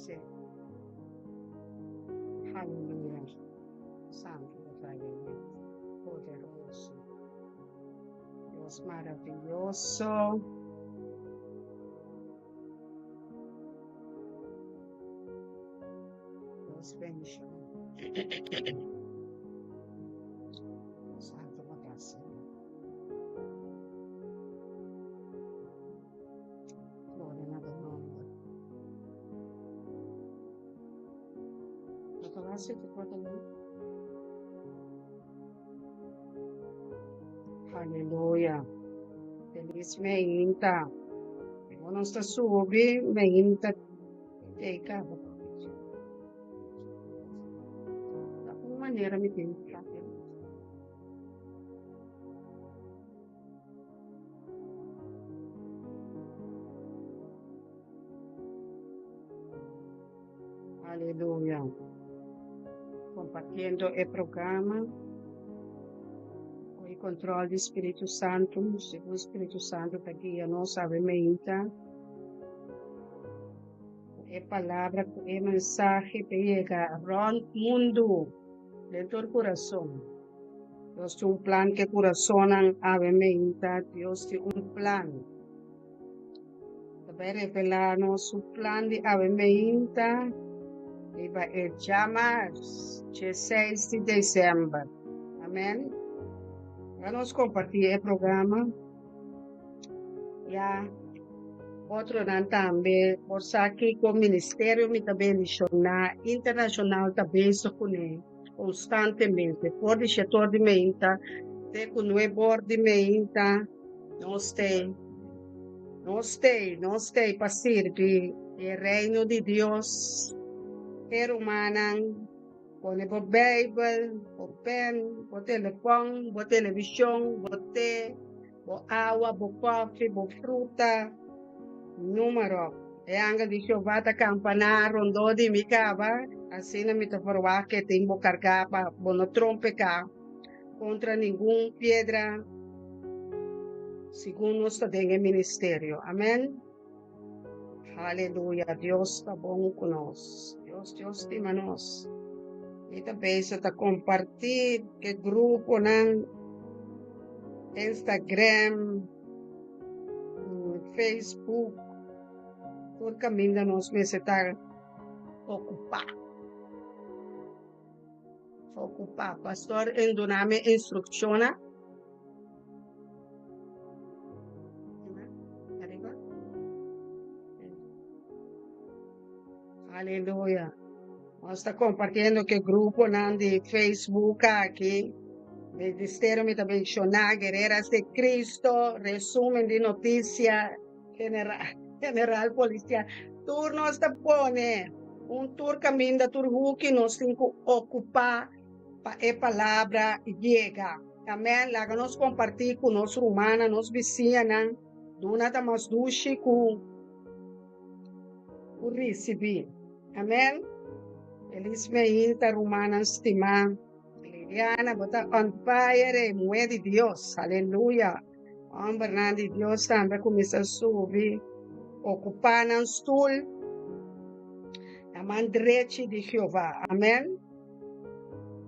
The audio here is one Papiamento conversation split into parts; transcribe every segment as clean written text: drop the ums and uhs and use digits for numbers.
Sí. Aleluya. Santo poderoso. Dios maravilloso. Dios bendición. Santo Gloria na bo nomber. Bo ta wak si por ta bon? Aleluya. Feliz meinta. Bo nos ta subi meinta te cabo. Ta un manera mi tin Aleluya. Compartiendo e programa. Hoy control di Spiritu Santo, segun Spiritu Santo ta guia nos awe meinta. E palabra ku e mensahe ta yega rond mundu den tur kurason. Dios tin un plan ke kurasonnan awe meinta. Dios tin un plan. Ta bai revelá nos su plan di awe meinta riba e djamars dje seis di desèmber. Amèn. Laga nos kompartí e programa. Ya otronan tambe por sa kiko ministerio Mi Ta Bendishoná Internashonal ta bezig kuné. Konstantemente, for di shetor di meinta te ku nuebor di meinta, nos t'ei, nos t'ei, nos t'ei pa sirbi e Reino di Dios. E rumannan, pone bo Beibel, bo pen, bo telefòn, bo televishon, bo te, bo awa, bo kòfi, bo fruta, número. E angel di Jehová ta kampaná rondó di mi kaba, asina mi ta ferwagt ku e tin bo kargá pa bo no trompeká kontra ningun piedra segun nos ta den e ministerio. Amèn. Aleluya. Dios ta bon ku nos. Dios, Dios stima nos. Mi ta bezig ta kompartí ku e gruponan Instagram, Facebook, tur kaminda nos mester ta okupá. Okupá. Pastor en duna mi instrukshonnan. Aleluya. Nos ta kompartiendo ku e gruponan di Facebook aki. Ministerio mi ta menshoná Guerreras de Cristo, resumen di notisia general, general policial. Tur nos ta pone un tur kaminda, tur huki nos tin ku okupá pa e palabra yega. Amèn. Laga nos kompartí ku nos rumannan, nos bisiñanan. Duna ta mas dushi ku ku risibí. Amèn. Felis meinta, rumannan stimá. Liliana, bo ta on fire, e muhé di Dios. Aleluya. Hòmbernan di Dios tambe a kuminsá subi, okupá nan stul na man drechi di Jehová. Amèn.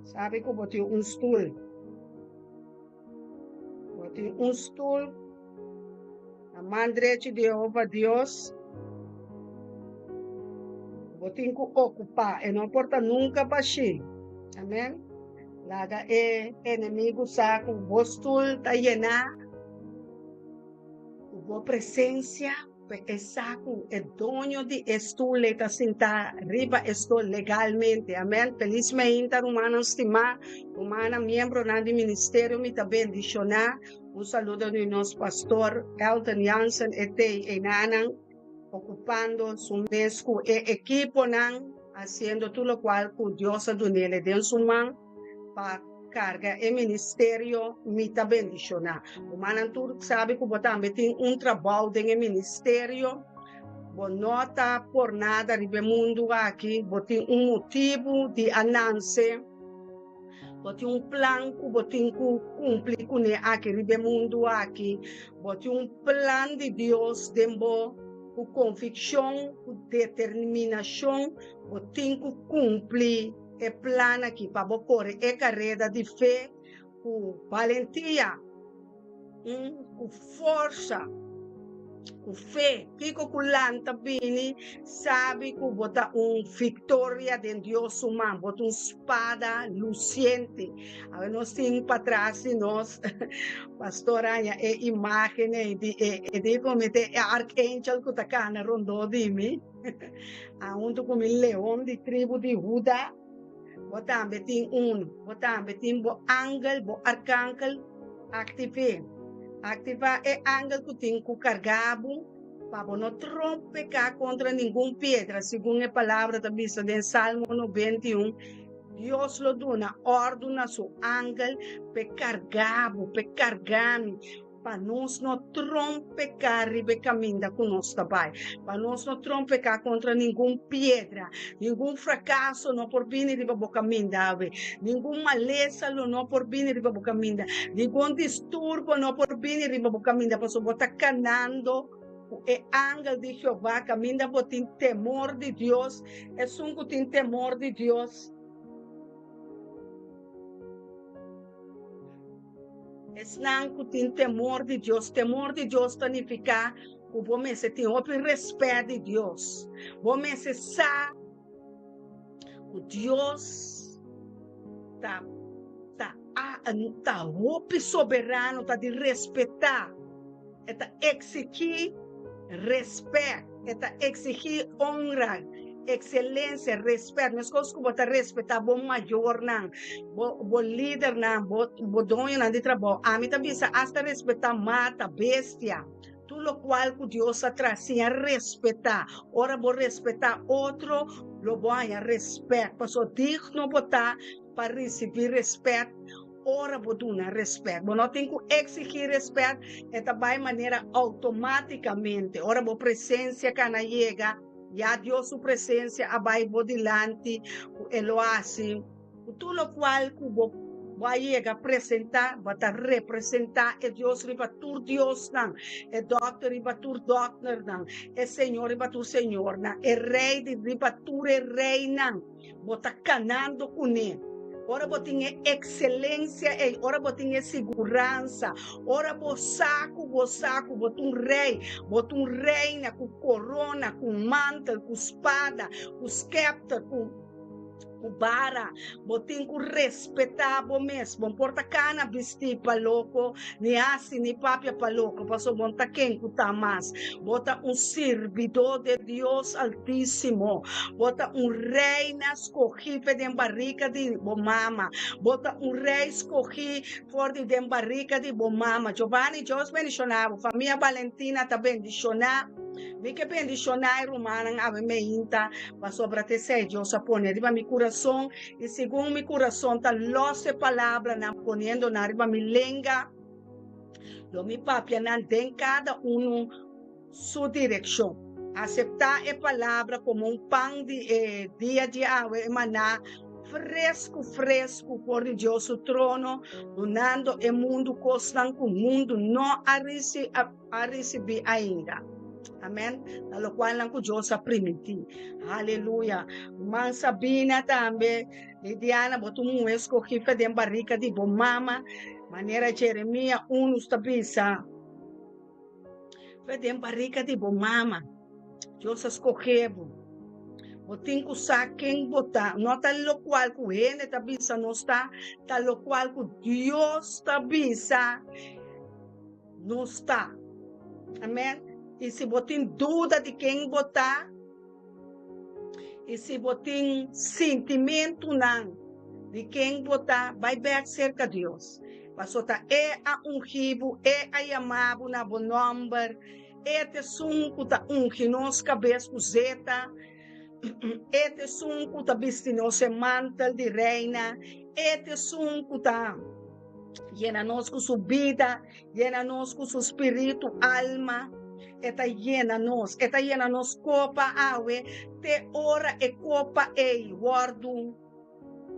Sabi ku bo tin un stul. Bo tin un stul na man drechi di Jehova Dios. Bo tin ku okupá. E no por ta nunka bashí. Amèn. Laga e enemigu sa ku bo stul ta yená ku bo presensia. Pues e sa ku e doño di e stul ei ta sintá riba e stul legalmente. Amèn. Felis meinta, rumannan stimá, rumannan miembronan di ministerio, mi ta bendishoná. Un saludo di nos pastor Elton Jansen e tei einanan okupando su mes ku e ekiponan, hasiendo tur lokual ku Dios a dun'el den su man. Pa karga e ministerio mi ta bendishoná. Rumannan tur sabi ku bo tambe tin un trabou den e ministerio. Bo no ta por nada riba e mundu aki. Bo tin un motibu di a nanse. Bo tin un plan ku bo tin ku kumpli kuné aki riba e mundu aki. Bo tin un plan di Dios den bo. Ku konvikshon, ku determinashon bo tin ku kumpli e plan aki pa bo kore e kareda di fe ku balentia, ku forsa, ku fe. Kiko ku lanta bini, sabi ku bo ta un viktoria den Dios su man, bo ta un spada lusiente. Awe nos tin patras di nos, Pastor haña e imágen ei di e e di ku mi te e archangel ku ta kana rondó di mi, ahuntu ku mi leon di tribu di Huda. Bo tambe tin unu. Bo tambe tin bo angel, bo arkangel. Aktiv'é. Aktivá e angel ku tin ku kargá bo pa bo no trompeká kontra ningun piedra, segun e palabra ta bisa den Salmo 91. Dios lo duna òrdu na su angel p'e kargá bo, p'e kargá mi, pa nos no trompeká riba e kaminda ku nos ta bai, pa nos no trompeká kontra ningun piedra. Ningun frakaso no por bini riba bo kaminda awe. Ningun malesa lo no por bini riba bo kaminda. Ningun disturbo no por bini riba bo kaminda, pasobra bo ta kanando Ku e angel di Jehová kaminda bo tin temor di Dios, esun ku tin temor di Dios, esnan ku tin temor di Dios. Temor di Dios ta nifiká ku bo mester tin hopi rèspèt di Dios. Bo mester sa ku Dios ta ta ta hopi soberano, ta di respetá. E ta eksigí respèt, e ta eksigí onra, ekselensia, respèt. Meskos ku bo ta respetá bo mayornan, bo bo lidernan, bo bo doñonan di trabou. Ami ta bisa asta respetá mata, bestia, tur lokual ku Dios a traha, siña respetá. Ora bo respetá otro, lo bo haña respèt, pasobra digno bo ta pa risibí respèt. Ora bo duna respet, bo no tin cu exigi respet, e ta bay manera automaticamente. Ora bo presencia cana yega, ya Dios su presencia a bay bo dilanti cu e lo haci cu tur locual cu bo bo a yega presenta, bo ta representa e Dios riba tur diosnan, e dokter riba tur dokternan, e señor riba tur señornan, e rey di riba tur e reynan. Bo ta kanando kuné. Ora bo tin e ekselensia ei, ora bo tin e siguransa, ora bo sa ku bo sa ku bo ta un rei, bo ta un reina ku korona, ku mantel, ku spada, ku skèpter, ku ku bara, bo tin ku respetá bo mes. Bo no por ta kana bistí pa loko, ni hasi ni papia pa loko, pasobra bo no ta ken ku ta mas. Bo ta un sirbidó de Dios Altísimo. Bo ta un reina skogí fe den barika di bo mama. Bo ta un rei skogí for di den barika di bo mama. Giovanni, Dios bendishoná bo. Famia Valentina ta bendishoná. Mi ke bendishoná e rumannan awe meinta, pasobra ta esei Dios a pone riba mi kurason, i segun mi kurason ta lòs e palabranan poniendo nan riba mi lenga, Lo mi papia nan den kada unu su direkshon. Aseptá e palabra komo un pan di e dia di awe, e maná fresku fresku for di Dios su trono, dunando e mundu kosnan ku mundu no a a risibí ainda. Amèn. Ta lokualnan ku Dios a primintí. Aleluya. Ruman Sabina tambe, Lidiana, bo ta un muhé skogí fe den barika di bo mama. Manera Jeremia unu ta bisa, Fe den barika di bo mama, Dios a skohe bo. Bo tin ku sa ken bo ta. No ta lokual ku hende ta bisa nos ta, ta lokual ku Dios ta bisa nos ta. Amen. I si bo tin duda di ken bo ta, I si bo tin sintimentunan di ken bo ta, bai bèk serka Dios. Pasobra ta E a ungi bo, E a yama bo na bo nòmber, E ta esun ku ta ungi nos kabes ku zeta, E ta esun ku ta bisti nos e mantel di reina, E ta esun ku ta yena nos ku su bida. Yena nos ku su spiritu, alma. E ta yena nos. E ta yena nos kopa awe te ora e kopa ei wòrdu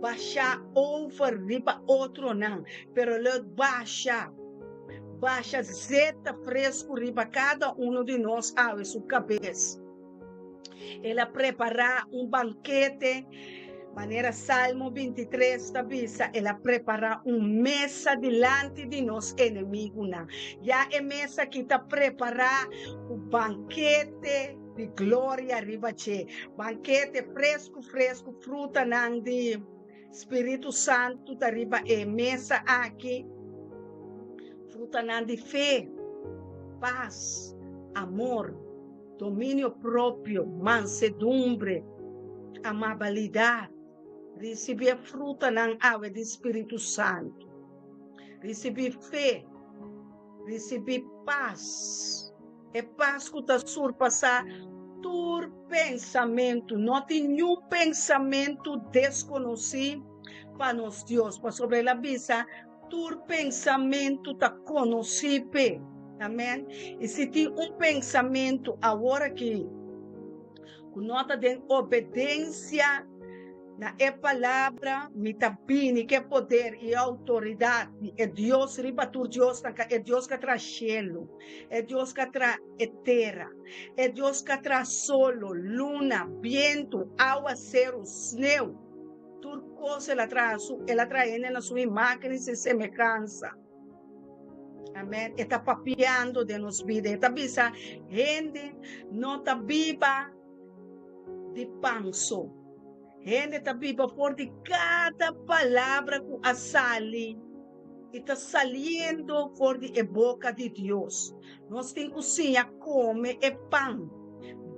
bashá over riba otronan. Pero lo basha. Basha zeta fresku riba kada unu di nos awe su kabes. El a prepará un bankete, manera Salmo 23 ta bisa, el a prepará un mesa dilanti di nos enemigunan. Ya e mesa aki ta prepará ku bankete di gloria riba dje. Bankete fresku fresku, frutanan di Spiritu Santu ta riba e mesa aki. Frutanan di fe, pas, amor, dominio propio, mansedumbre, amabilidat. Risibí e frutanan awe di Spiritu Santu. Risibí fe, risibí pas. E pas ku ta surpasá tur pensamentu. No tin niun pensamentu deskonosí pa nos Dios, pasobra el a bisa, Tur pensamentu ta konosí p'e. Amèn. I si tin un pensamentu awor aki ku no ta den obedensia na e palabra, mi ta bini ku e poder i e outoridat di e Dios riba tur diosnan, e Dios ku a traha shelu, E Dios ka traha e tera. E Dios ka traha solo, luna, bientu, awaseru, sneu. Tur kos el a traha su, el a traha hende na su imágen i su semehansa. Amèn. E ta papiando den nos bida. E ta bisa, hende no ta biba di pan so. Hende ta biba for di kada palabra ku a sali i ta saliendo for di e boka di Dios. Nos tin ku siña kome e pan,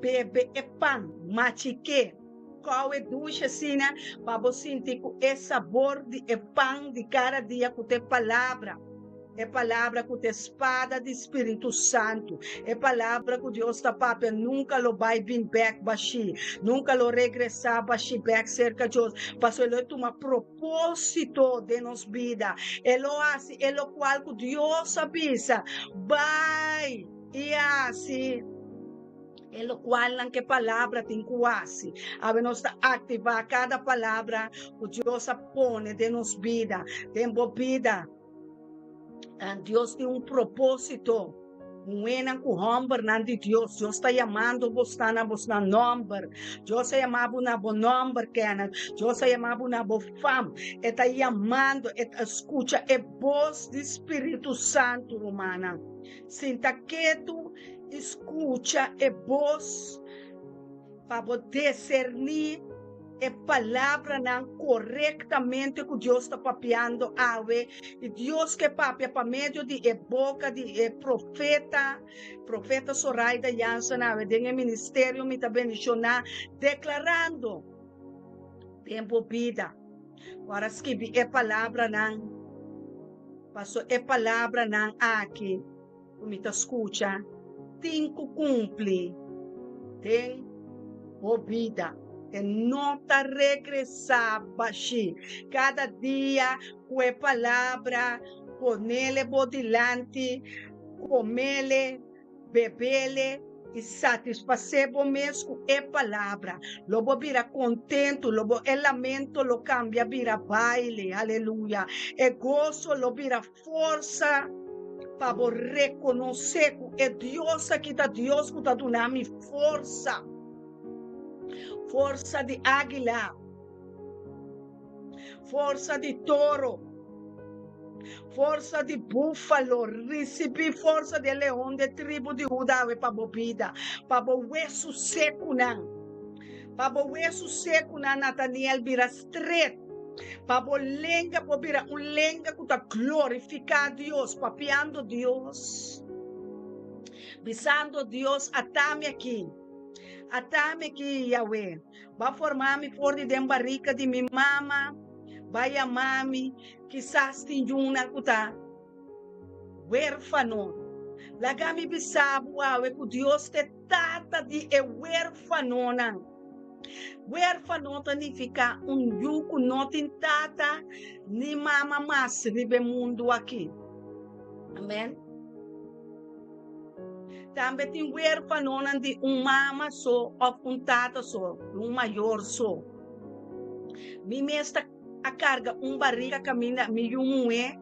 bebe e pan, machik'é, kou e dushi asina pa bo sinti ku e sabor di e pan di kada dia ku ta e palabra. E palabra ku ta e spada di Spiritu Santu. E palabra ku Dios ta papia nunka lo bai bin bèk bashí, nunka lo regresá bashí bèk serka Dios, pasobra e lo tuma propósito den nos bida. E lo hasi e lokual ku Dios a bisa, Bai i hasi. E lokualnan ku e palabra tin ku hasi. Awe nos ta aktivá kada palabra ku Dios a pone den nos bida, den bo bida. Dios tin un propósito. Muhénan ku hòmbernan di Dios, Dios ta yamando bosnan na bosnan nòmber. Dios a yama bo na bo nòmber, Kenneth. Dios a yama bo na bo fam. E ta yamando, e ta skucha e bos di Spiritu Santu, rumannan. Sinta ketu i skucha e bos pa bo deserní e palabranan korektamente ku Dios ta papiando awe. I Dios ke papia pa medio di e boka di e profeta, profeta Soraida Jansen awe den e ministerio mi ta bendishoná, deklarando den bo bida. Ora skibi e palabranan, paso e palabranan aki. ku mi ta skucha tin ku kumpli den bo bida. E no ta regresá bashí. Kada dia ku e palabra ponele bo dilanti, komele, bebele i satisfasé bo mes ku e palabra. Lo bo bira kontentu, lo bo e lamento lo kambia bira baile. Aleluya. E goso lo bira Forsa pa bo rekonosé ku e Dios aki ta Dios ku ta duna mi forsa. Forsa di águila, forsa di toro, forsa di búfalo. Risibí forsa di e leon di e tribu di Huda awe pa bo bida, pa bo wesu sekunan, pa bo wesu sekunan, Nataniel, bira stret. Pa bo lenga por bira un lenga ku ta glorifiká Dios, papiando Dios, bisando Dios, Atami aki, atami aki, Yahweh. Bo a forma mi for di den barika di mi mama, bo a yama mi. Kisas tin yunan ku ta wérfano. Laga mi bisa bo awe ku Dios ta e Tata di e wérfanonan. Wérfano ta nifiká un yu ku no tin tata ni mama mas riba e mundu akí. Amèn. Tambe tin wérfanonan di un mama so òf un tata so, un mayor so. Mi mes ta a karga un barika kaminda mi yu muhé.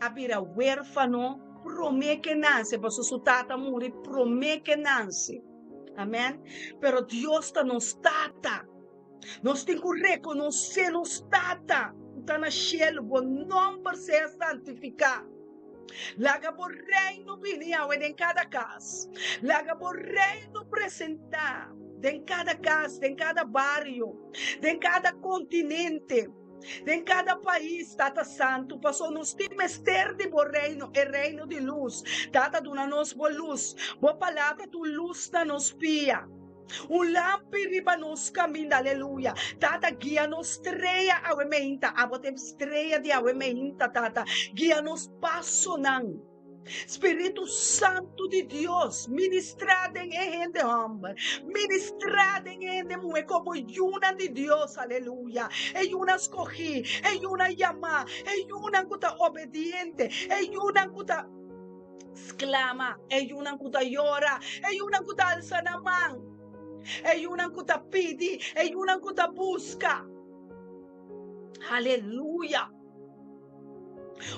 a bira huérfano promé ke nanse, pasobra su tata a muri promé ke nanse. Amèn. Pero Dios ta nos Tata. Nos tin ku rekonosé nos Tata ku ta na shelu. Bo nòmber sea santifiká. Laga bo Reino bini awe den kada kas. Laga bo Reino presentá den kada kas, den kada bario, den kada kontinente, den kada pais, Tata Santu, pasobra nos tin mester di bo Reino, e Reino di lus. Tata, duna nos bo lus. Bo Palabra ta un lus na nos pia. Un lampi riba nos kaminda, aleluya. Tata, guia nos strea awe meinta. Abo ta e strea di awe meinta, Tata. Guia nos pasonan. Spiritu Santu di Dios, ministrá den e hende hòmber, ministrá den e hende muhé komo yunan di Dios, aleluya. E yunan skohí, e yunan yamá, e yunan ku ta obediente, e yunan ku ta. Sklama, e yunan ku ta yora, e yunan ku ta alsa nan man, e yunan ku ta pidi, e yunan ku ta buska. Aleluya!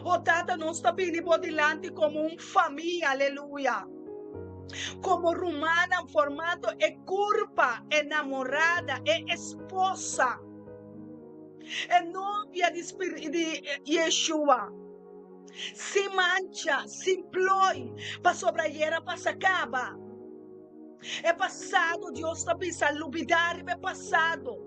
O Tata, nos ta bini bo dilanti komo un famia, aleluya, komo rumannan formando e kurpa, e namorada, e esposa, e novia di di Yeshua. Sin mancha, sin ploi, pasobra ayer a pasa kaba. E pasado, Dios ta bisa, lubidá riba e pasado.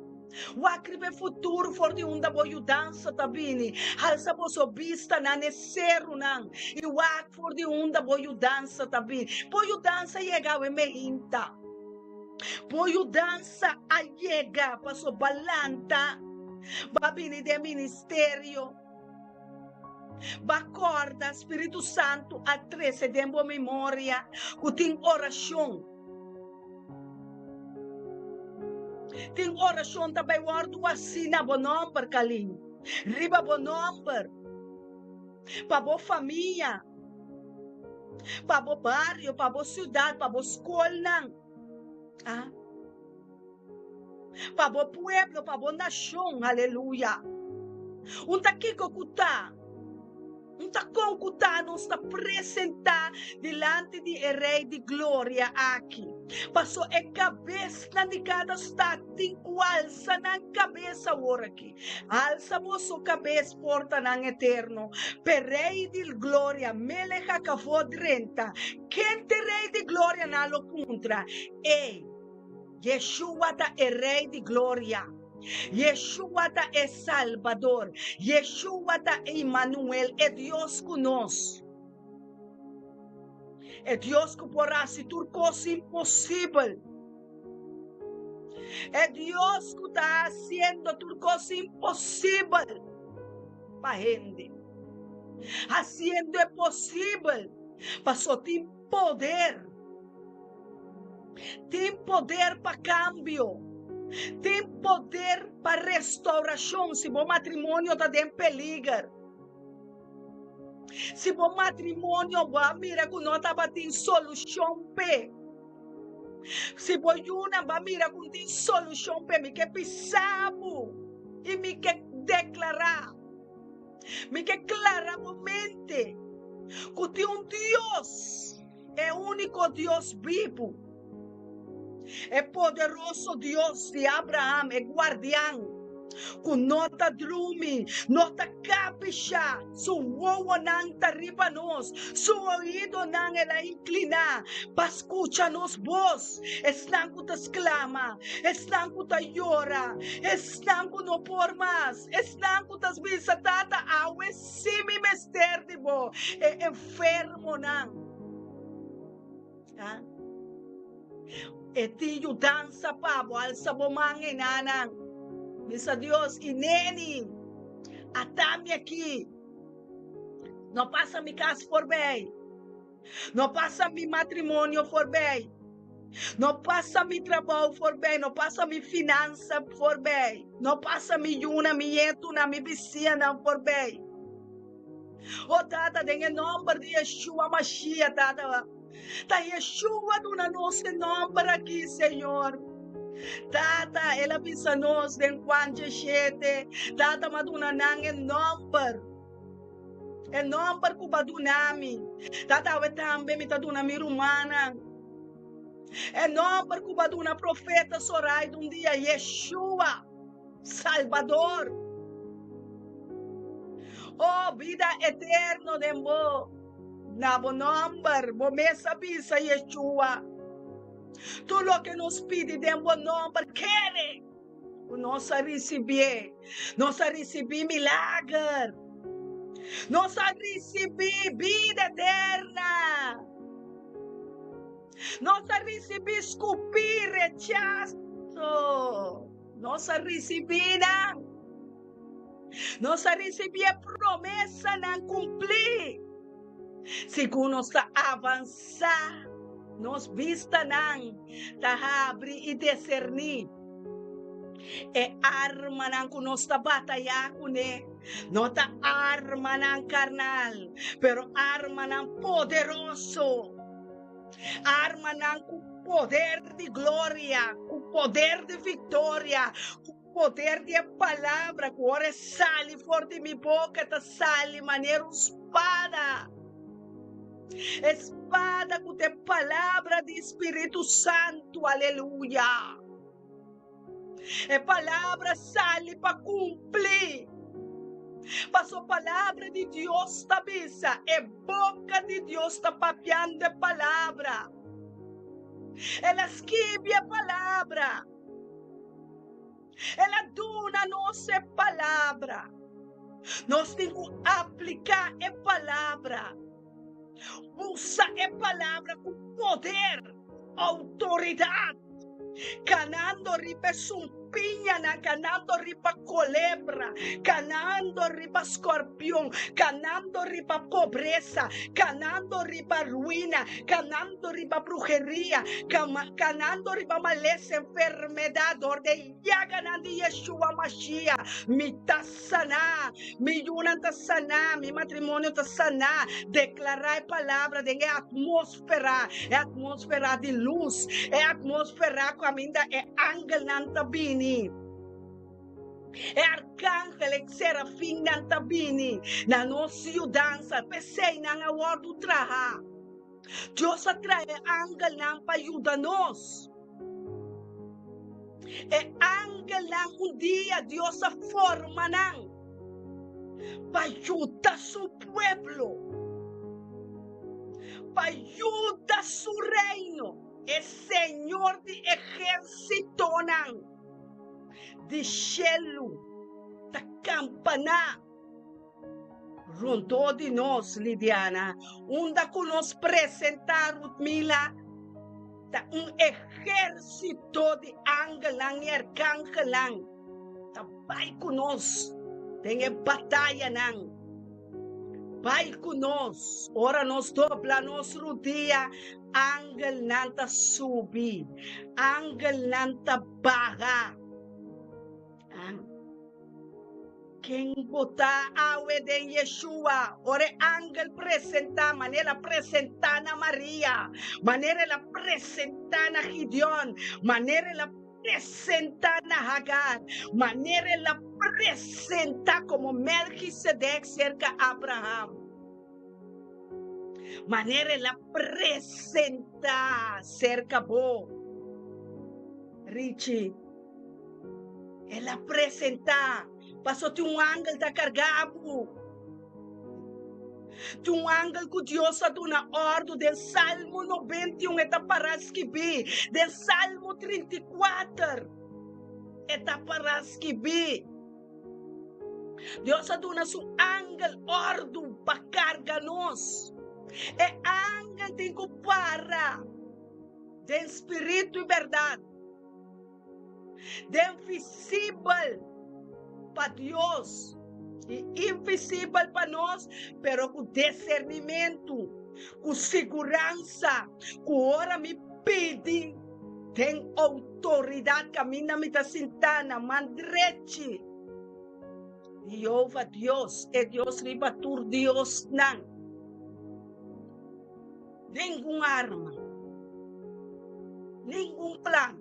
Wak riba e futuro for di unda bo yudansa ta bini. Halsa boso bistanan e serunan i wak for di unda bo yudansa ta bini. Bo yudansa yega awe meinta. Bo yudansa a yega pasobra bo a lanta, bo a bini den ministerio. Bo a kòrda, Spiritu Santu a trese den bo memoria ku tin orashon. Tin orashon ta bai wòrdu hasí na bo nòmber, Kalin, riba bo nòmber, pa bo famia, pa bo bario, pa bo siudat, pa bo skolnan. Ah. Pa bo pueblo, pa bo nashon, aleluya. Un ta kiko ku ta, un ta kon ku ta nos ta presentá dilanti di e Rei di Gloria aki. Paso e kabesnan di kada stat tin ku alsa nan kabes awor aki. Alsa boso kabes, portanan eterno, p'e Rei di Gloria, Melech HaKavod, drenta. Ken t'e Rei di Gloria? Nan lo puntra. Ei! Yeshua ta e Rei di Gloria. Yeshua ta e Salbador. Yeshua ta Emmanuel, e Dios ku nos. E Dios ku por hasi tur kos imposibel. E Dios ku ta hasiendo tur kos imposibel pa hende. Hasiendo e posibel paso tin poder. Tin poder pa kambio. Tin poder pa restaurashon si bo matrimonio ta den peliger. Si bo matrimonio bo a mira ku no tabatin solushon p'e. Si bo yunan bo a mira ku no tin solushon p'e, mi ke bisa bo i mi ke deklará, mi ke klara bo mente ku tin un Dios. E úniko Dios bibu, e poderoso Dios di Abraham, e guardian ku no ta drumi, no ta kapishá, su wowonan ta riba nos, su oídonan el a inkliná pa skucha nos bos, esnan ku ta sklama, esnan ku ta yora, esnan ku no por mas, esnan ku ta bisa, Tata, awe sí mi mester di bo, e enfermonan. Ha? E tin yudansa pa bo, alsa bo man enanan. Bisa Dios, ineni, ata mi aki. No pasa mi kas forbij. No pasa mi matrimonio forbij. No pasa mi trabou forbij. No pasa mi finansa forbij. No pasa mi yunan, mi ñetunan, mi bisianan forbij. O Tata, den e nomber di Yeshua Mashiach, Tata, ta Yeshua duna nos e nomber aki, Señor. Tata, el a bisa nos den Juan 17, Tata, m'a duna nan e nomber. E nòmber ku bo a duna mi. Tata, awe tambe mi ta duna mi rumannan. E nòmber ku bo a duna profeta Soraida un dia, Yeshua, Salbador. Oh, bida eterno den bo, na bo nòmber, bo mes a bisa, Yeshua. Tur loke nos pidi den bo nòmber, kere ku nos a risibié. Nos a risibí milager. Nos a risibí bida eterna. Nos a risibí skupí rechaso. Nos a risibí nan. Nos a risibí e promesanan kumplí. Segun nos ta avansá, nos bistanan ta habri i diserní e armanan ku nos ta batayá kuné. No ta armanan karnal, pero armanan poderoso. Armanan ku poder di gloria, ku poder di viktoria, ku poder di e palabra ku ora e sali for di mi boka e ta sali manera un spada. E spada ku ta e palabra di Spiritu Santu, aleluya. E palabra sali pa kumpli. Paso palabra di Dios ta bisa, e boka di Dios ta papiando e palabra. El a skibi e palabra. El a duna nos e palabra. Nos tin ku apliká e palabra. Usa e palabra ku poder, outoridat, kanando riba e sumpiñanan, kanando riba kolebra, kanando riba skorpion, kanando riba pobresa, kanando riba ruina, kanando riba bruheria, kanando riba malesa, enfermedat, dor di e yaganan di Yeshua Mashiach, mi ta saná, mi yunan ta saná, mi matrimonio ta saná. Deklará e palabra den e atmósfera, e atmósfera di lus, e atmósfera ku aminda e angelnan ta bini. E arkangel, e serafinnan ta bini na nos yudansa. P'esei nan a wòrdu traha. Dios a traha e angelnan pa yuda nos. E angelnan un dia Dios a forma nan pa yuda su pueblo, pa yuda su reino. E Señor di ehérsitonan di shelu ta kampaná rondó di nos, Lidiana, unda ku nos presentá Rutmila. Ta un ehérsito di angelnan i arkangelnan ta bai ku nos den e batayanan. Bai ku nos ora nos dobla nos rudia, angelnan ta subi, angelnan ta baha. Ken bo ta awe den Yeshua? Ora e angel presentá, manera el a presentá na Maria, manera el a presentá na Gideon, manera el a presentá na Hagar, manera el a presentá komo Melkisedek serka Abraham, manera el a presentá serka bo, Richie. El a presentá, paso tin un angel ta kargá bo. Tin un angel ku Dios a duna òrdu den Salmo 91 e ta pará skibí, den Salmo 34 e ta pará skibí. Dios a duna su angel òrdu pa karga nos. E angel tin ku para den spiritu i bèrdat. Den visibel pa Dios i invisibel pa nos, pero ku desernimentu, ku siguransa ku ora mi pidi den outoridat kaminda mi ta sintá na man drechi di Jehová Dios, e Dios riba tur diosnan. Ningun arma, ningun plan,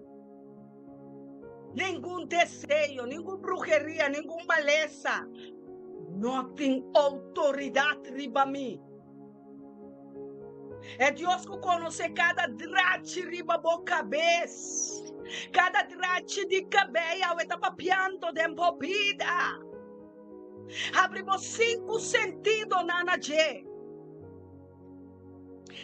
ningun deseo, ningun bruheria, ningun malesa. no tin outoridat riba mi. E Dios ku konosé kada drachi riba bo kabes, kada drachi di kabei awe ta papiando den bo bida. Habri bo sinku sentidonan na dje.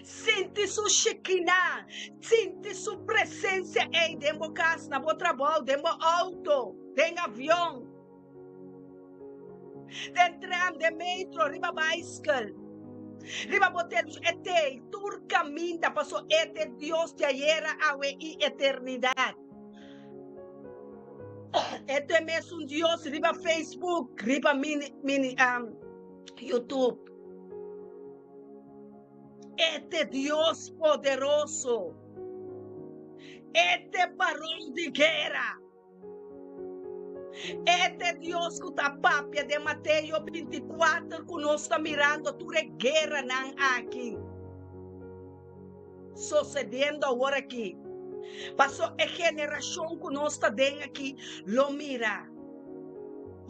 Sinti su Shekinah, sinti su presensia ei den bo kas, na bo trabou, den bo outo, den avion, den tram, den metro, riba baiskel, riba bo televishon. E t'ei tur kaminda, paso e t'e Dios di ayera, awe i eternidat. E t'e mesun Dios riba Facebook, riba mini, mini, um, YouTube. E t'e Dios poderoso. E t'e baron di guera. E t'e Dios ku ta papia den Mateo 24 ku nos ta mirando tur e gueranan aki sosediendo awor aki. Paso e generashon ku nos ta den aki lo mira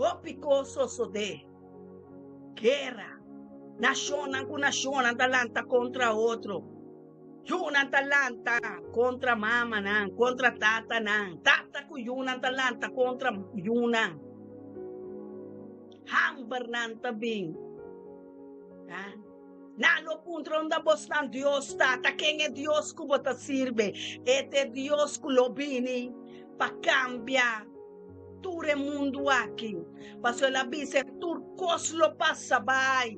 hopi kos sosodé. Guera. Nashonnan ku nashonnan ta lanta kontra otro. Yunan ta lanta kontra mamanan, kontra tatanan. Tata ku yunan ta lanta kontra yunan. Hambernan ta bin. Nan lo puntra unda bosnan Dios ta, ta ken e Dios ku bo ta sirbi? E ta e Dios ku lo bini pa kambia tur e mundu aki. Pasobra el a bisa tur kos lo pasa bai.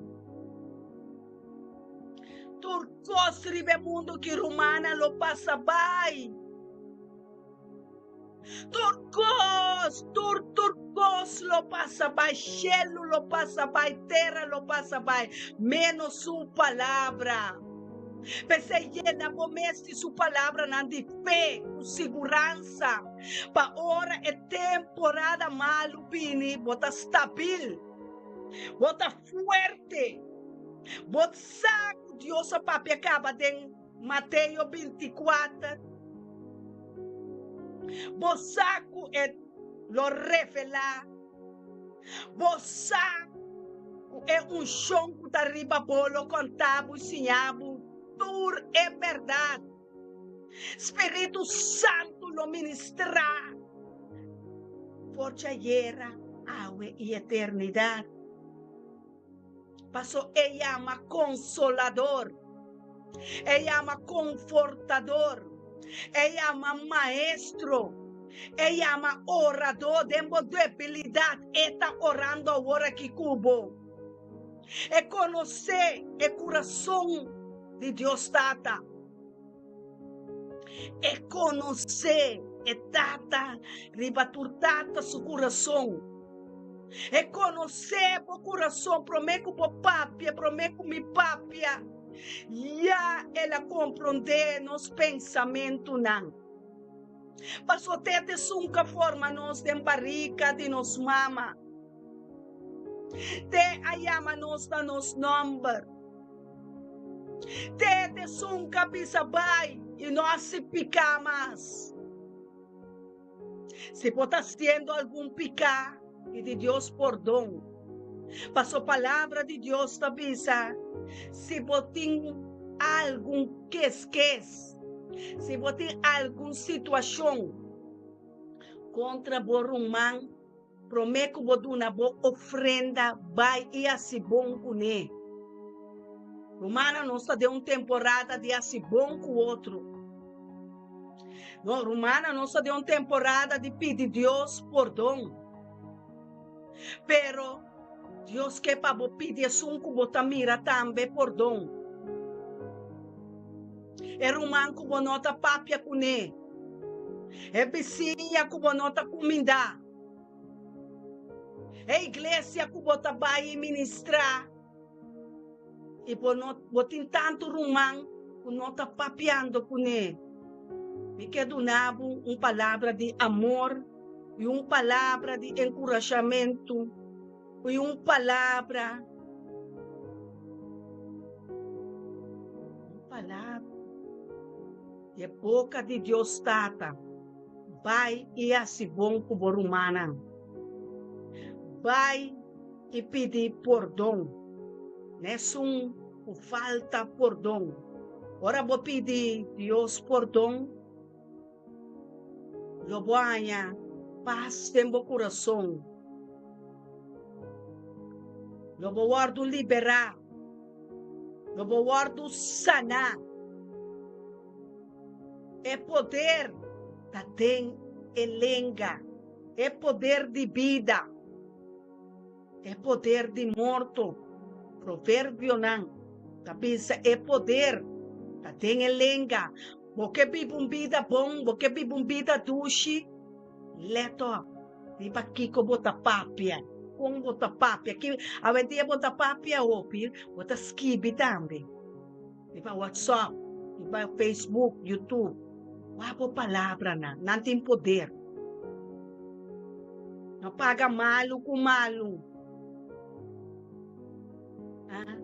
Tur kos riba e mundu ki rumannan lo pasa bai. Tur kos, tur tur kos lo pasa bai, shelu lo pasa bai, tera lo pasa bai, menos su palabra. P'esei yena bo mes di su palabranan di fe ku siguransa, pa ora e temporada malu bini, bo ta stabil, bo ta fuerte, bo sa ku Dios a papia kaba den Mateo 24. Bo sa ku e lo revelá. Bo sa ku e unshon ku ta riba bo lo konta bo i siña bo tur e bèrdat. Spiritu Santu lo ministrá for djayera, awe i eternidat. Paso e yama Konsolador, e yama Konfortador, e yama Maestro, e yama Oradó den bo debilidat, e ta orando awor aki ku bo. E konosé e kurason di Dios Tata. E konosé e Tata riba tur tata su kurason. E konosé bo kurason promé ku bo papia, promé ku mi papia. Ya el a komprondé nos pensamentunan. Pasobra te ta esun ku a forma nos den barika di nos mama. Te a yama nos na nos nòmber. Te esun ka bisa bai i no hasi piká mas. Si bo ta hasiendo algun piká, pidi Dios pordon. Paso palabra di Dios ta bisa, si bo tin algun keskes, si bo tin algun situashon kontra bo ruman, Promé ku bo duna bo ofrenda, bai i hasi bon kuné. Rumannan, nos ta den un temporada di hasi bon ku otro. No, rumannan, nos ta den un temporada di pidi Dios pordon. Pero Dios ke pa bo pidi esun ku bo ta mira tambe pordon. E ruman ku bo no ta papia kuné. E bisiña ku bo no ta kumindá. E iglesia ku bo ta bai i ministrá i bo no bo tin tantu ruman ku no ta papiando kuné. Mi ke duna bo un palabra di amor i un palabra di enkurashamentu i un palabra un palabra di e boka di Dios Tata. Bai i hasi bon ku bo rumannan. Bai I pidi pordon. N'esun ku falta pordon. Ora bo pidi Dios pordon, lo bo haña pas den bo kurason. Lo bo wòrdu liberá. Lo bo wòrdu saná. E poder ta den e lenga, e poder di bida, e poder di morto. Proverbionan ta bisa e poder ta den e lenga. Bo ke biba un bida bon, bo ke biba un bida dushi, let op riba kiko bo ta papia, kon bo ta papia. Awendia bo ta papia hopi, bo ta skibi tambe. Riba WhatsApp, riba Facebook, YouTube. Wak bo palabranan, nan tin poder. No paga malu ku malu. Ah,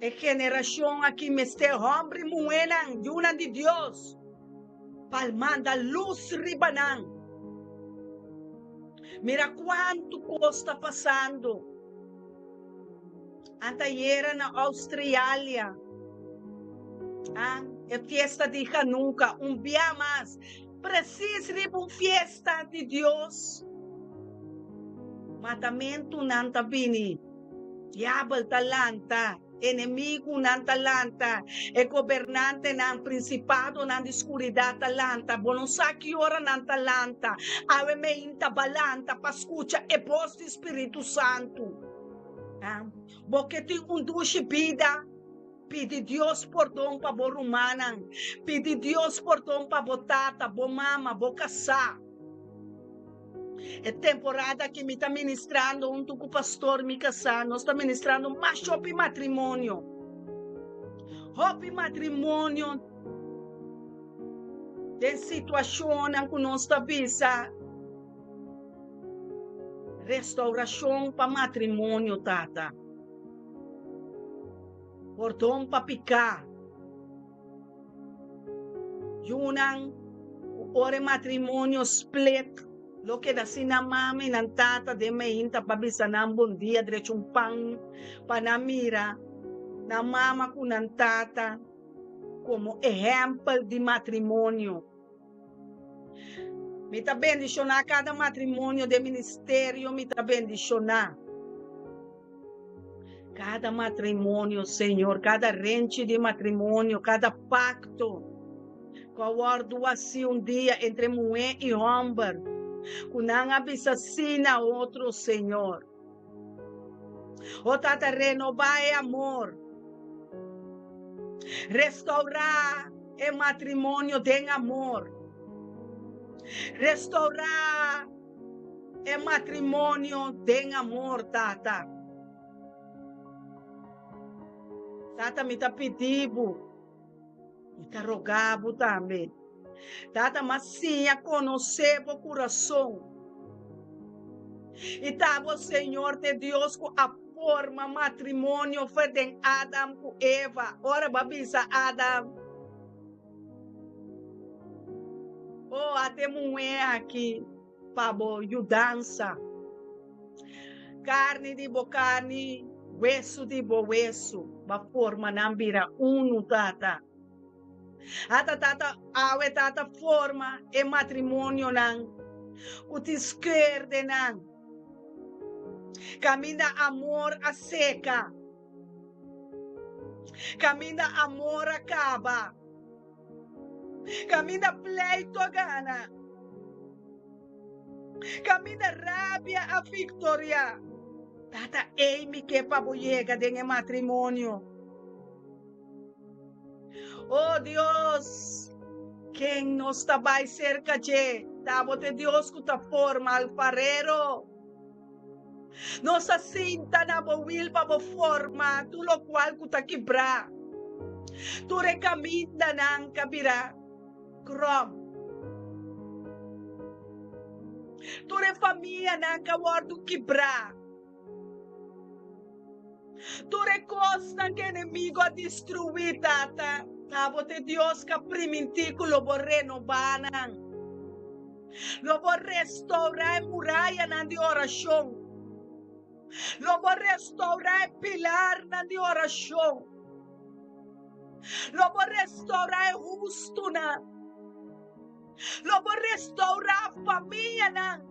e generashon aki mester hòmber i muhénan, yunan di Dios, pa manda lus riba nan. Mira kuantu kos ta pasando. Antayera na Austrialia, a e fiesta di Hanukkah un bia mas, presis riba un fiesta di Dios. Matamentunan ta bini, diabel ta lanta, enemigunan ta lanta, e gobernantenan, prinsipadonan di skuridat ta lanta. Bo no sa ki ora nan ta lanta. Awe meinta ba lanta pa skucha e bos di Spiritu Santu. Bo ke tin un dushi bida, pidi Dios pordon pa bo rumannan. Pidi Dios pordon pa bo tata, bo mama, bo kasá. E temporada aki mi ta ministrando huntu ku pastor mi kasá, nos ta ministrando mas hopi matrimonio. Hopi matrimonio den situashonnan ku nos ta bisa. Restauracion pa matrimonio, Tata. Pordon pa pica. Yunan cu ora e matrimonio split, lo keda sin nan mama y nan tata den meinta pa bisa nan bon dia, drecha un pan pa nan mira nan mama cu nan tata como ehempel di matrimonio. Mi ta bendishoná kada matrimonio den ministerio, mi ta bendishoná kada matrimonio, Señor, kada renchi di matrimonio, kada pakto ku a wòrdu hasi un dia entre muhé i hòmber, ku nan a bisa sí na otro, Señor. O Tata, renobá e amor. Restourá e matrimonio den amor. Restourá e matrimonio den amor, Tata. Tata, mi ta pidi bo. Mi ta roga bo tambe. Tata, m'a siña konosé bo kurason. I ta bo, Señor, t'e Dios ku a forma matrimonio for den Adam ku Eva. Ora bo a bisa Adam, Oh, ata e muhé aki pa bo yudansa. Karni di bo karni, wesu di bo wesu, ba forma nan bira unu, Tata. Ata Tata, awe Tata forma e matrimonionan ku tin sker den nan. Kaminda amor a seka. Kaminda amor a kaba. Kaminda pleito a gana. Kaminda rabia a viktoriá. Tata, ei mi ke pa bo yega den e matrimonio. O Dios, ken nos ta bai serka dje? Ta bo t'e Dios ku ta forma alfarero. Nos a sinta na bo wil pa bo forma tur lokual ku ta kibrá. Tur e kamindanan ka bira krom. Tur e famianan ka wòrdu kibrá. Tur e kosnan ku enemigu a destruí, Tata, ta bo t'e Dios ku a primintí ku lo bo renobá nan. Lo bo restourá e murayanan di orashon. Lo bo restourá e pilarnan di orashon. Lo bo restourá e hustunan. Lo bo restourá famianan.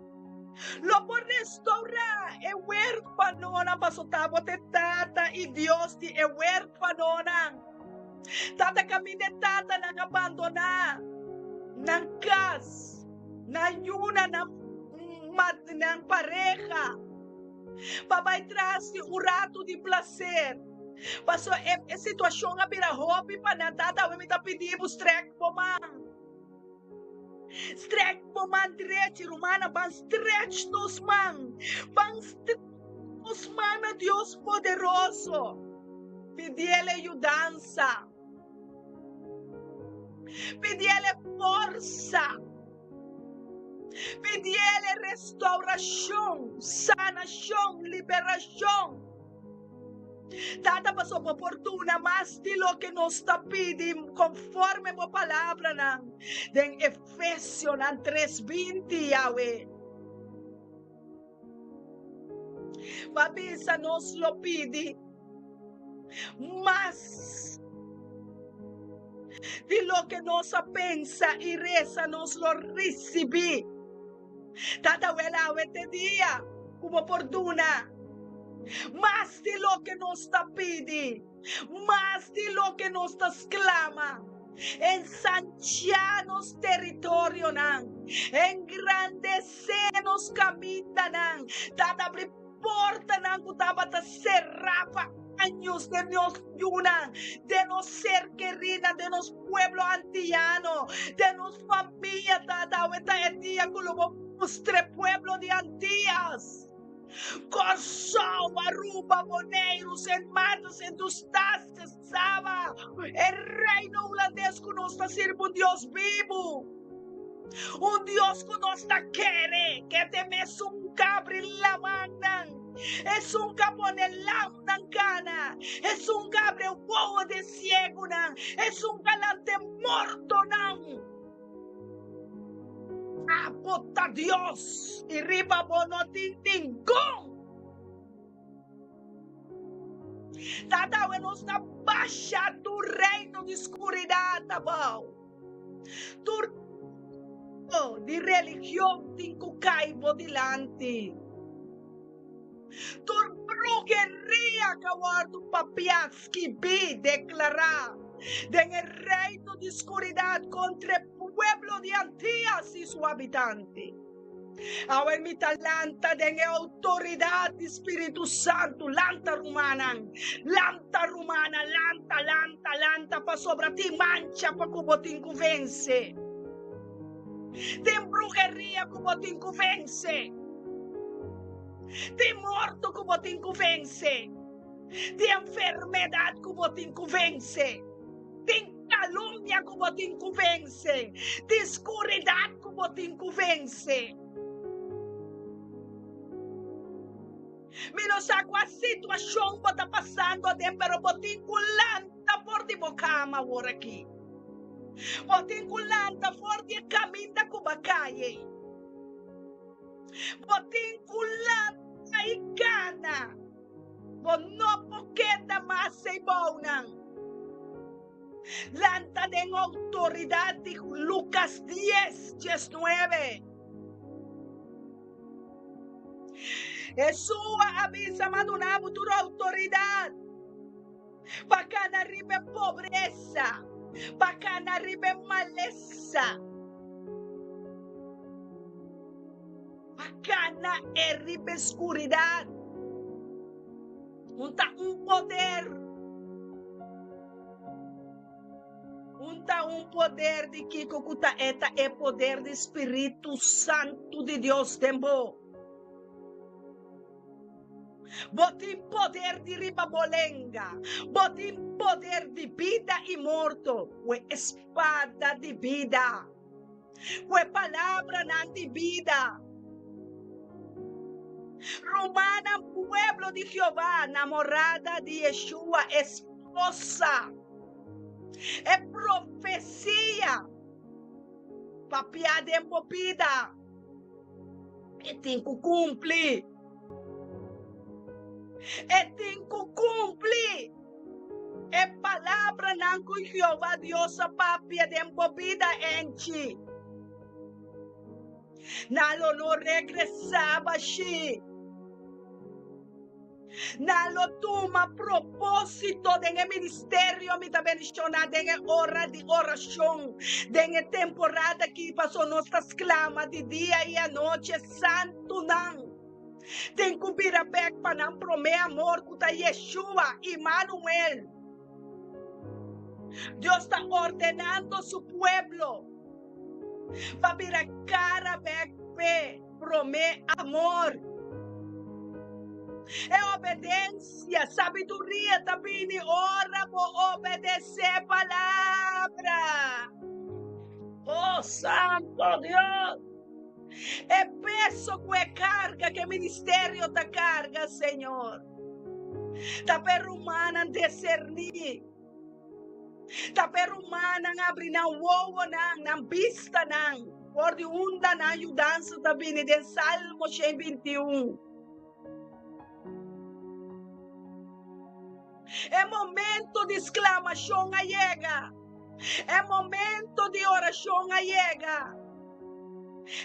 Lo bo restourá e huérfanonan, pasobra ta bo ta e Tata i Dios di e huérfanonan. Tata kaminda e tatanan a bandoná nan kas, nan yunan, nan nan pareha pa bai tras di un ratu di plaser. Pasobra e e situashon a bira hopi pa nan. Tata, awe mi ta pidi bo strek bo man. Strek bo man drechi, rumannan, ban stretch nos man. Ban stretch nos man na Dios poderoso. Pidiel e yudansa. Pidiel e forsa. Pidiel e restaurashon, sanashon, liberashon. Tata, pasobra bo por duna mas di loke nos ta pidi konforme bo palabranan den Efesionan 3:20, Yahweh. Pa bisa nos lo pidi mas di loke nos a pensa i resa nos lo risibí. Tata wel awe te dia ku bo por duna mas di loke nos ta pidi, mas di loke nos ta sklama. Ensanchá nos teritorionan, engrandesé nos kamindanan. Tata abri portanan ku tabata será pa años den nos yunan, den nos ser kerinan, den nos pueblo antiano, den nos famia. Tata, awe ta e dia ku lo bo mustra e pueblo di Antias, Kòrsou, Aruba, Boneiru, Sint Maarten, Sint Eustatius, Saba, e Reino Hulandes ku nos ta sirbi un Dios bibu, un Dios ku nos ta kere, ke ta e mesun ka abri lamannan, esun ka pone lamnan kana, esun ka abri e wowo di e siegunan, esun ka lanta e mortonan. Abo ta Dios i riba bo no tin ningun. Tata, awe nos ta basha tur reino di skuridat abou. Tur reino di religion tin ku kai bo dilanti. Tur bruheria ka wòrdu papiá, skibí, deklará den e reino di skuridat kontra e pueblo di Antias i su habitante. Awe mi ta lanta den e outoridat di Spiritu Santu. Lanta, rumannan! Lanta, rumana! Lanta, lanta, lanta, pasobra tin mancha pa ku bo tin ku vense. Tin bruheria ku bo tin ku vense. Tin morto ku bo tin ku vense. Tin enfermedat ku bo tin ku vense. Tin Calumnia ku bo tin ku vense, tin skuridat ku bo tin ku vense. Mi no sa kua situashon bo ta pasando aden, pero bo tin ku lanta for di bo kama awor aki. Bo tin ku lanta for di e kaminda ku bo a kai ei. Bo tin ku lanta i gana. Bo no por keda mas ei bounan. Lanta den outoridat di Lukas dies, diesnuebe. Jesúa a bisa, M'a duna bo tur outoridat pa kana riba e pobresa, pa kana riba e malesa. Pa kana e riba e skuridat. Un ta un poder. Un ta un poder di kiko ku ta e ta e poder di Spiritu Santu di Dios den bo. Bo tin poder di riba bo lenga. Bo tin poder di bida i morto ku e espada di bida. Ku e palabranan di bida. Rumannan, pueblo di Jehová, namorada di Yeshua, esposa. E profesia papia den bo bida, e tin ku kumpli. E tin ku kumpli e palabranan ku Jehová Dios a papia den bo bida enchi. Nan lo no regresá bashí. Nan lo tuma propósito den e ministerio. Mi ta bendishoná den e ora di orashon, den e temporada aki, pasobra nos ta sklama di dia i anochi. Santunan tin ku bira bèk pa nan promé amor ku ta Yeshua, Imanuel. Dios ta ordenando su pueblo pa bira kara bèk p'e promé amor. E obedensia, sabiduria ta bini ora bo obedesé palabra. Oh, Santo Dios! E peso ku e karga ku e ministerio ta karga, Señor, ta p'e rumannan deserní. Ta p'e rumannan abri nan wowonan, nan bistanan, for di unda nan yudansa ta bini den Salmo 121. E momento di sklamashon a yega. E momento di orashon a yega.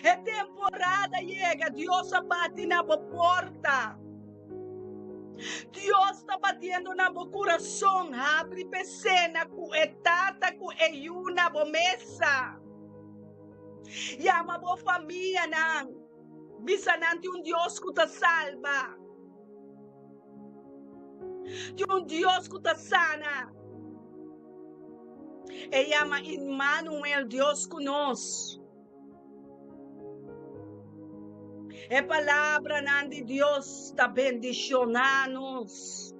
E temporada a yega. Dios a bati na bo porta. Dios ta batiendo na bo kurason. Habri p'e sena ku e Tata ku e Yu na bo mesa. Yama bo famianan. Bisa nan tin un Dios ku ta salba. Tin un Dios ku ta sana. E yama Immanuel, Dios ku nos. E palabranan di Dios ta bendishoná nos.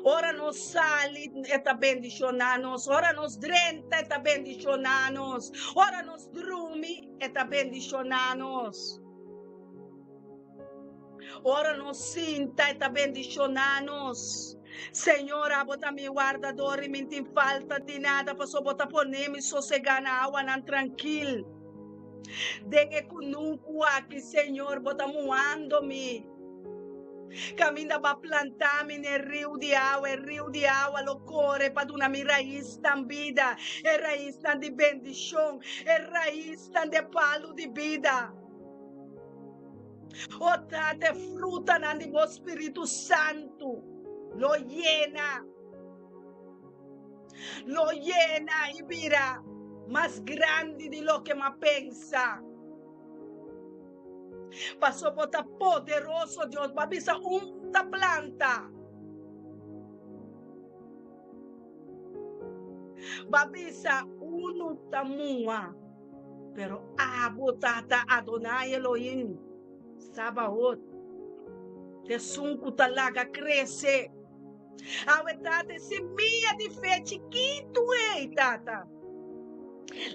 Ora nos sali, e ta bendishoná nos. Ora nos drenta, e ta bendishoná nos. Ora nos drumi, e ta bendishoná nos. Ora nos sinta, e ta bendishoná nos. Señor, abo ta mi wardador i mi n'tin falta di nada, pasobra bo ta pone mi sosegá na awanan trankil. Den e kunuku aki, Señor, bo ta muando mi. Kaminda bo a plantá mi n'e riu di awa, e riu di awa lo kore pa duna mi raisnan bida, e raisnan di bendishon, e raisnan di e palu di bida. O Tata, e frutanan di bo Spiritu Santu lo yena, lo yena i bira mas grandi di loke m'a pensa. Pasobra bo ta poderoso, Dios, bo a bisa un ta planta. Bo a bisa unu ta mua. Pero abo, Tata Adonai Elohim Sabaot, t'esun ku ta laga krese. Awe, Tata, e simia di fe chikitu ei, Tata,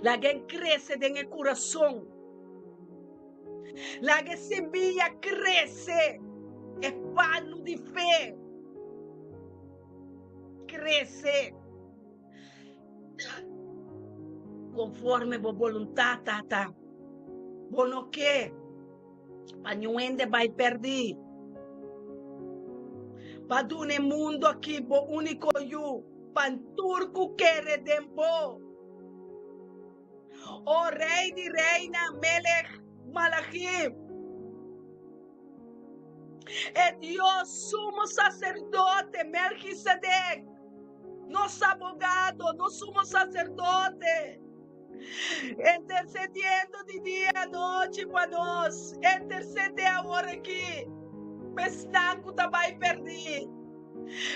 lag'en krese den e kurason. Laga e simia krese, e palu di fe krese. Konforme bo boluntat, Tata. Bo no ke pa niun hende bai pèrdí. Pa duna e mundu akí bo úniko Yu, pa tur ku kere den bo. O Rei di reinan, Melech Malachim. E Dios Sumo Saserdote Melchisedek, nos abogado, nos Sumo Saserdote, intercediendo di dia i anochi pa nos, intercede awor aki pa esnan ku ta bai perdí,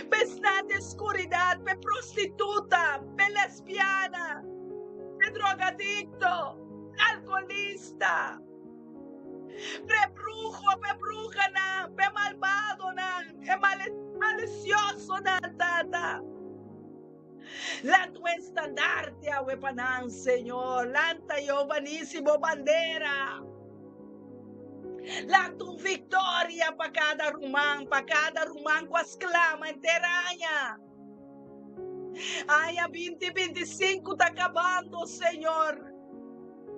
pa esnan den skuridat, pa e prostituta, pa e lesbiana, pa e drogadikto, alkoholista. P'e bruho, p'e bruhanan, p'e malbadonan, e malisiosonan, Tata. Lanta un estandarte awe pa nan, Señor. Lanta Jehová Nisi bo bandera. Lanta un victoria pa cada ruman, pa cada ruman cu a sclama henter aña. Aña 2025 ta cabando, Señor,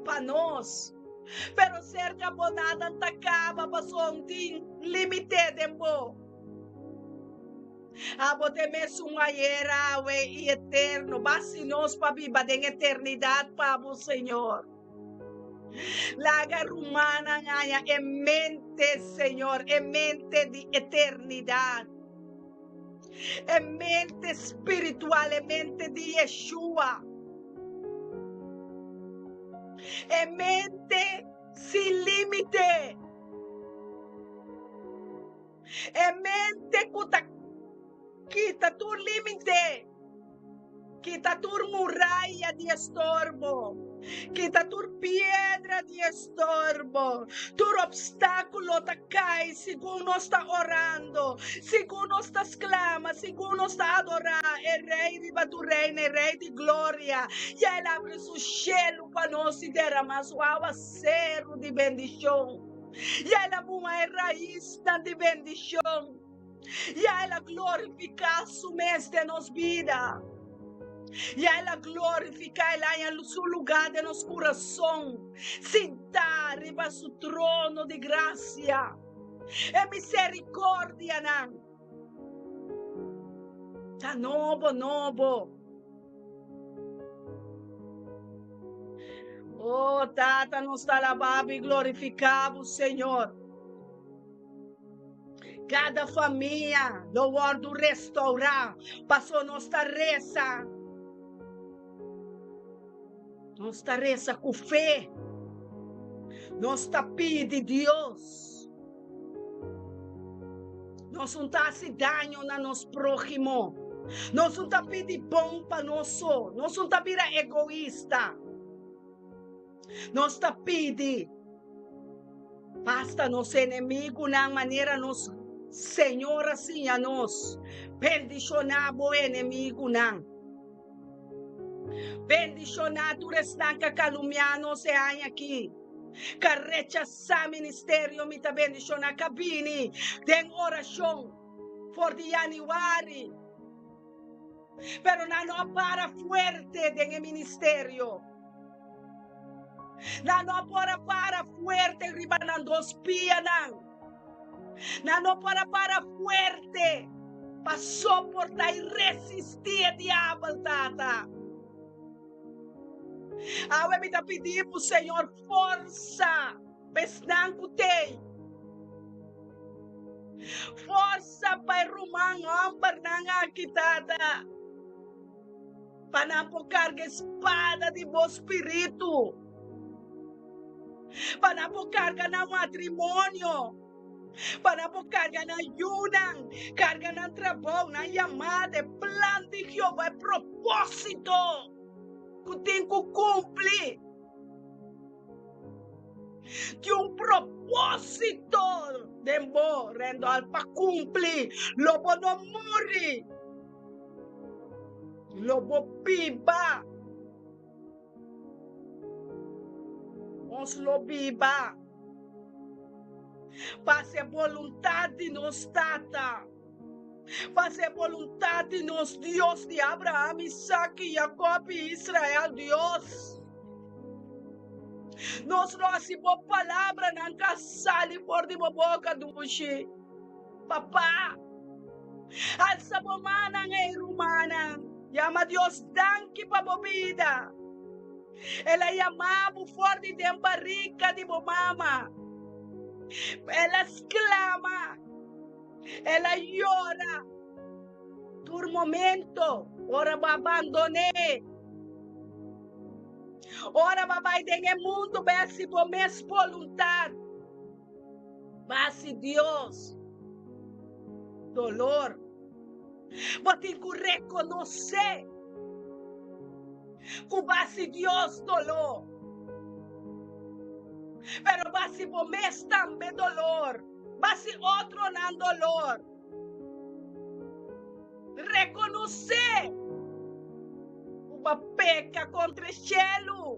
pa nos. Pero serka bo nada ta kaba pasobra un tin limite den bo. Abo ta e mesun ayer, awe i eterno. Basi nos pa biba den eternidat pa bo, Señor. Laga rumannan haña e mente, Señor, e mente di eternidat. E mente spiritual, e mente di Yeshua. E mente sin límite. E mente ku ta kita tur límite, kita tur muraya di estorbo, kita tur piedra di estorbo, tur opstákulo ta kai segun nos ta orando, segun nos ta sklama, segun nos ta adorá e Rei riba tur reina, e Rei di gloria. Ya el abri su shelu pa nos i derama su awaseru di bendishon. Ya el a muha e raisnan di bendishon. Ya el a glorifiká su mes den nos bida. Ya el a glorifiká, el haña su lugá den nos kurason, sintá riba su trono di grasia. E miserikòrdianan ta nobo nobo. Oh, Tata, nos ta alabá bo i glorifiká bo, Señor. Kada famia lo wòrdu restourá, paso nos ta resa. Nos ta resa ku fe. Nos ta pidi Dios. Nos no ta hasi daño na nos próhimo. Nos no ta pidi bon pa nos so. Nos no ta bira egoista. Nos ta pidi pasta nos enemigunan manera nos Señor a siña nos. Bendishoná bo enemigunan. Bendishoná tur esnan ka kalumia nos e aña aki, ka rechasá ministerio. Mi ta bendishoná ka bini den orashon for di yanüari, pero nan no a para fuerte den e ministerio. Nan no por a para fuerte riba nan dos pianan. Nan no por a para fuerte pa soportá i resistí e diabel, Tata. Awe mi ta pidi bo, Señor, forsa pa esnan ku t'ei. Forsa pa e ruman hòmbernan aki, Tata. Pa nan por karga e spada di bo spiritu, pa nan por karga nan matrimonio, pa nan por karga nan yunan, karga nan trabou, nan yamada, e plan di Jehová, e propósito ku tin ku kumpli. Tin un propósito den bo, Randolph, pa kumpli. Lo bo no muri. Lo bo biba. Nos lo biba. Pa haci e boluntad di nos Tata. Pa haci e boluntad di nos Dios di Abraham, Isaac, Jacob y Israel, Dios. Nos lo haci bo palabranan ka sali for di bo boca, dushi. Papá, alsa bo mannan, ey rumannan. Yama Dios danki pa bo bida. El a yama bo for di den barika di bo mama. El a sklama, el a yora tur momento ora bo a bandon'é. Ora bo a bai den e mundu bai hasi bo mes boluntat. Basi Dios dolor. Bo tin ku rekonosé ku basi Dios dolor. Pero basi bo mes tambe dolor. Basi otronan dolor. Rekonosé ku bo a peka kontra e shelu.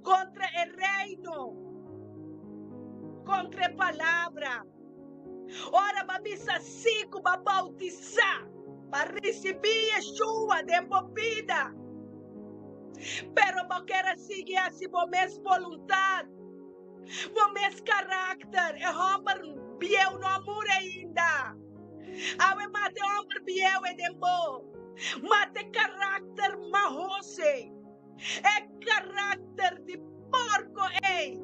Kontra e Reino, kontra e Palabra. Ora bo a bisa sí ku bo a boutisá pa risibí Yeshua den bo bida, pero bo kier a sigui hasi bo mes boluntat, bo mes karakter, e hòmber bieu no a muri ainda. Awe mata e hòmber bieu ei den bo. Mata e karakter mahos ei. E karakter di porko ei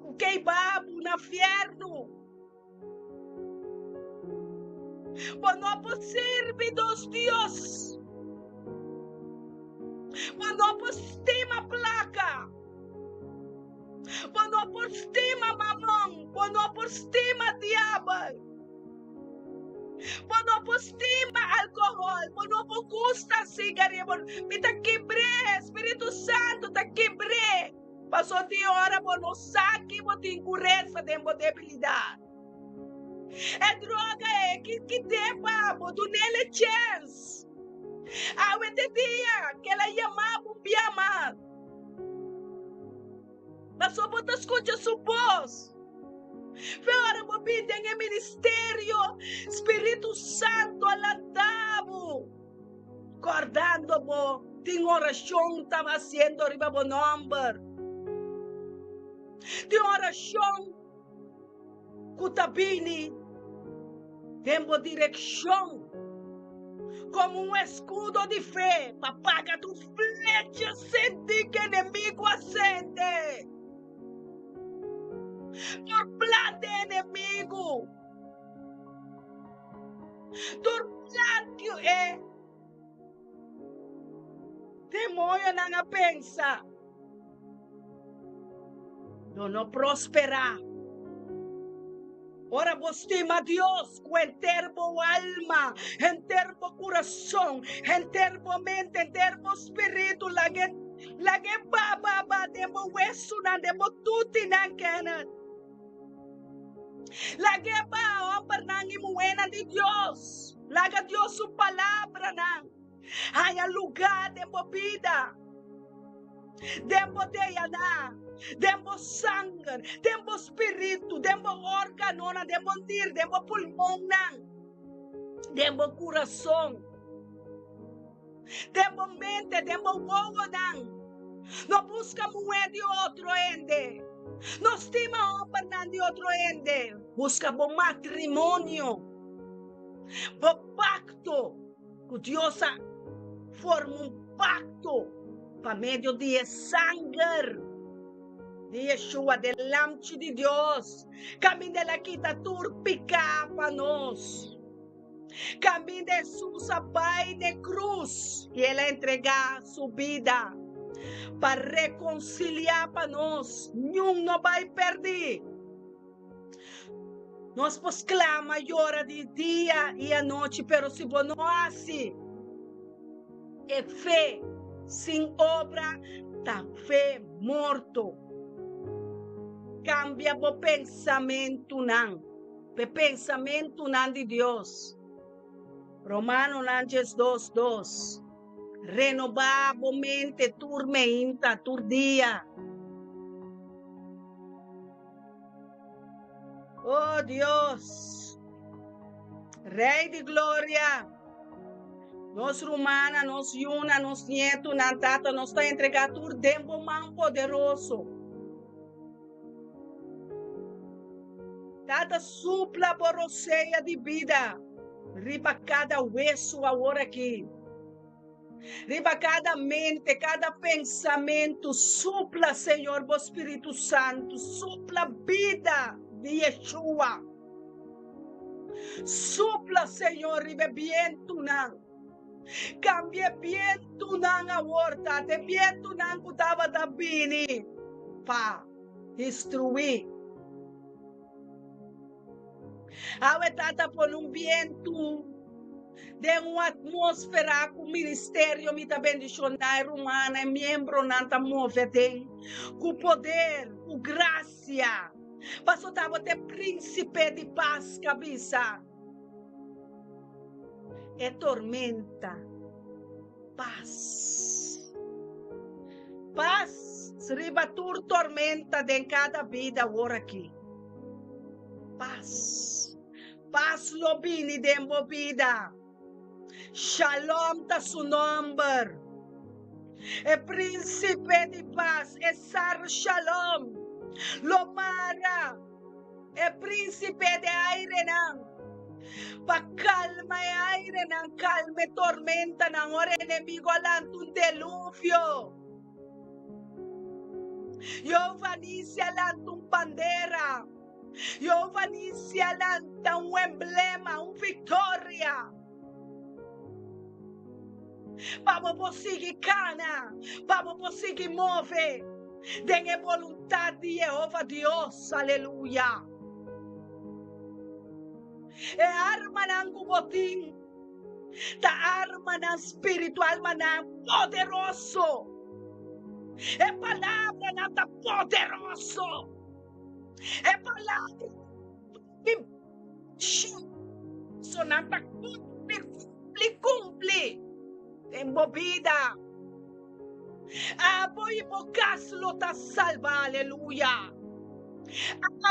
ku ke hiba bo na fièrnu. Bo no por sirbi dos dios. Bo no por stima plaka. Bo no por stima mamon. Bo no por stima diabel. Bo no por stima alkohòl. Bo no por gusta sigaria. Bo, mi ta kibr'é. Spiritu Santu ta kibr'é. Paso tin ora bo no sa ki bo tin ku resa den bo debilidat. E droga ei ki kit'é pa bo, dun'el e chèns. Awe te dia ku el a yama bo un bia mas. Paso bo ta skucha su bos. Fe ora bo bin den e ministerio, Spiritu Santu a lanta bo, kòrdando bo tin orashon ta hasiendo riba bo nòmber. Tin orashon ku ta bini den bo direkshon komo un eskudo di fe pa paga tur flecha sentí ku enemigu a sende. Tur plan di enemigu, tur plan ku e demoñonan a pensa. Lo no prosperá. Ora bo stima Dios ku henter bo alma, henter bo kurason, henter bo mente, henter bo spiritu, lag'e lag'e ba ba ba den bo wesunan, den bo tutinan, Kenneth. Lag'e ba, hòmbernan i muhénan di Dios. Laga Dios su palabranan haña lugá den bo bida. Den bo DNA, den bo sanger, den bo spiritu, den bo órganonan, den bo nir, den bo pulmonnan, den bo kurason, den bo mente, den bo wowonan. No buska muhé di otro hende. No stima hòmbernan di otro hende. Buska bo matrimonio, bo pakto. Ku Dios a forma un pakto pa medio di e sanger di Yeshua, de Lamchi di Dios, kaminda el a kita tur piká pa nos. Kaminda Hesus a bai n'e krus i el a entregá su bida pa rekonsiliá pa nos, niun no bai pèrdí. Nos por sklama, yora di dia i anochi, pero si bo no hasi e fe sin obra ta fe morto. Kambia bo pensamentunan pa e pensamentunan di Dios. Romanonan 12, 2. Renobá bo mente tur meinta, tur dia. Oh Dios, Rey di Gloria, nos rumana, nos yuna, nos nietunan, Tata, nos ta entrega tur den bo man poderoso. Tata, supla bo rosea di bida riba kada wesu awor aki. Riba kada mente, kada pensamentu, supla, Señor, bo Spiritu Santu, supla bida di Yeshua. Supla, Señor, riba e bientunan. Kambia e bientunan awor, Tata, e bientunan ku tabata bini pa destruí. Awe Tata pone un bientu den un atmósfera ku ministerio mi ta bendishoná e rumannan, e miembronan ta move aden ku poder, ku grasia. Paso tabata e Prínsipe di Pas ku a bisa e tormenta, Pas. Pas riba tur tormenta den kada bida awor aki. Pas. Pas lo bini den bo bida. Shalom ta su nomber. E Prínsipe di Pas, e Sar Shalom, lo mara e prínsipe di airenan. Pa kalma e airenan, kalma e tormentanan, ora e enemigo a lanta un deluvio. Jehová Nisi a lanta un bandera. Jehová Nisi a lanta un emblema, un viktoria. Pa bo por sigui kana, pa bo por sigui move den e boluntat di Jehova Dios. Aleluya! E armanan ku bo tin ta armanan spiritual, armanan poderoso. E palabranan ta poderoso. E palabra di so nan ta kumpli, kumpli, kumpli den bo bida. Abo i bo kas lo ta salba, aleluya.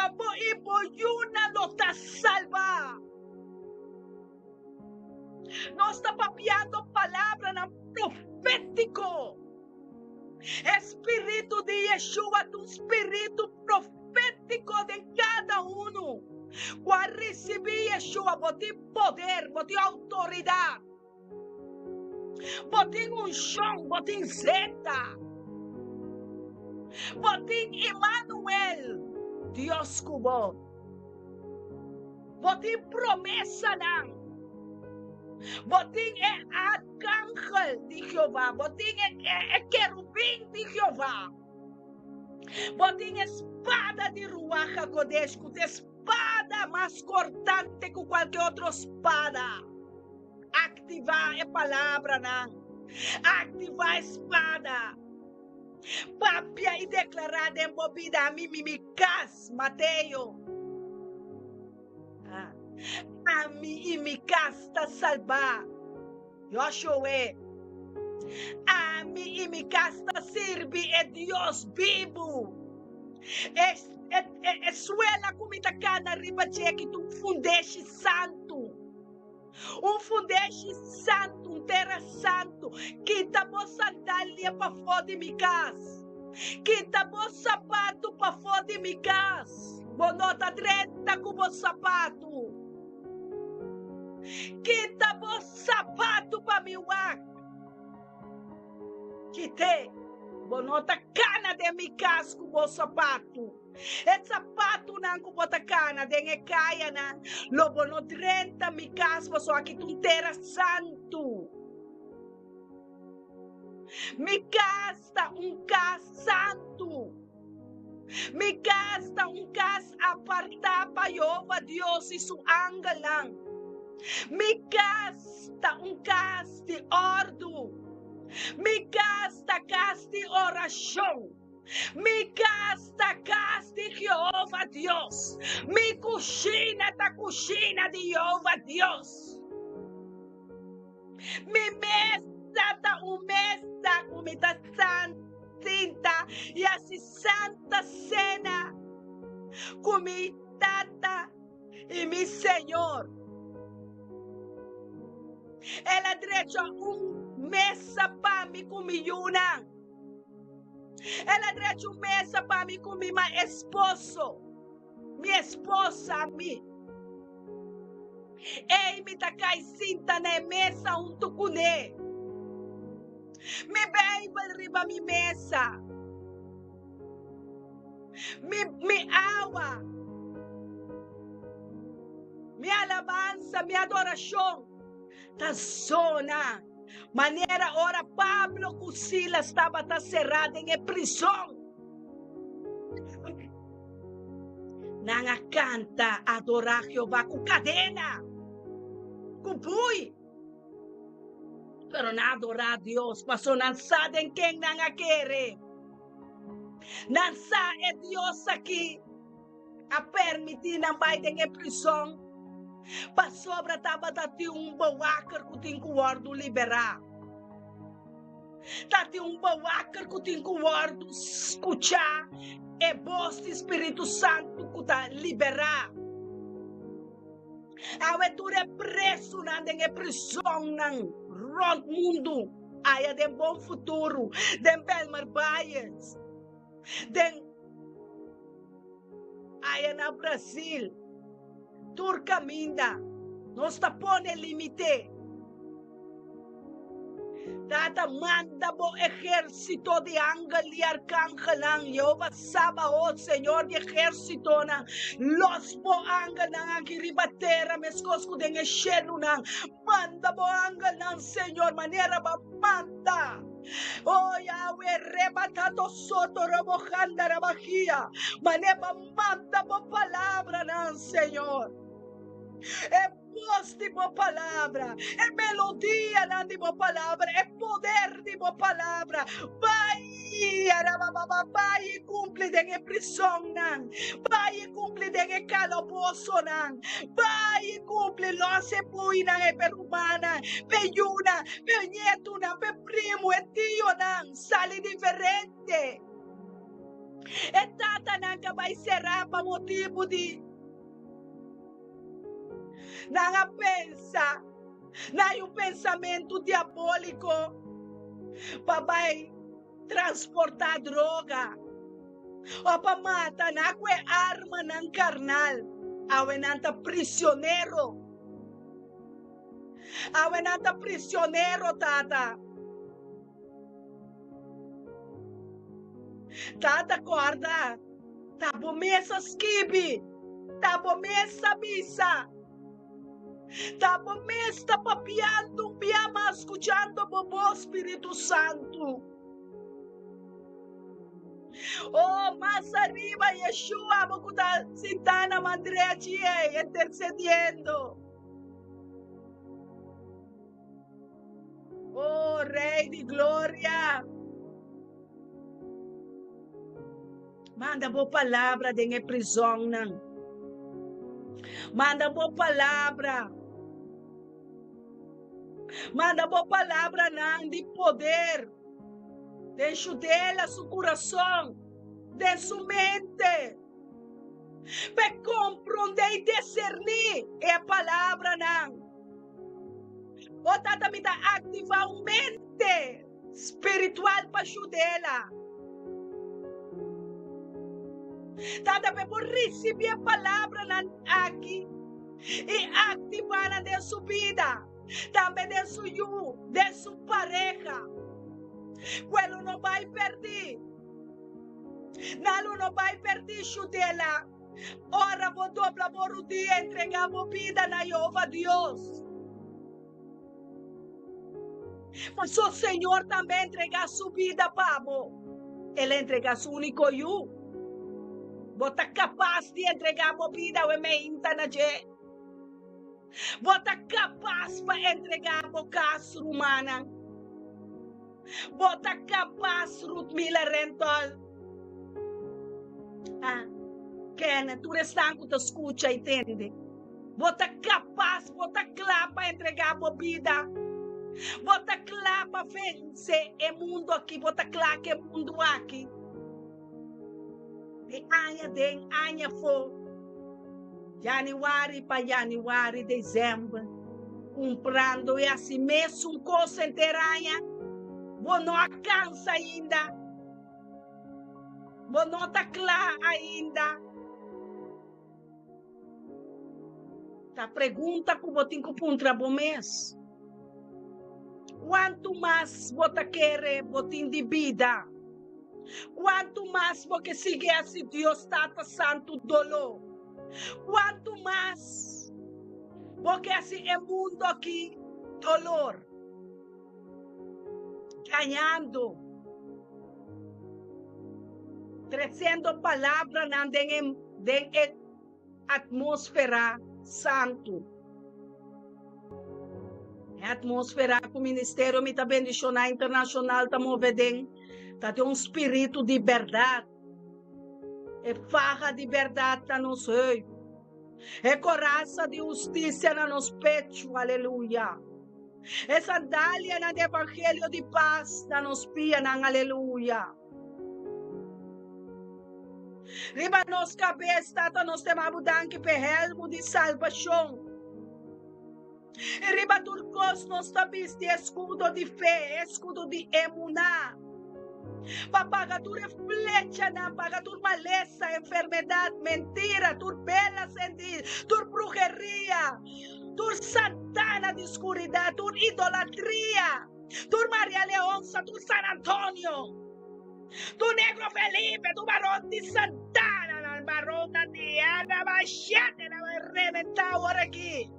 Abo i bo yunan lo ta salba. Nos ta papiando palabranan profétiko. E spiritu di Yeshua ta un spiritu profétiko den kada unu ku a risibí Yeshua. Bo tin poder, bo tin outoridat, bo tin unshon, bo tin zeta, bo tin Immanuel, Dios ku bo. Bo tin promesanan. Bo tin e arkangel di Jehová. Bo tin e, e, e kerubin di Jehová. Bo tin e spada di Ruach HaKodesh, ku ta e spada mas kortante ku kualke otro spada. Aktivá e palabranan. Aktivá e spada. Papia i deklará den bo bida, Ami mi mi kas, Mateo. Ami i mi kas ta salbá, Yoshoe. Ami i mi kas ta sirbi e Dios bibu. E, e, e, e suela ku mi ta kana riba dje ki ta un fundeshi santu. Un fundeshi santu, un tera santu. Kita bo sandalia pafó di mi kas. Kita bo sapatu pafó di mi kas. Bo no ta drenta ku bo sapatu. Kita bo sapatu pa mi wak. Kit'é. Bo no ta kana den mi kas ku bo sapatu. E sapatunan ku bo ta kana den e kayanan, lo bo no drenta mi kas, pasobra aki ta un tera santu. Mi kas ta un kas santu. Mi kas ta un kas apartá pa Jehova Dios i su angelnan. Mi kas ta un kas di òrdu. Mi kas ta kas di orashon. Mi kas ta kas di Jehova Dios. Mi kushina ta kushina di Jehova Dios. Mi mesa ta un mesa ku mi ta sinta i hasi santa sena ku mi Tata i mi Señor. El a drecha un mesa pa mi ku mi yunan. El a drecha un mesa pa mi ku mi ma esposo, mi esposa, mi. Ei mi ta kai sinta na e mesa huntu kuné. Mi Beibel riba mi mesa. Mi, mi awa. Mi alabansa, mi adorashon ta zona. Manera ora Pablo ku Silas tabata será den e prizon, nan a kanta adorá Jehová ku kadena, ku bui. Pero nan a adorá Dios pasobra nan sa den ken nan a kere. Nan sa e Dios aki a permití nan bai den e prizon pasobra tabata tin un bewaker ku tin ku wòrdu liberá. Ta tin un bewaker ku tin ku wòrdu skuchá e bos di Spiritu Santu ku ta liberá. Awe tur e presunan den e prizonnan rònt mundu aya den Bon Futuro, den Belmar Baez, den aya na Brasil, tur kaminda. Nos ta pone limite. Tata, manda bo ehérsito di angel i arkangelnan, Yehova Sabaot, Señor di ehérsitonan, los bo angelnan aki riba tera meskos ku den e shelunan. Manda bo angelnan, Señor, manera bo a manda. O Yahweh, rebatato soto robo handa rabahia, manera bo a manda bo palabranan, Señor. E bos di bo palabra, e melodianan di bo palabra, e poder di bo palabra. Bai, arabababa, bai i kumpli den e prisonnan. Bai i kumpli den e kalabosonan. Bai i kumpli los e buinan, e perumannan, p'e yunan, p'e ñetunan, p'e primu, e tionan. Sali diferente. E tatanan ka bai será pa motibu di. Nan a pensa, nan hay un pensamentu diabóliko pa bai transportá droga o pa mata nan ku e armanan karnal. Awe nan ta prisionero. Awe nan ta prisionero, Tata. Tata kòrda, ta bo mes a skibi, ta bo mes a bisa, ta bo mes ta papiando un bia mas skuchando bo bos, Spiritu Santu. Oh, mas ariba, Yeshua, bo ku ta sintá na man drechi ei, intersediendo. Oh, Rey di Gloria. Manda bo palabra den e prizonnan. Manda bo palabra. Manda bo palabranan di poder den Shudela su kurason, den su mente. P'e komprondé i diserní e palabranan. O Tata, mi ta aktivá un mente spiritual pa Shudela. Tata, p'e por risibí e palabranan aki i aktivá nan den su bida, tambe den su yu, den su pareha. Ku e lo no bai pèrdí. Nan lo no bai pèrdí, Shudela. Ora bo dobla bo rudia entregá bo bida na Yehova Dios. Pasobra Señor tambe a entregá su bida pa bo. El a entregá su úniko Yu. Bo ta kapas di entregá bo bida awe meinta na dje? Bo ta kapas pa entregá bo kas, rumannan? Bo ta kapas, Ruthmila Rentol? Ah, Kenneth, tur esnan ku ta skucha i tende, bo ta kapas, bo ta kla pa entregá bo bida? Bo ta kla pa vense e mundu aki? Bo ta kla ku e mundu aki? Di aña den, aña afó, Januari pa januari, december, kumprando e hasi mesun kos henter aña, bo no a kansa ainda, bo no ta kla ainda. Ta pregunta ku bo tin ku puntra bo mes. Kuantu mas bo ta kere bo tin di bida? Kuantu mas bo ke sigui hasi Dios Tata Santu doló? Kuantu mas bo ke hasi e mundu aki dolor? Gañando, tresiendo palabranan den e den e atmósfera santu. E atmósfera ku Ministerio Mi Ta Bendishoná Internashonal ta move den ta den un spiritu di bèrdat. E faha di bèrdat na nos heup. E korasa di hustisia na nos pechu. Aleluya. E sandalianan di evangelio di pas na nos pianan. Aleluya. Riba nos kabes, Tata, nos ta yama bo danki p'e hèlmu di salbashon. I riba tur kos nos ta bisti e eskudo di fe, e eskudo di emuná, pa paga tur e flechanan, paga tur malesa, enfermedat, mentira, tur bela sendí, tur bruheria. Tur santana di skuridat, tur idolatria, tur Maria Leonsa, tur San Antonio, tur Negro Felipe, tur baron di santana, nan baronnan di Ana Machete nan bai rebentá awor aki.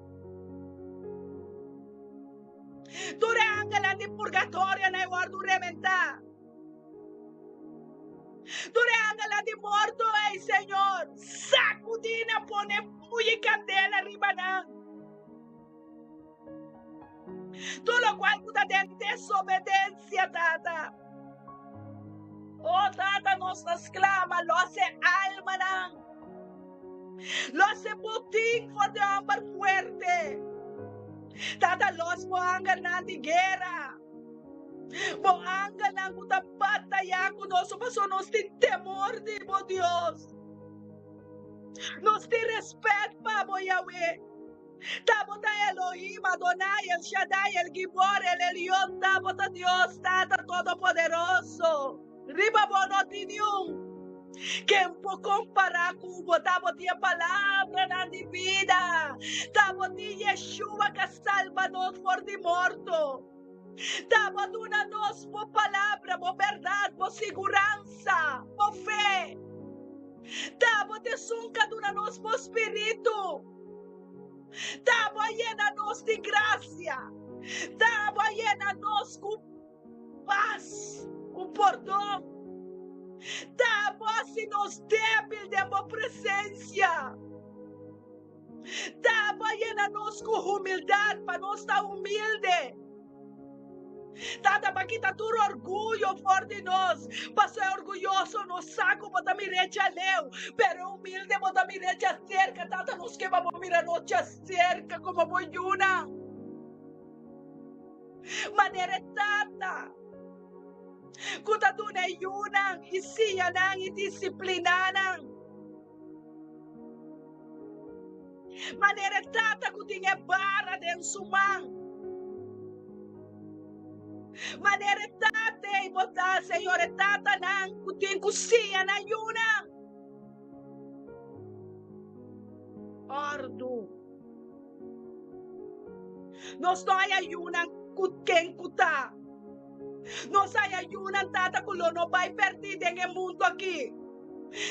Tur e angelnan di purgatorio nan e wòrdu rebentá. Tur e angelnan di morto ei, Señor, sacudí nan, pone fuyi candela riba nan. Tur locual cu ta den desobedencia, Tata. Oh, Tata, nos ta sclama, los e almanan. Los e botin for di homber fuerte. Tata, los bo angelnan di guera. Bo angelnan ku ta batayá ku nos pasobra nos tin temor di bo, Dios. Nos tin rèspèt pa bo, Yahweh. Ta bo ta Elohim, Adonai, El Shaddai, El Gibor, El Elyon, ta bo ta Dios, Tata Todopoderoso. Riba bo no tin niun ken por kompará ku bo. Ta bo tin e palabranan di bida. Ta bo tin Yeshua ku a salba nos for di morto. Ta bo a duna nos bo palabra, bo bèrdat, bo siguransa, bo fe. Ta bo ta esun ku a duna nos bo spiritu. Ta bo a yena nos di grasia. Ta bo a yena nos ku pas, ku pordon. Ta bo a hasi nos débil den bo presensia. Ta bo a yena nos ku humildat pa nos ta humilde. Tata, pa kita tur orguyo for di nos, pasobra e orguyoso no sa ku bo ta mir'é djaleu, pero e humilde bo ta mir'é djaserka. Tata, nos ke pa bo mira nos djaserka komo bo yunan. Manera e tata ku ta duna e yunan i siña nan i disipliná nan. Manera e tata ku tin e bara den su man. Manera e tata ei bo ta, Señor, e tatanan ku tin ku siña nan yunan. Òrdu. Nos no haya yunan ku ken ku ta. Nos haya yunan, Tata, ku lo no bai pèrdí den e mundu akí.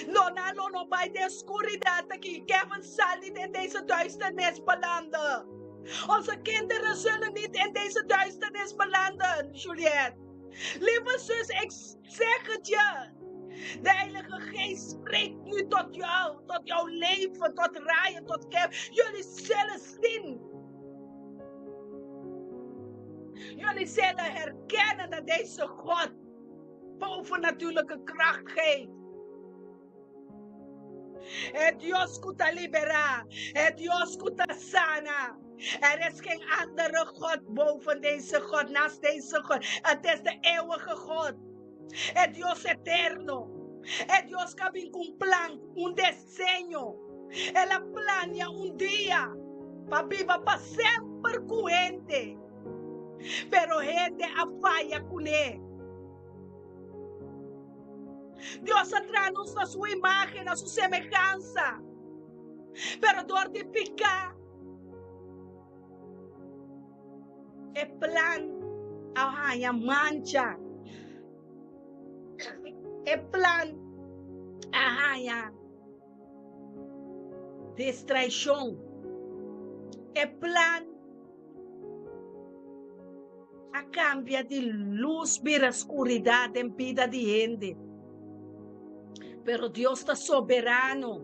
Lo nan lo no bai den skuridat akí. Kevin, sal niet in deze duisternis belanden. Onze kinderen zullen niet in deze duisternis belanden, Juliette. Lieve zus, ik zeg het je. De Heilige Geest spreekt nu tot jou, tot jouw leven, tot Ryan, tot Kevin. Jullie zullen zien. Jullie zullen herkennen dat deze God bovennatuurlijke kracht geeft. E Dios ku ta liberá, e Dios ku ta sana. Er is geen andere God boven deze God, naast deze God. Het is de eeuwige God. E Dios eterno. E Dios ku a bin ku un plan, un deseño. El a plania un dia pa biba pa semper ku hende. Pero hende a faya kuné. Dios a traha nos na su imágen, na su semehansa. Pero dor di piká, e plan a haña mancha. E plan a haña distraishon. E plan a kambia di lus bira skuridat den bida di hende. Pero Dios ta soberano.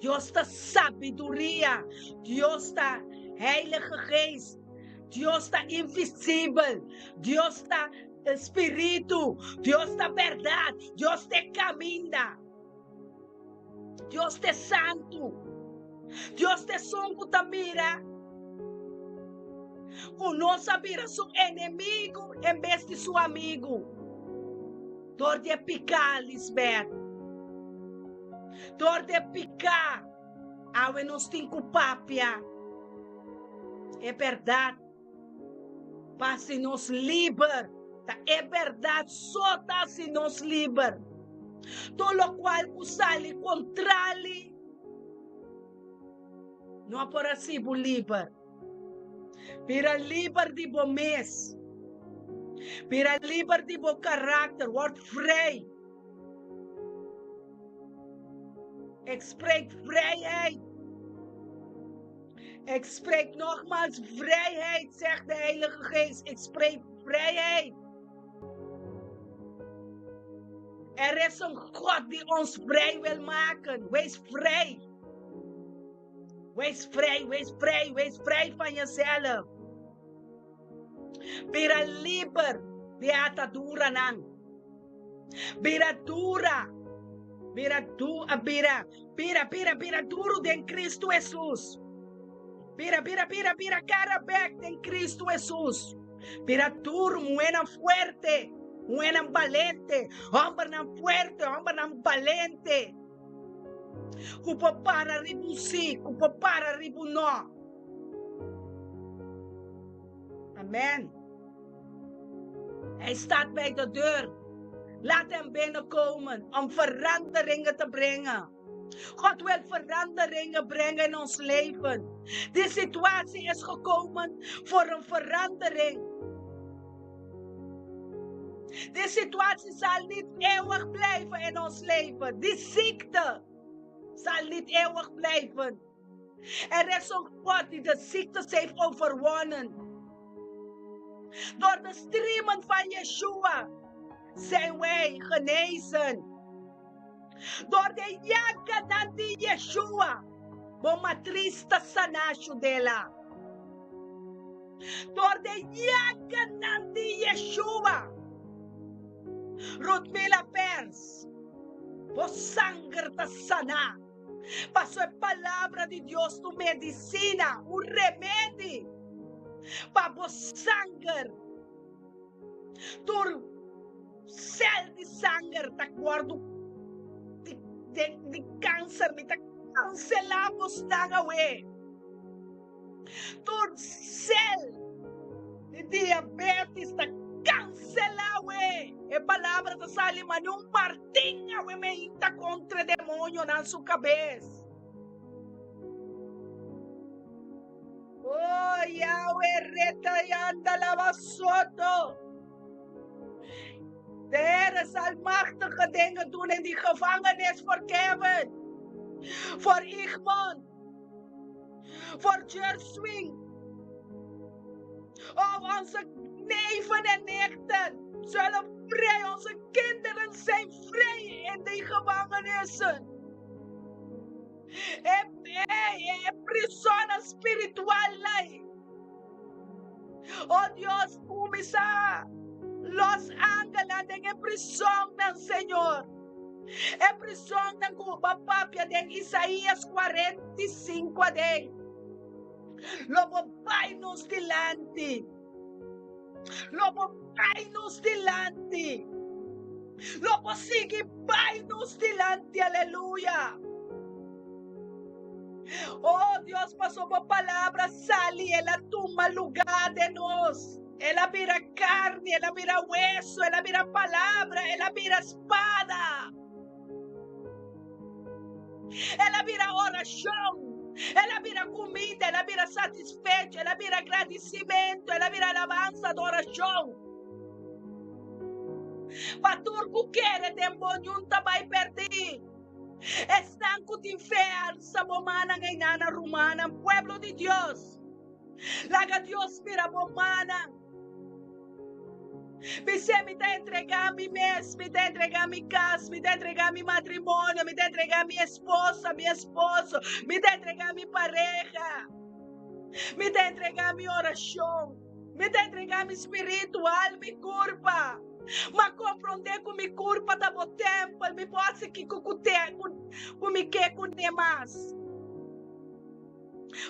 Dios ta sabiduria. Dios ta Heilige Geest. Dios ta invisibel. Dios ta spiritu. Dios ta bèrdat. Dios ta e kaminda. Dios ta e santu. Dios ta esun ku ta mira ku nos a bira su enemigu en bes di su amigu. Dor di e piká, Lisbeth. Dor di e piká, awe nos tin ku papia e bèrdat. Pa hasi nos liber. Ta e bèrdat so ta hasi nos liber. Tur lokual ku sali kontrali no a por hasi bo liber. Bira liber di bo mes. Bira liber di bo karakter. Word vrij. Ik spreek vrijheid. Ik spreek nogmaals vrijheid, zegt de Heilige Geest. Ik spreek vrijheid. Er is een God die ons vrij wil maken. Wees vrij. Wees vrij, wees vrij, wees vrij van jezelf. Bira liber di ataduranan. Bira dura. Bira du, bira, bira, bira, bira duro den Cristo Jesus. Bira, bira, bira, bira cara bek den Cristo Jesus. Bira duro, muhernan fuerte, muhernan balente, hombernan fuerte, hombernan balente. Ku por para riba un sí, ku por para riba un no. Amen. Hij staat bij de deur. Laat hem binnenkomen om veranderingen te brengen. God wil veranderingen brengen in ons leven. Die situatie is gekomen voor een verandering. Die situatie zal niet eeuwig blijven in ons leven. Die ziekte zal niet eeuwig blijven. Er is een God die de ziektes heeft overwonnen. Door de striemen van Yeshua zijn wij genezen. Door de llaganan di Yeshua, bo matris ta sana, Shudela. Door de llaganan di Yeshua, Rudmila Pers, bo sanger ta sana. Paso e palabra di Dios ta un medisina, un remedi pa bo sanger. Tur sel di sanger ta wordu di, di, di kanser, mi ta kanselá bosnan awe. Tur sel di diabetes ta kanselá awe. E palabra ta sali mane un martin awe meinta kontra e demonionan su kabes. Oh Yahweh retayanda lava soto. De Heer zal machtige dingen doen in die gevangenis voor Kevin, voor Igmond, voor Jerswing. Oh, onze neven en nichten zullen vrij, onze kinderen zijn vrij in die gevangenissen. E, e, e prisonnan spiritual ei. Oh Dios, kuminsá los angelnan den e prisonnan, Señor. E prisonnan ku bo a papia den Isaías 45 aden. Lo bo bai nos dilanti. Lo bo bai nos dilanti. Lo bo sigui bai nos dilanti. Aleluya. Oh Dios, paso bo palabra sali, el a tuma lugá den nos. El a bira carni, el a bira hueso, el a bira palabra, el a bira spada. El a bira orashon, el a bira kuminda, el a bira satisfecho, el a bira gradisimentu, el a bira alabansa, adorashon. Pa tur ku kere den bo, niun ta bai pèrdí. Esnan ku tin fe, alsa bo mannan einan, rumannan, pueblo di Dios. Laga Dios mira bo mannan. Bis'é, Mi ta entregá mi mes, mi ta entregá mi kas, mi ta entregá mi matrimonio, mi ta entregá mi esposa, mi esposo, mi ta entregá mi pareha, mi ta entregá mi orashon, mi ta entregá mi spiritu, alma i kurpa. M'a komprondé ku mi kurpa ta bo tèmpel, mi por hasi kiko ku te ku mi ke kuné mas.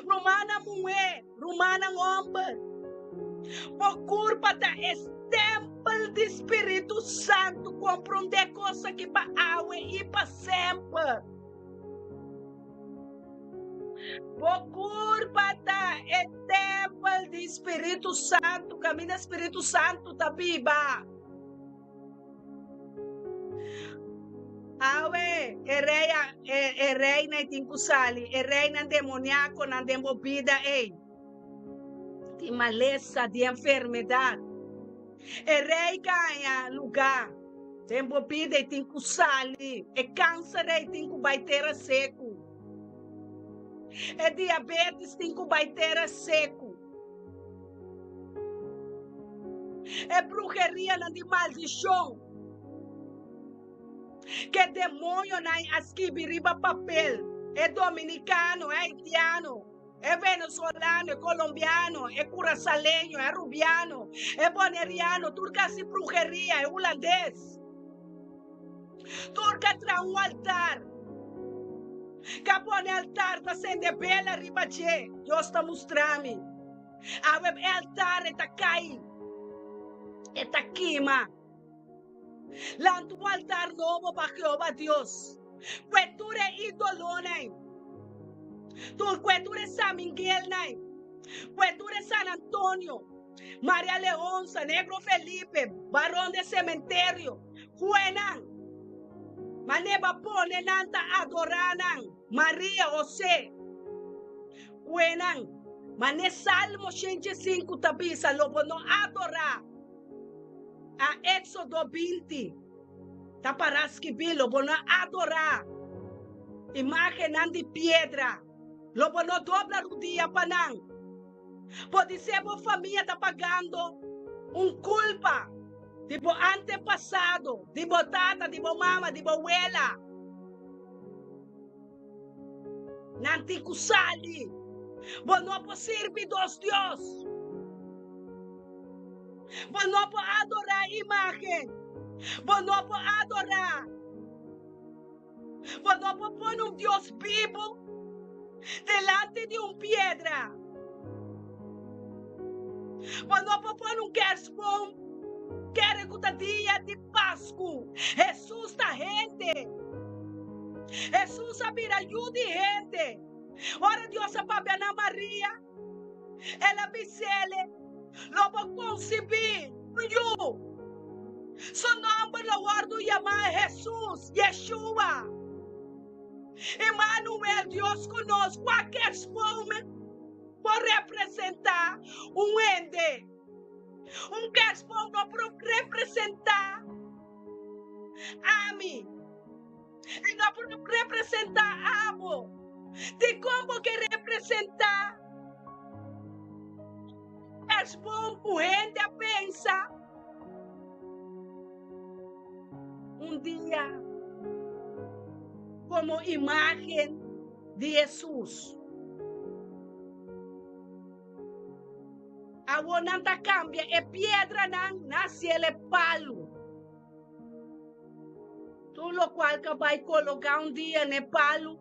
Rumannan muhé, rumannan hòmber, bo kurpa ta e stèmpel di Spiritu Santu. Komprondé kos aki pa awe i pa semper. Bo kurpa ta e tèmpel di Spiritu Santu, kaminda Spiritu Santu ta biba. Awe, e rei a, e, e reina ei tin ku sali, e reinan demoniakonan den bo bida ei. Di malesa, di enfermedat. E rei ka haña lugá den bo bida, e tin ku sali. E kanser ei tin ku bai tera seku. E diabetes tin ku bai tera seku. E brujerianan di maldishon ku e demoñonan a skibi riba papel, e dominikano, e haitiano, e venezolano, e colombiano, e curasaleño, e arubiano, e boneriano, tur ka hasi bruheria, e hulandes. Tur ka traha un altar, ka pone altar ta sende bela riba dje. Dios ta mustra mi. Awe e altar e ta kai, e ta kima. Lanta un altar nobo pa Jehová Dios, kue tur e idolonan, tur kue tur e San Miguelnan, kue tur e San Antonio, Maria Leonza, Negro Felipe, Baron de Cementerio, kue nan, mane bo a pone nan ta adorá nan, Maria, José, kue nan, mane Salmo 105 ta bisa, lo bo no adorá. A Éxodo 20 ta pará skibí, Lo bo no adorá imágennan di piedra, lo bo no dobla rudia pa nan. Podisé bo famia ta pagando un kulpa di bo antepasado, di bo tata, di bo mama, di bo wela. Nan tin ku sali. Bo no por sirbi dos dios. Bo no por adorá imágen. Bo no por adorá. Bo no por pone un dios bibu delante di un piedra. Bo no por pone un kerstboom kere ku ta dia di Pasku. Hesus ta hende. Hesus a bira yu di hende. Ora Dios a papia na Maria, el a bis'el, Lo bo konsibí un yu. Su nòmber lo wòrdu yamá Hesus, Yeshua. Emmanuel, Dios ku nos. Kua kerstboom por representá un hende? Un kerstboom no por representá ami. E no por representá abo. Dikon bo ke representá kerstboom ku hende a pensa un dia komo imágen di Hesus? Awor nan ta kambia e piedranan na hasiel e palu. Tur lokual ku a bai kologá un dia na e palu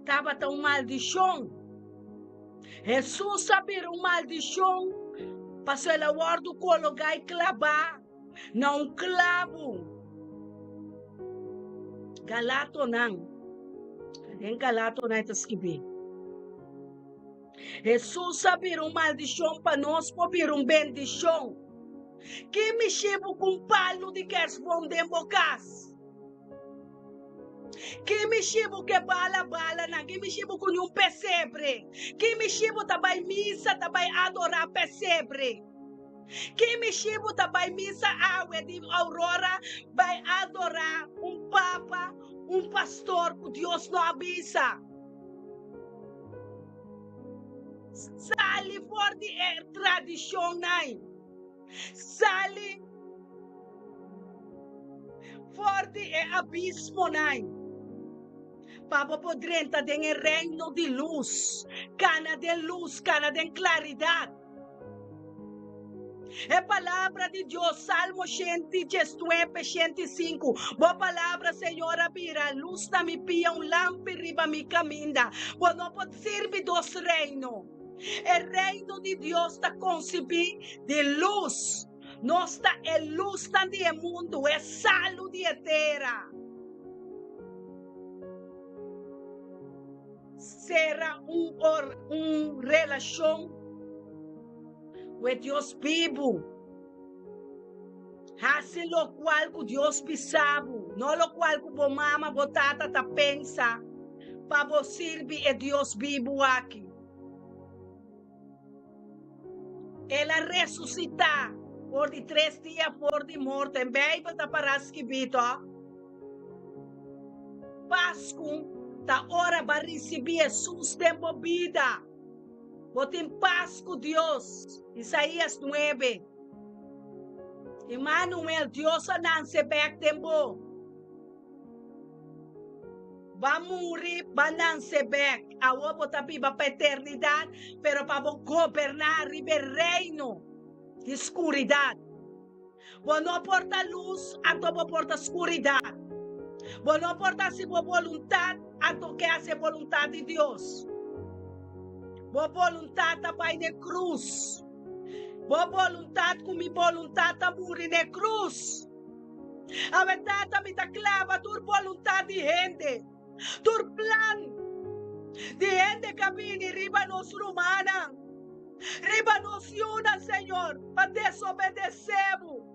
tabata un maldishon. Hesus a bira un maldishon pasobra el a wòrdu kologá i klabá na un klabu. Galatonan, den Galatonan e ta skibí. Hesus a bira un maldishon pa nos por bira un bendishon. Ki mishi bo ku un palu di kersboom den bo kas? Ki mishi bo ke bala balanan? Ki mishi bo ku ni un pesebre? Ki mishi bo ta bai misa ta bai adorá pesebre? Ki mishi bo ta bai misa awe di aurora bai adorá un papa, un pastor ku Dios no a bisa? Sali for di e tradishonnan. Sali for di e abismonan. Pa bo por drenta den e reino di lus. Kana den lus, kana den klaridat. E palabra di Dios, Salmo 119, 105, Bo palabra, Señor, a bira lus na mi pia, un lampi riba mi caminda. Bo no por sirbi dos reino. E reino di Dios ta concibí di lus. Nos ta e lusnan di e mundu, e salu di e tera. Sera un or un relashon ku e Dios bibu. Hasi lokual ku Dios bisa bo, no lokual ku bo mama, bo tata ta pensa pa bo sirbi e Dios bibu aki. El a resusitá for di tres dia for di morto. En Beibel ta pará skibí to. Pasku ta ora bo a risibí Hesus den bo bida. Bo tin pas ku Dios. Isaías nuebe. Emmanuel, Dios a nanse bèk den bo. Ba muri, ba nanse bèk. Awor bo ta biba pa eternidat, pero pa bo goberná riba e reino di skuridat. Bo no por ta lus, anto bo por ta skuridat. Bo no por ta hasi bo boluntat, anto ke hasi e boluntat di Dios. Bo boluntat ta bai n'e krus. Bo boluntat ku mi boluntat ta muri n'e krus. Awe Tata mi ta claba tur boluntad di hende, tur plan di hende ka bini riba nos rumannan, riba nos yunan, Señor, pa desobedece Bo.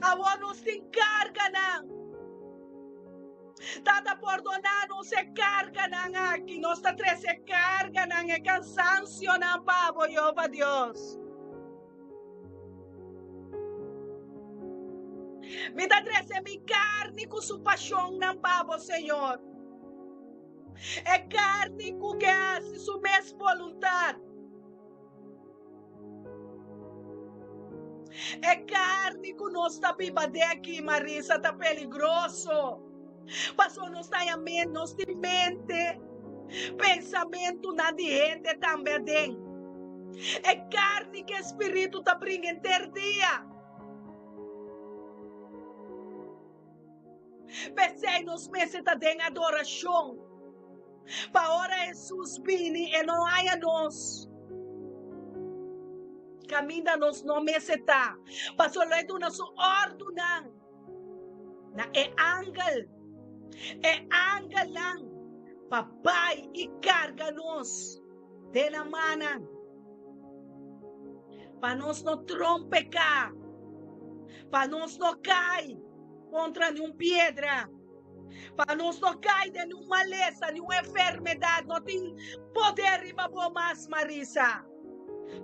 Awor nos tin carganan. Tata pordona nos e carganan aki, nos ta trece e carganan, e cansancionan pa Bo, Jehová Dios. Mi ta trese mi karni ku su pashonnan pa bo, Señor. E karni ku ke hasi su mes boluntat. E karni ku nos ta biba den aki, Marisa, ta peligroso. Pasobra nos ta haña nos tin mente, pensamentunan di hende tambe aden. E karni ku e spiritu ta bringa henter dia. P'esei nos mester ta den adorashon, pa ora Hesus bini e no haña nos kaminda nos no mester ta, pasobra lo e duna su òrdunan. Na e angel, e angelnan pa bai i karga nos den nan mannan, pa nos no trompeká, pa nos no kai kontra niun piedra, pa nos no kai den niun malesa, niun enfermedat no tin poder riba bo mas, Marisa,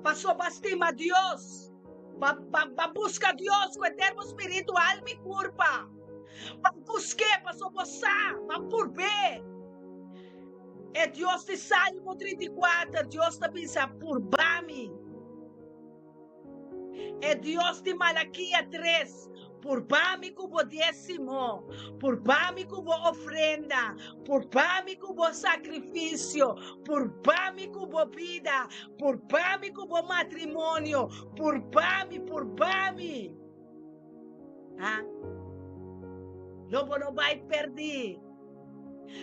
pasobra stima Dios. Pa, pa, pa buska Dios ku eterno spiritu, alma i kurpa. Pa busk'é, paso bo sa, pa purb'é. E Dios di Salmo 34, Dios ta bisa, Purba mi. E Dios di Malakia 3, Purba mi ku bo diesimo, purba mi ku bo ofrenda, purba mi ku bo sakrifisio, purba mi ku bo bida, Purba mi ku bo matrimonio, purba mi, purba mi. Ha? Lo bo no bai perdí.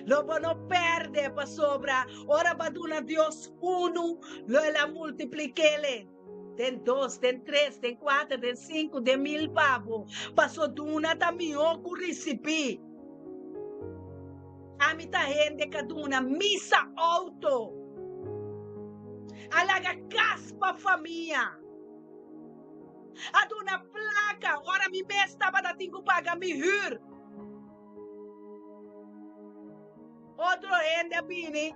Lo bo no perde pasobra ora bo a duna Dios unu, lo el a multiplik'ele den dos, den tres, den kuater, den sinku, den mil pa bo. Paso duna ta mihó ku risibí. Ami ta hende ka duna misa auto, a laga kas pa famia, a duna plaka ora mi mes tabata tin ku paga mi hür. Otro hende a bini,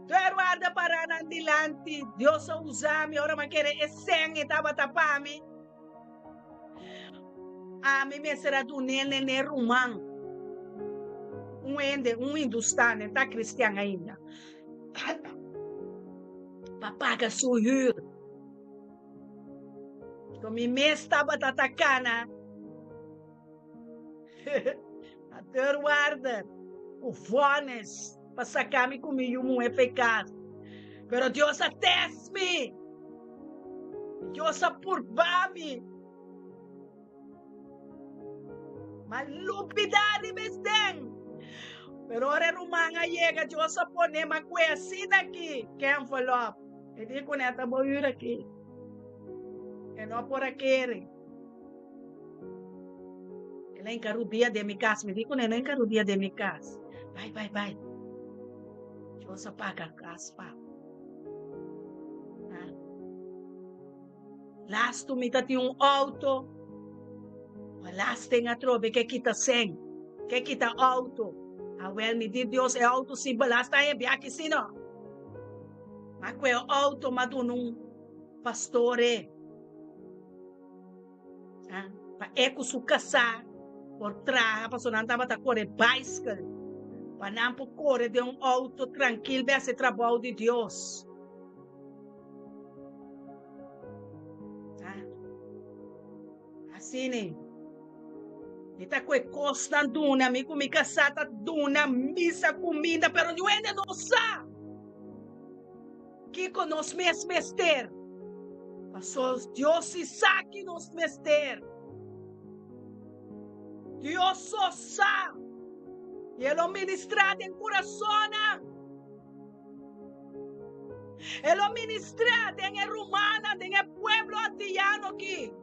Tur warda para nan dilanti, Dios a usa mi ora mi a kere e sèn e tabata pa mi. Ami mester a dun'é nene ruman. Un hende, un hindustan, e ta cristian ainda, pa paga su huur. Ku mi mes tabata ta kana na deurwaarder ku vònis pa saka mi ku mi yu muhé p'e kas. Pero Dios a tèst mi. Dios a purba mi. Ma lubidá riba esden. Pero ora e ruman a yega, Dios a pone ma kue asina aki ke envelop. E di ku ne ta bo hür aki. E no por a kere. El a hinka rudia den mi kas. Mi di ku ne no hinka rudia den mi kas. Bai, bai, bai. Dios a paga kas pa. Lastu mi ta tin un auto. Belasting atrobe ke kita sen, ke kita auto. Awel mi di Dios e auto sin belasting e biaki si no. Ma ku e outo m'a duna un pastore pa e ku su kasá por traha pasobra nan tabata kore baiskel pa nan por kore den un outo trankil bai hasi trabou di Dios. Asina mi ta ku e kosnan duna mi ku mi kasá ta duna misa kuminda pero niun hende no sa kiko nos mes mester. Paso Dios si sa ki nos mester. Dios so sa i e lo ministrá den kurasonnan. E lo ministrá den e rumannan, den e pueblo antiyano aki.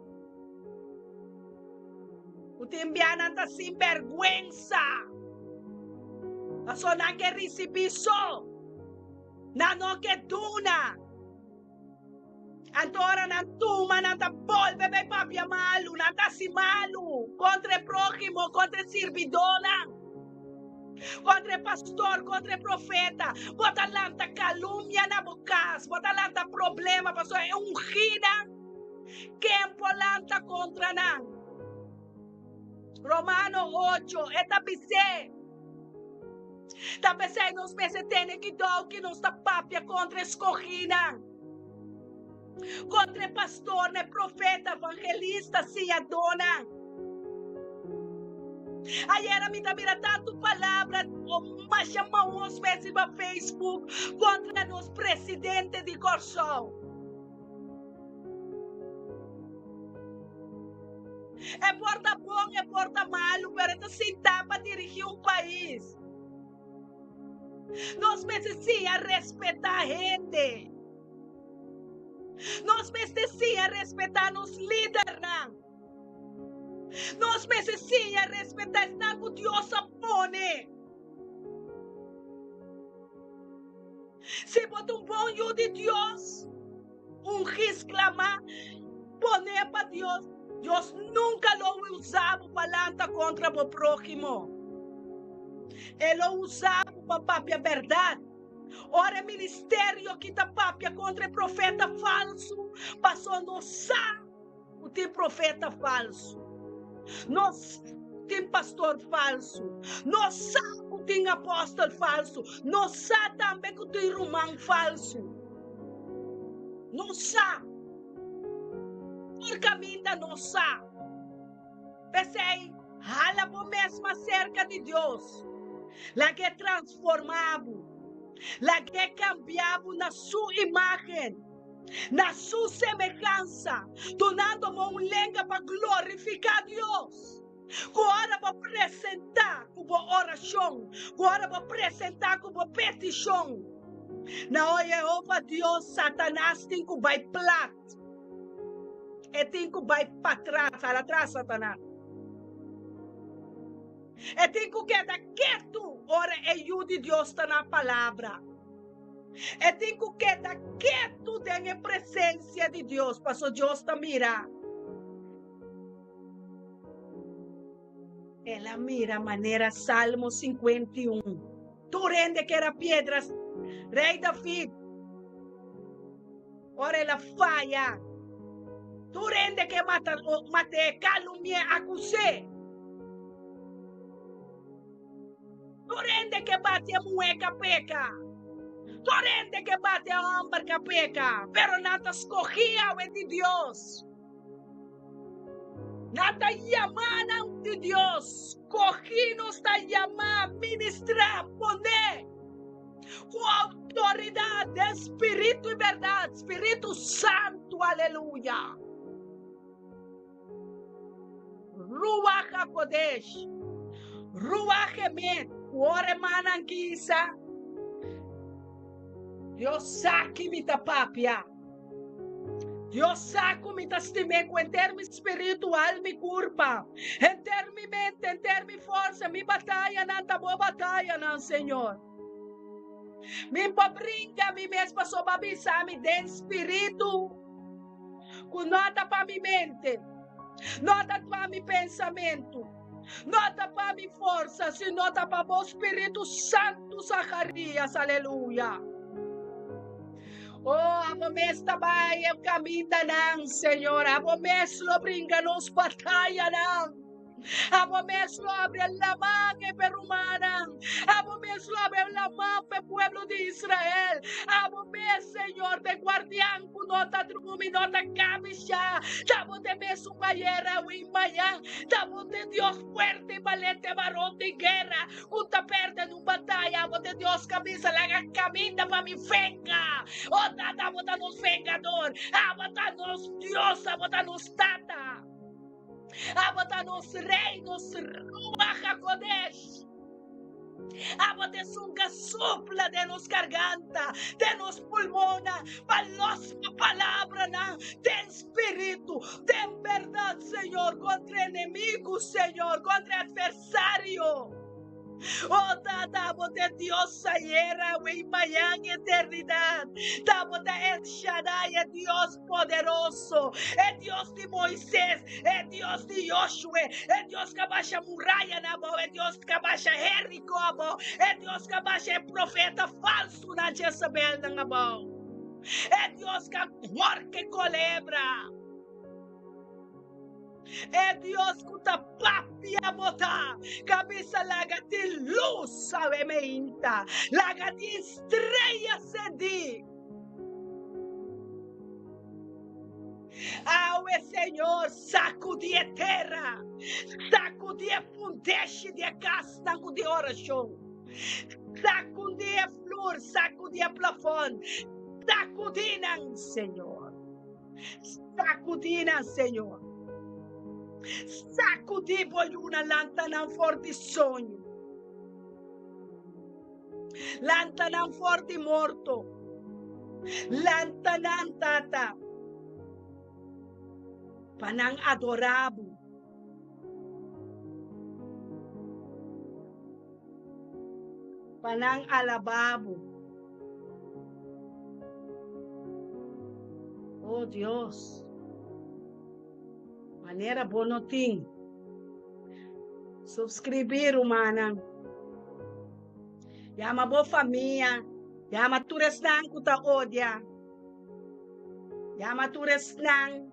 Ku tin bia nan ta sinbèrgwensa. Pasobra nan ke risibí so, nan no ke duna. Anto ora nan tuma, nan ta bolbe bai papia malu, nan ta hasi malu kontra e próhimo, kontra e sirbidónan, kontra e pastor, kontra e profeta. Bo ta lanta kalumnia na bo kas, bo ta lanta problema, pasobra e ungínan, ken por lanta kontra nan? Romano ocho, e ta bis'é. Ta p'esei nos mester tene kidou ki nos ta papia kontra e skohínan, kontra e pastornan, e profeta, evangelista, siñadónan. Ayera mi ta mira tantu palabra masha mahos mes riba Facebook kontra nos presidente di Kòrsou. E por ta bon, e por ta malu, pero e ta sintá pa dirigí un pais. Nos mester siña respetá hende. Nos mester siña respetá nos lidernan. Nos mester siña respetá esnan ku Dios a pone. Si bo ta un bon yu di Dios, ungí, sklamá, poné pa Dios, Dios nunka lo usa bo pa lanta kontra bo próhimo. E lo usa bo pa papia bèrdat. Ora e ministerio ki ta papia kontra e profeta falsu, pasobra nos sa ku tin profeta falsu. Nos sa ku tin pastor falsu. Nos sa ku tin apòstel falsu. Nos sa tambe ku tin ruman falsu. Nos sa. Tur kaminda nos sa. P'esei, hala bo mes mas serka di Dios. Lag'é transformá bo. Lag'é kambia bo na su imágen. Na su semehansa, dunando bo un lenga pa glorifiká Dios. Ku ora bo presentá ku bo orashon, ku ora bo presentá ku bo petishon na o Yehova Dios, Satanas tin ku bai plat. E tin ku bai patras, hala atras Satanas. E tin ku keda ketu ora e Yu di Dios ta na palabra. E tin ku keda ketu den e presensia di Dios, paso Dios ta mira. El a mira manera Salmo 51. Tur hende ku era piedra, Rei David, ora el a faya, tur hende ke mata, mat'é, kalumni'é, akus'é. Tur hende ke bati e muhé ka peka. Tur hende ke bati e hòmber ka peka. Pero nan ta skohí awe di Dios. Nan ta yamá nan di Dios. Skohí nos ta yamá, ministrá, poné ku outoridat den spiritu i bèrdat, Spiritu Santu, aleluya. Ruach HaKodesh, Ruach Emet, ku ora e mannan kisa, Dios sa ki mi ta papia. Dios sa ku mi ta stim'é ku henter mi spiritu, alma i kurpa, henter mi mente, henter mi forsa, mi batayanan ta bo batayanan, Señor. Mi por bringa mi mes pasobra bo a bisa mi den spiritu. Ku no ta pa mi mente, no ta pa mi pensamentu, no ta pa mi forsa, sino ta pa bo Spiritu Santu, Zacharias, aleluya. Oh, abo mes ta bai e kamindanan, Señor. Abo mes lo bringa nos batayanan. Abo mes lo abri e laman e pe rumannan. Abo mes lo abri e laman pa e pueblo di Israel. Abo mes, Señor, ta e guardian ku no ta drumi, no ta kabishá. Ta bo ta e mesun ayera, awe i mañan. Ta bo ta e Dios fuerte i balente, baron di guera. Ku ta perde nun bataya, abo ta Dios ka bisa, Laga kaminda pa mi venga. O Tata, abo ta nos vengador. Abo ta nos Dios, abo ta nos Tata. Abo ta nos Rei, nos Ruach HaKodesh. Abo ta esun ka supla den nos garganta, den nos pulmonnan, pa los bo palabranan den spiritu, den bèrdat, Señor, kontra enemigu, Señor, kontra atversario. Sario. Oh Tata, bo ta e Dios ayera, awe i mañan i eternidat. Ta bo ta El Shaddai, e Dios poderoso, e Dios di Moises, e Dios di Joshue, e Dios ku a basha murayanan abou, e Dios ku a basha Jeriko abou, e Dios ku a basha e profeta falsunan Jezabelnan abou, e Dios ku a horka e kolebra. E Dios ku ta papia bo ta kabisa laga tin lus awe meinta, laga tin strea sendí. Awe Señor sakudí e tera, sakudí e fundeshi di e kasnan ku di orashon, sakudí e flur, sakudí e plafòn, sakudí nan Señor. Sakudí nan, Señor. Sakudí bo yunan, lanta nan for di soño. Lanta nan for di morto. Lanta nan, Tata, pa nan adorá bo. Pa nan alabá bo. Oh Dios, manera bo no tin. Subscribí, rumannan. Yama bo famia, yama tur esnan ku ta odia, yama tur esnan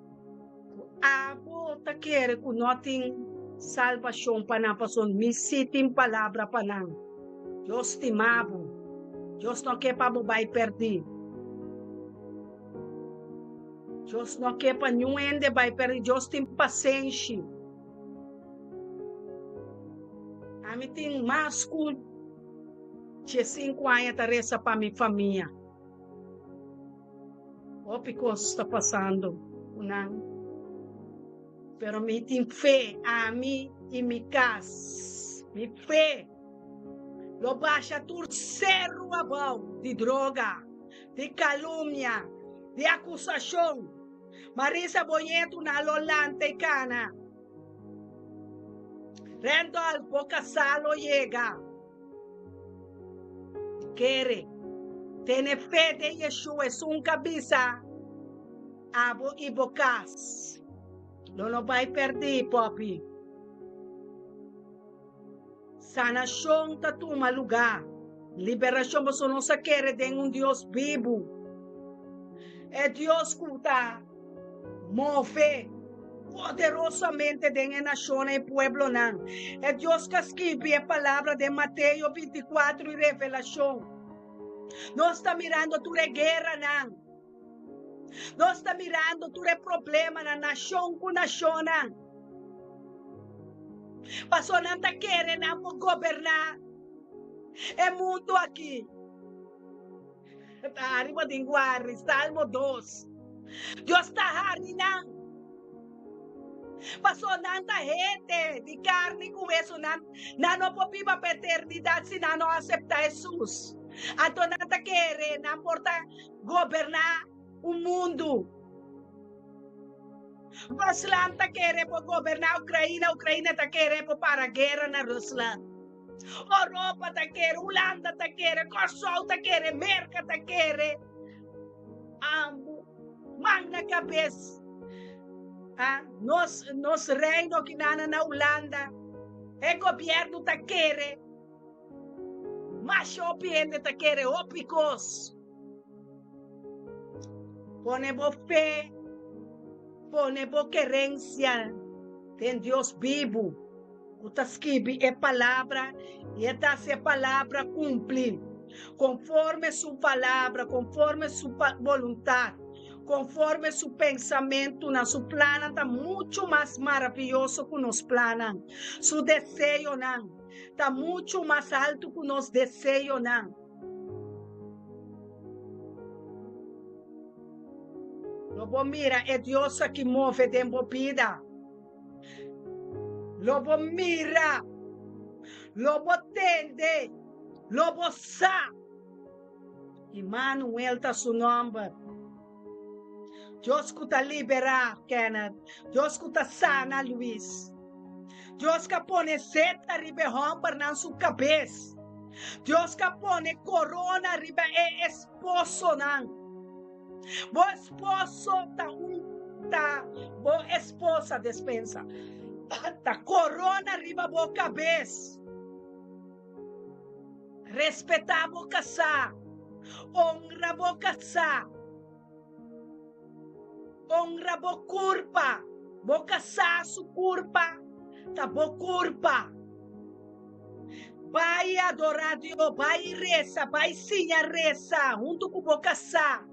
ku abo ta kere ku no tin salbashon pa nan, pasobra mi sí tin palabra pa nan. Dios stima bo. Dios no ke pa bo bai pèrdí. Dios no ke pa niun hende bai pèrdí. Dios tin pasenshi. Ami tin mas ku diesinku aña ta resa pa mi famia. Hopi kos ta pasando ku nan. Pero mi tin fe, ami i mi kas. Mi fe lo basha tur seru abou di droga, di kalumnia, di akusashon. Marisa bo ñetu nan lo lanta i kana. Randolph, bo kasá lo yega. Kere, tene fe den Yeshua, esun ka bisa abo i bo kas lo no bai pèrdí, Poppy. Sanashon ta tuma lugá, liberashon, pasobra nos a kere den un Dios bibu, e Dios ku ta move poderosamente den e nashonnan i pueblonan, e Dios ku a skibi e palabra den Mateo bintikuatro i Revelashon. Nos ta mirando tur e gueranan, nos ta mirando tur e problemanan nashon ku nashonnan, pasobra nan ta kere nan por goberná e mundu aki. Ta hari bo tin ku hari. Salmo dos. Dios ta hari nan. Paso nan ta hende di karni ku weso. Nan, nan no por biba pa eternidat si nan no aseptá Hesus. Anto nan ta kere nan por ta goberná un mundu. Rusland ta kere por goberná Ukraina, Ukraina ta kere por para guera na Rusland. Europa ta kere, Hulanda ta kere, Kòrsou ta kere, Merka ta kere. Ambu man na kabes. Ah, nos, nos reino kinana na Hulanda, e gobierno ta kere. Masha hopi hende ta kere hopi kos. Pone bo fe, pone bo kerensia den Dios bibu ku ta skibi e palabra i e ta hasi e palabra kumpli konforme su palabra, konforme su boluntat, konforme su pensamentunan. Su plannan ta muchu mas maravioso ku nos plannan. Su deseonan ta muchu mas altu ku nos deseonan. Lo bo mira e Dios aki move den bo bida. Lo bo mira, lo bo tende, lo bo sa. Immanuel ta su nomber. Dios ku ta liberá, Kenneth. Dios ku ta sana, Luis. Dios ka pone zeta riba e hòmbernan su kabes. Dios ka pone korona riba e esposonan. Bo esposo ta un ta bo esposa despensa ta korona riba bo kabes. Respetá bo kasá. Honra bo kasá. Honra bo kurpa. Bo kasá su kurpa ta bo kurpa. Bai adorá Dios, bai resa, bai siña resa huntu ku bo kasá.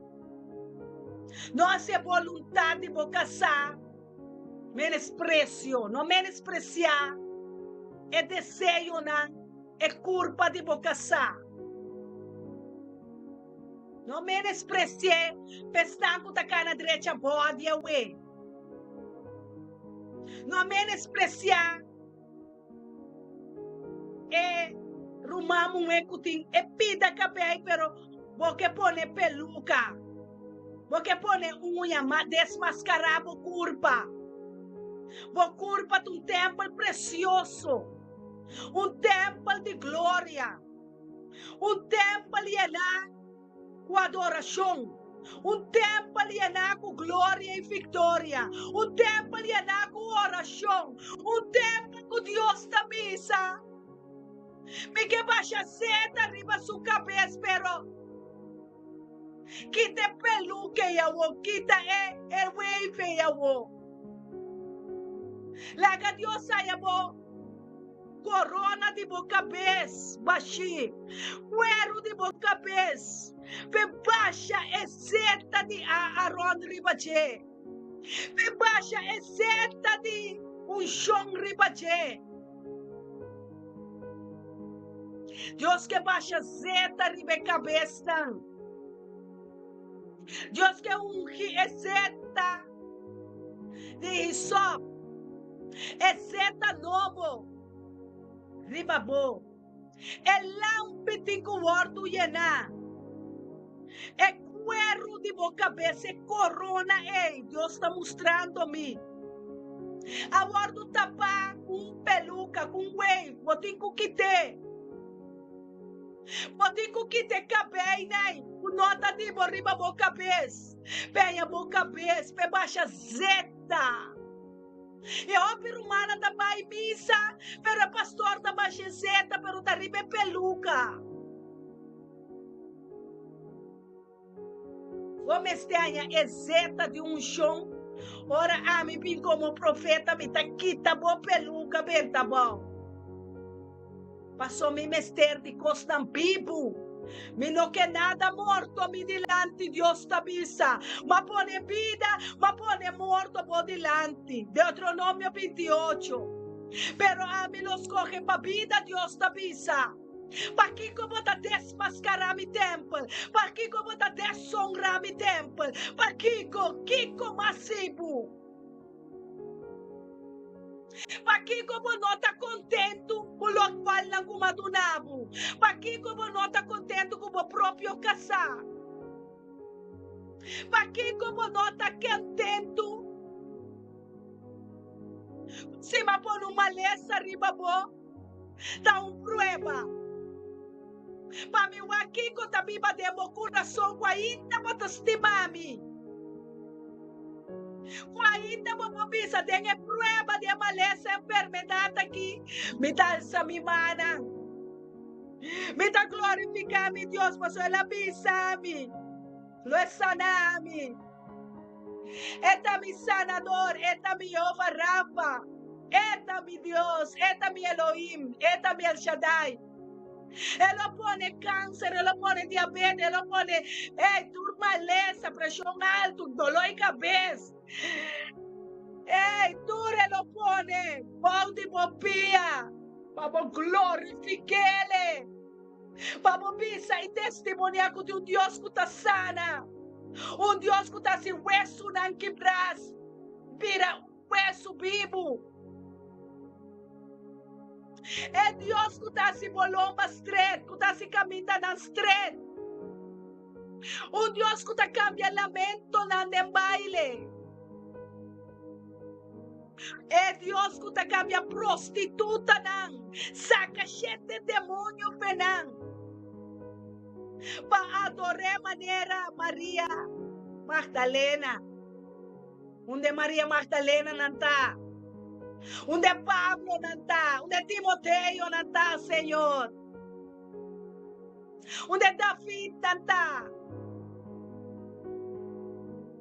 No hasi e boluntat di bo kasá menospresio, no menospresiá e deseonan, e kurpa di bo kasá. No menospresi'é p'esnan ku ta kana drecha bòdi awe. No menospresiá e ruman muhé ku tin e pida kabei pero bo ke pone peluka, bo ke pone uña, ma desmaskará bo kurpa. Bo kurpa ta un tèmpel presioso, un tèmpel di gloria. Un tèmpel yená ku adorashon, un tèmpel yená ku gloria i viktoria, un tèmpel yená ku orashon, un tèmpel ku Dios ta bisa, Mi ke basha seta riba su kabes, pero kita e peluke ei awor, kita e wave ei awor. Laga Dios haya bo. Korona di bo kabes bashí, kueru di bo kabes, p'e basha e seta di Aaron riba dje, p'e basha e seta di unshon riba dje. Dios ke basha zeta riba e kabesnan. Dios ke ungi e zeta di hisop, e zeta nobo riba bo. E lampi tin ku wòrdu yená. E kueru di bo kabes, e korona ei, Dios ta mustrando mi, a wòrdu tapá ku un peluka, ku un wave. Bo tin ku kit'é. Bo tin ku kita e kabeinan ku no ta di bo riba bo kabes. Peña bo kabes p'e basha zeta. E hopi rumannan ta bai misa, pero e pastor ta basha e zeta, pero ta riba e peluka. Bo mester haña e zeta di unshon. Ora ami bin komo profeta, mi ta kita bo peluka benta abou. Paso mi mester di kosnan bibu. Mi no ke nada morto mi dilanti, Dios ta bisa. M'a pone bida, m'a pone morto bo dilanti. Deuteronomio 28. Pero ami lo skohe pa bida, Dios ta bisa. Pakiko bo ta desmaskará mi tèmpel? Pakiko bo ta desonrá mi tèmpel? Pakiko? Kiko mas si bo? Pakiko bo no ta kontentu ku lokualnan ku m'a duna bo? Pakiko bo no ta kontentu ku bo propio kasá? Pakiko bo no ta kontentu si m'a pone un malesa riba bo? Ta un prueba pa mi wak kiko ta biba den bo kurason ku ainda bo ta stima mi, ku ainda bo por bisa den e prueba di e malesa, enfermedat aki, mi ta alsa mi mannan, mi ta glorifiká mi Dios pasobra el a bisa mi lo e sana mi. E ta mi sanador, e ta mi Jehová Rafa, e ta mi Dios, e ta mi Elohim, e ta mi El Shaddai. E lo pone kanser, e lo pone diabetes, e lo pone ey, tur malesa, preshon altu, doló di kabes. Ey, tur e lo pone bou di bo pia pa bo glorifik'Ele. Pa bo bisa i testimoniá ku tin un Dios ku ta sana, un Dios ku ta hasi wesunan kibrá bira wesu bibu. E Dios ku ta hasi bo lomba stret, ku ta hasi kamindanan stret. Un Dios ku ta kambia lamentonan den baile. E Dios ku ta kambia prostitutanan, saka shete demonio fe nan pa ador'é manera Maria Magdalena. Unda e Maria Magdalena nan ta? Unda e Pablo nan ta? Unda e Timoteo nan ta, Señor? Unda e David nan ta?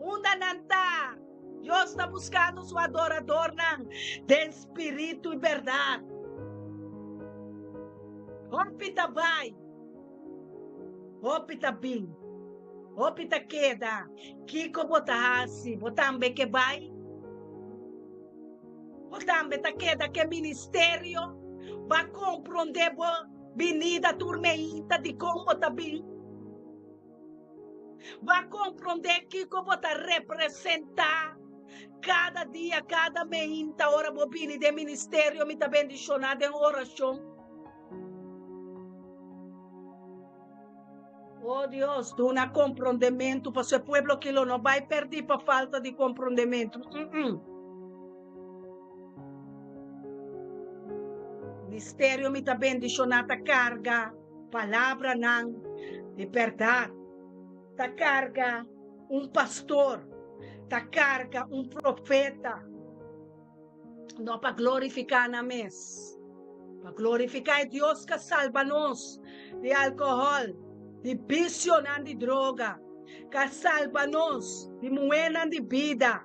Unda nan ta? Dios ta buskando su adoradornan den spiritu i bèrdat. Hopi ta bai, hopi ta bin, hopi ta keda. Kiko bo ta hasi? Bo tambe ke bai? Bo tambe ta keda ke ministerio? Bo a komprondé bo binida tur meinta dikon bo ta bin? Bo a komprondé kiko bo ta representá kada dia, kada meinta ora bo bini den ministerio? Mi ta bendishoná den orashon. O Dios, duna komprondementu pasobra e pueblo aki lo no bai pèrdí pa falta di komprondementu. Ministerio mi ta bendishoná ta karga palabranan di bèrdat, ta karga un pastor, ta karga un profeta, no pa glorifiká nan mes, pa glorifiká e Dios ku a salba nos di alkohòl, di bisionan di droga, ku a salba nos di muhénan di bida.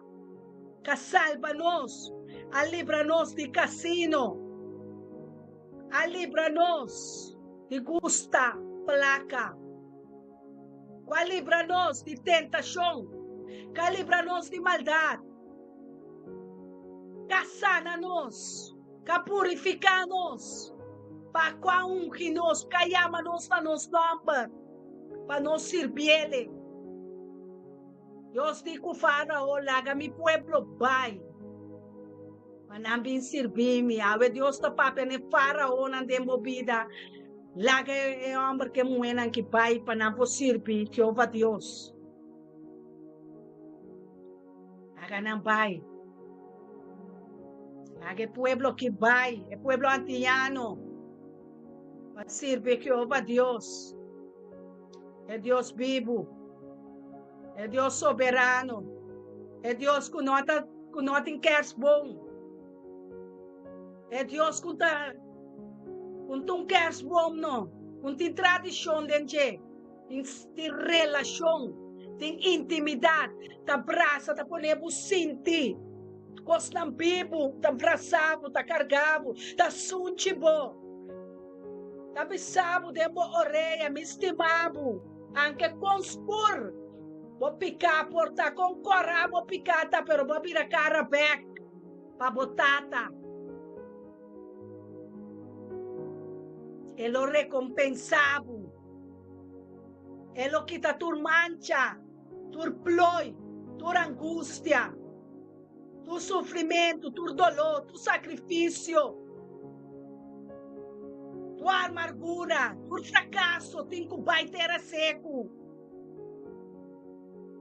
Ka salba nos, a libra nos di casino, a libra nos di gusta placa, cu a libra nos di tentacion, ca libra nos di maldad, ca sana nos, ca purifica nos, pa cu a ungi nos, ca yama nos na nos nomber, pa nos sirbiele. Dios di ku Fárao, Laga mi pueblo bai, pa nan bin sirbi mi. Awe Dios ta papia na e fáraonan den bo bida, Laga e hòmber ku e muhénan ki bai pa nan por sirbi Jehová Dios. Laga nan bai. Laga e pueblo ki bai, e pueblo antiano, pa sirbi Jehová Dios. E Dios bibu, e Dios soberano, e Dios ku no ta ku no tin kersboom, e Dios ku ta ku ta un kersboom no, ku tin tradishon den dje, tin tin relashon, tin intimidat, ta brasa, ta pone bo sinti kosnan bibu, ta brasa bo, ta karga bo, ta sunchi bo. Ta bisa bo den bo orea, Mi stima bo, anke kon skur bo piká por ta, kon kòrá bo piká ta, pero bo a bira kara bèk pa bo tata. E lo rekompensá bo. E lo kita tur mancha, tur ploi, tur angustia. Tur sufrimentu, tur doló, tur sakrifisio, tur amargura, tur frakaso tin ku bai tera seku.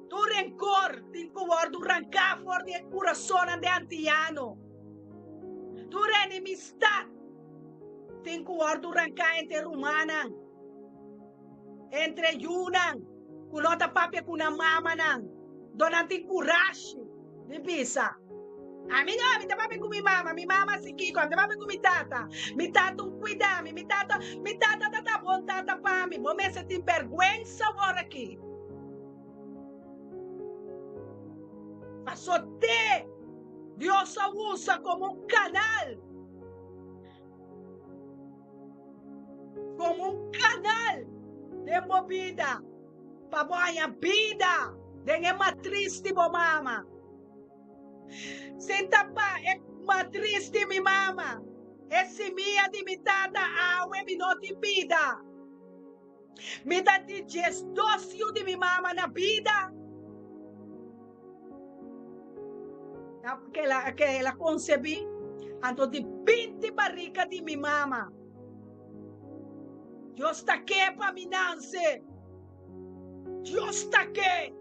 Tur renkor tin ku wòrdu ranká for di e kurasonnan di antiano. Tur enemistat tin ku wòrdu ranká entre rumannan, entre yunan ku no ta papia ku nan mamanan, do nan tin kurashi di bisa, Ami no, mi ta papia ku mi mama, mi mama hasi kiko, ami ta papia ku mi tata, mi tata un kuida mi, mi tata, mi tata ta ta bon tata pa mi. Bo mester tin bèrgwensa awor aki. Paso te Dios a usa komo un kanal. Komo un kanal den bo bida pa bo haña bida den e matris di bo mama. Sin tapa e matris di mi mama, e simia di mi tata awe mi no tin bida. Mi ta di 12 yu di mi mama na bida. Ke el a konsebí, anto di 20 barika di mi mama. Dios ta ke pa mi nanse. Dios ta ke.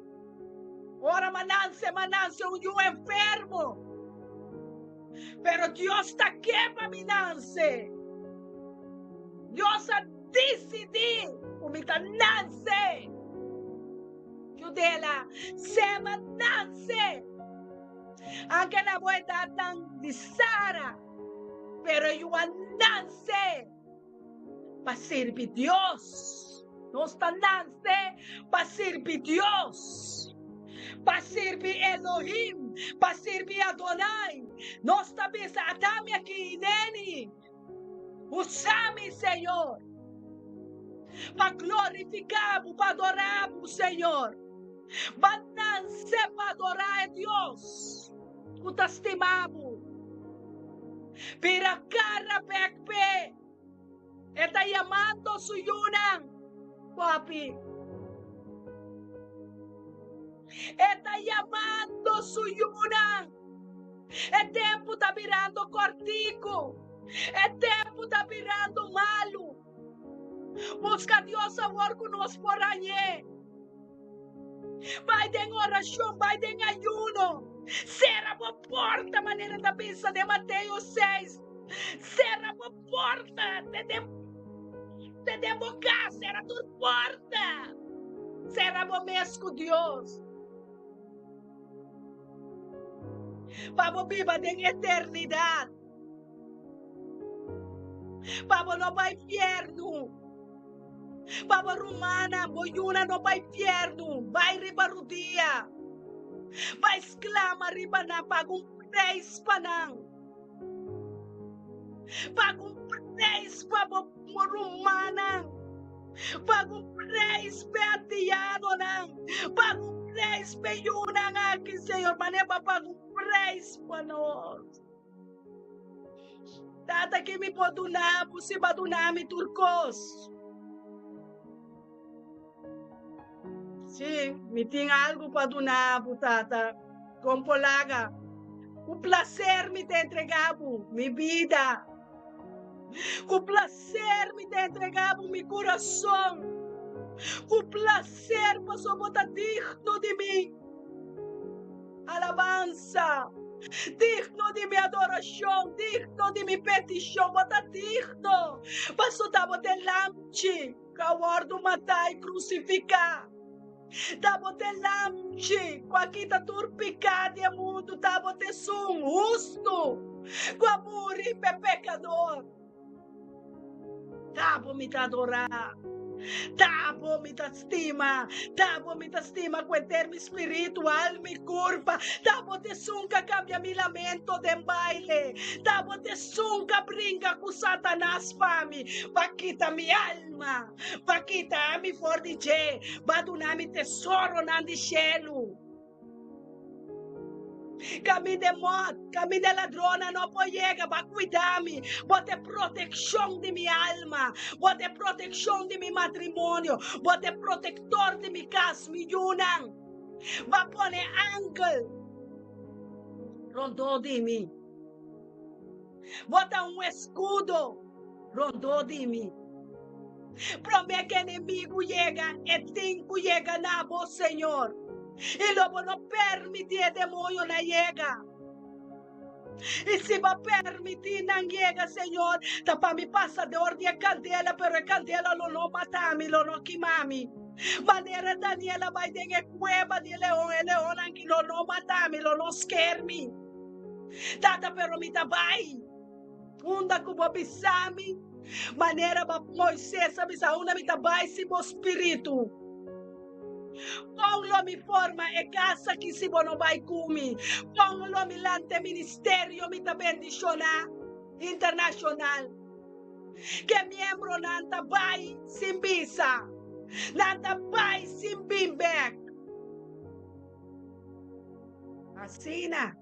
Ora m'a nanse, m'a nanse un yu enfermo. Pero Dios ta ke pa mi nanse. Dios a disidí ku mi ta nanse. Judela, sema nanse. Anke na bo edatnan di Sara, pero yu a nanse pa sirbi Dios. Nos ta nanse pa sirbi Dios, pa sirbi Elohim, pa sirbi Adonai. Nos ta bisa, Atami aki, Ineni. Usa mi, Señor, pa glorifiká bo, pa adorá bo, Señor. Ba nanse pa adorá e Dios ku ta stima bo. Bira kara bèk p'e. E ta yamando su yunan, papi. E ta yamando su yunan. E tempu ta birando kòrtiku. E tempu ta birando malu. Buska Dios awor ku nos por hañ'é. Bai den orashon, bai den ayuno. Sera bo porta, manera ta bisa den Mateo 6. Sera bo porta te den, te den bo kas, sera tur porta. Sera bo mes ku Dios. Pa bo biba den eternidat. Pa bo no bai fiernu. Pa bo rumannan, bo yunan no bai fiernu. Bai riba rudia. Bai sklama riba nan, paga un preis pa nan. Paga un preis pa bo rumannan. Paga un preis p'e antianonan. Paga un preis p'e yunan aki, Señor. Manera bo a paga un preis pa nos. Tata, ki mi por duna bo si bo a duna mi tur kos? Sí, mi tin algu pa duna bo, Tata. Kon por laga? Ku plaser mi ta entregá bo mi bida. Ku plaser mi ta entregá bo mi kurason. Ku plaser pasobra bo ta digno di mi alabansa, digno di mi adorashon, digno di mi petishon. Bo ta digno pasobra ta bo ta e lamchi ku a wòrdu matá i krusifiká. Ta bo te lamchi ku a kita tur piká di e mundu, ta bo te esun hustu ku a muri p'e pekador. Ta bo mi ta adorá, ta bo mi ta stima, ta bo mi ta stima ku henter mi spiritu, alma i kurpa. Ta bo te esun ku a kambia mi lamento den baile, ta bo te esun ku a bringa ku Satanas pa mi, pa kita mi alma. Pa kita mi for di dje, ba duna mi tesoronan di shelu. Kaminda e mòt, kaminda e ladronnan no por yega, ba kuida mi. Bo ta e protekshon di mi alma, bo ta e protekshon di mi matrimonio, bo ta e protektor di mi kas, mi yunan. Ba pone angel rondó di mi. Bo ta un eskudo rondó di mi. Promé ku enemigu yega, e tin ku yega na bo, Señor, i lo bo no permití e demoñonan yega. I si bo permití nan yega, Señor, ta pa mi pasa dor di e kandela, pero e kandela lo no mata mi, lo no kima mi. Manera Daniel a bai den e kueba di e leon, e leonnan lo no mata mi, lo no sker mi. Tata, pero mi ta bai unda ku bo bisa mi, manera ba Moises a bisa, unda mi ta bai sin bo spiritu? Kon lo mi forma e kas aki si bo no bai ku mi? Kon lo mi lanta e ministerio mi ta bendishoná internashonal? Ke miembronan ta bai sin bisa, nan ta bai sin bin bek. Asina,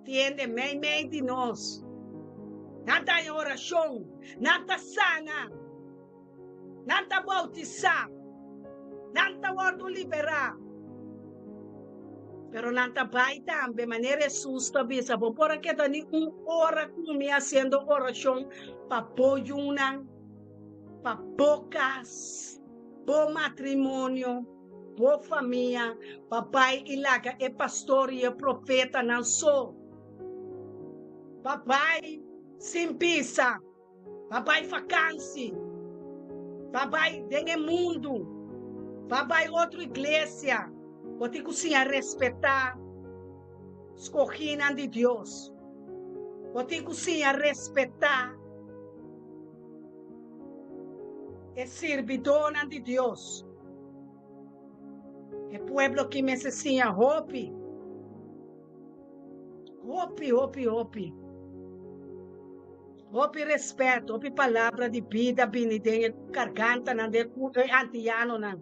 tiende meimei di nos, nan ta haña orashon, nan ta sana. Nan ta bautisá. Nan ta wòrdu liberá. Pero nan ta bai tambe, manera Hesus ta bisa, Bo por a keda ni un ora ku mi hasiendo orashon pa bo yunan, pa bo kas, bo matrimonio, bo famia, pa bai i laga e pastor i e profetanan so, pa bai sin bisa. Pa bai fakansi, pa bai den e mundu, pa bai otro iglesia, bo tin ku siña respetá skohínan di Dios. Bo tin ku siña respetá e sirbidónan di Dios. E pueblo ki mester siña hopi. Hopi, hopi, hopi. Hopi respet, hopi palabra di bida bini den e gargantanan di e antianonan.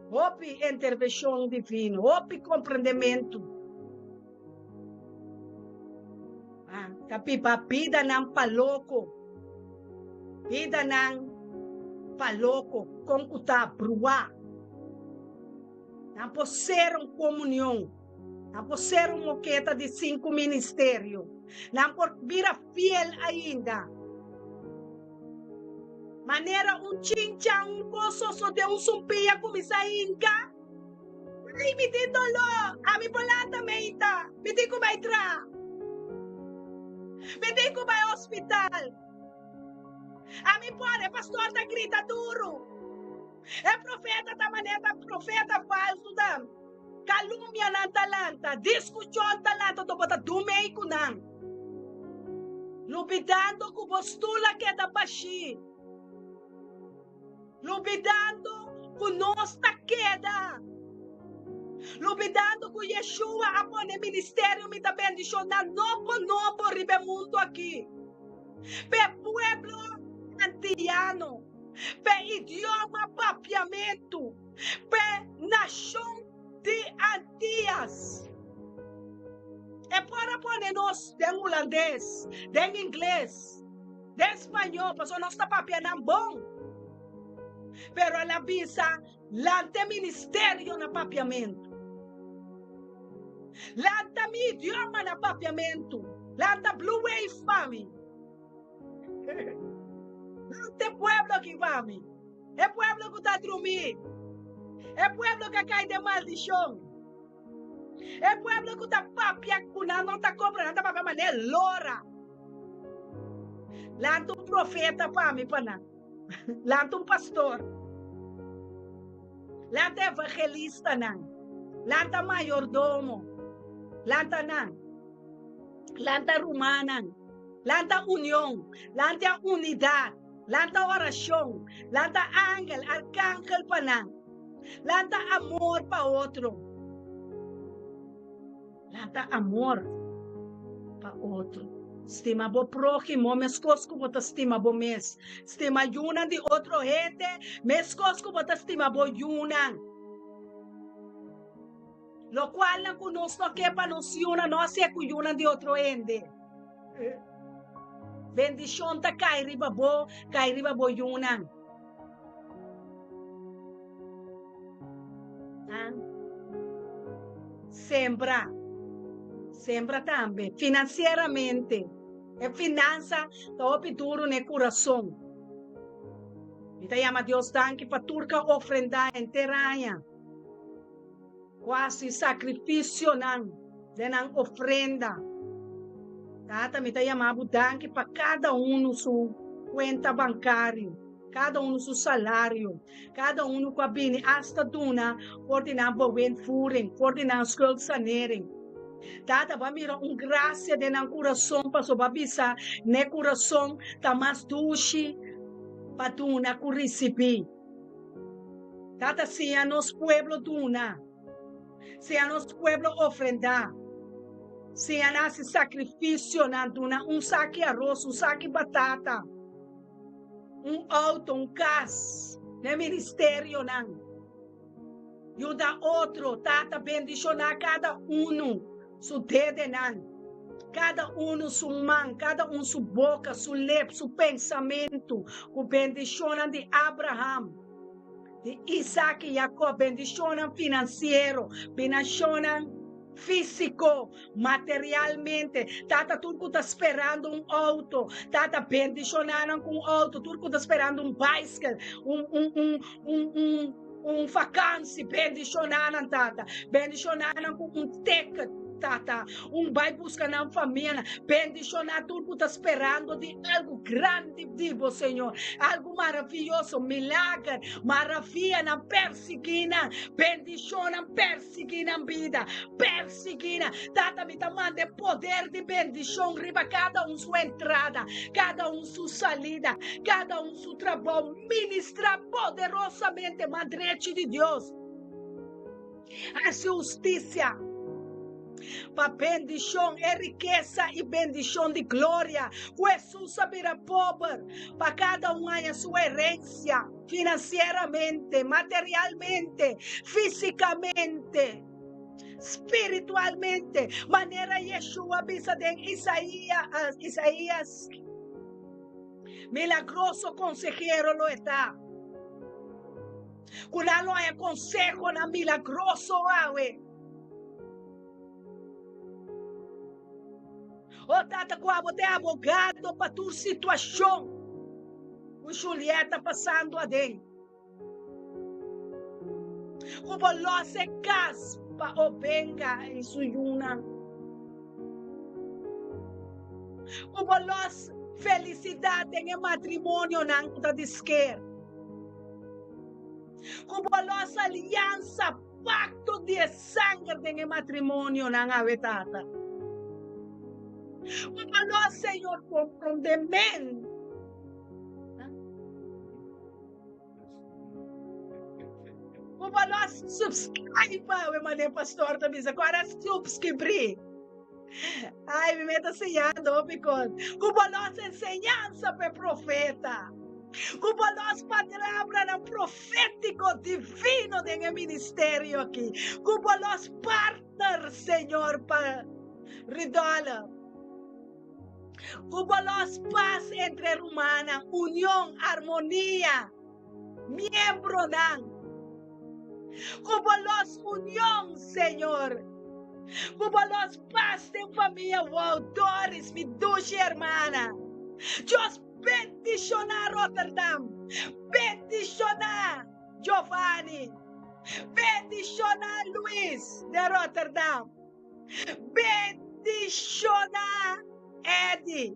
Hopi intervenshon divino, hopi komprendementu. Ah, ta biba bidanan pa loko. Bidanan pa loko, kon ku ta bruá. Nan por ser un komunion. Nan por ser un moketa di sinku ministerio. Nan por bira fiel ainda. Manera un chincha, un kos sosodé, un sumpia kuminsá hinka. Ai, mi tin doló! Ami por lanta meita. Mi tin ku bai traha. Mi tin ku bai hospital. Ami por, e pastor ta grita duru. E profeta ta manera ta profeta falsu ta kalumnianan ta lanta, diskushon ta lanta to bo ta dumei ku nan, lubidando ku bo stul a keda bashí, lubidando ku nos ta keda, lubidando ku Yeshua a pone ministerio mi ta bendishoná nobo nobo riba e mundu aki, p'e pueblo antiano. p'e idioma papiamentu, p'e nashon di Antias. E por a pone nos den hulandes, den ingles, den spañó, pasobra nos ta papia nan bon. Pero el a bisa, Lanta e ministerio na papiamentu. Lanta mi idioma na papiamentu. Lanta Blue Wave pa mi. Lanta e pueblo aki pa mi, e pueblo ku ta drumí, e pueblo ku a kai den maldishon, e pueblo ku ta papia ku nan no ta kompra, nan ta papia manera lora. Lanta un profeta pa mi pa nan, lanta un pastor, lanta evangelistanan, lanta mayordomo, lanta nan. Lanta rumannan, lanta union, lanta unidat, lanta orashon, lanta angel, arkangel pa nan, lanta amor pa otro, lanta amor pa otro. Stima bo próhimo meskos ku bo ta stima bo mes. Stima yunan di otro hende meskos ku bo ta stima bo yunan. Lokualnan ku nos no ke pa nos yunan no hasié ku yunan di otro hende. Bendishon ta kai riba bo, kai riba bo yunan. Sembra, sembra tambe finansieramente. E finansa ta hopi duru na e kurason. Mi ta yama Dios danki pa tur ku a ofrendá henter aña. Ku hasi sakrifisionan den nan ofrenda. Tata, mi ta yama bo danki pa kada unu su kuenta bankario, kada unu su salario, kada unu ku a bini asta duna for di nan bewindvoering, for di nan schuldsanering. Tata, bo a mira un grasia den nan kurason pasobra bo a bisa n'e kurason ta mas dushi pa duna ku risibí. Tata, siña nos pueblo duna. Siña nos pueblo ofrendá. Siña nan hasi sakrifisionan, duna un saki aros, un saki batata, un outo, un kas, na e ministerionan. Yuda otro, Tata, bendishoná kada unu su dedenan, kada unu su man, kada un su boka, su lep, su pensamentu, ku bendishonnan di Abraham, di Isaac i Jacob, bendishonnan finansiero, binashonnan físiko, materialmente. Tata, tur ku ta sperando un outo, Tata, bendishoná nan ku un outo, tur ku ta sperando un baiskel, un, un, un, un, un, un vakansi, bendishoná nan, Tata. Bendishoná nan ku un ticket, Tata. Un bai buska nan famianan. Bendishoná tur ku ta sperando di algu grandi di bo, Señor. Algu maravioso, milager, maravianan, persigui nan. Bendishonnan, persigui nan bida. Persigui nan. Tata, mi ta manda e poder di bendishon riba kada un su entrada, kada un su salida, kada un su trabou. Ministrá poderosamente man drechi di Dios. Hasi hustisia pa bendishon, e rikesa i bendishon di gloria ku Hesus a bira pober pa kada un haña su herensia finansieramente, materialmente, físikamente, spiritualmente, manera Yeshua bisa den Isaías. Milagroso konsehero lo e ta. Ku nan lo haña konsehonan milagroso awe. O Tata, ku abo ta e abogado pa tur situashon ku Juliet ta pasando aden. Ku bo los e kas pa Obenga i su yunan. Ku bo los felisidat den e matrimonionan ku ta di sker. Ku bo los aliansa, pakto di e sanger den e matrimonionan awe, Tata. Ku bo los, Señor, komprondementu. Ku bo lo subscribe awe manera pastor ta bisa ku ara subscribri. Ai mi meta siñando hopi kos. Ku bo los enseñansa pa e profeta. Ku bo los palabranan profétiko divino den e ministerio aki. Ku bo los partner Señor pa Ridòlf. Ku bo los pas entre rumannan, union, armonia, miembronan. Ku bo los union, Señor. Ku bo los pas den famia. Wow, Doris, mi dushi hermana. Dios bendiciona Rotterdam. Bendiciona Giovanni. Bendiciona Luis de Rotterdam. Bendishoná Eddie.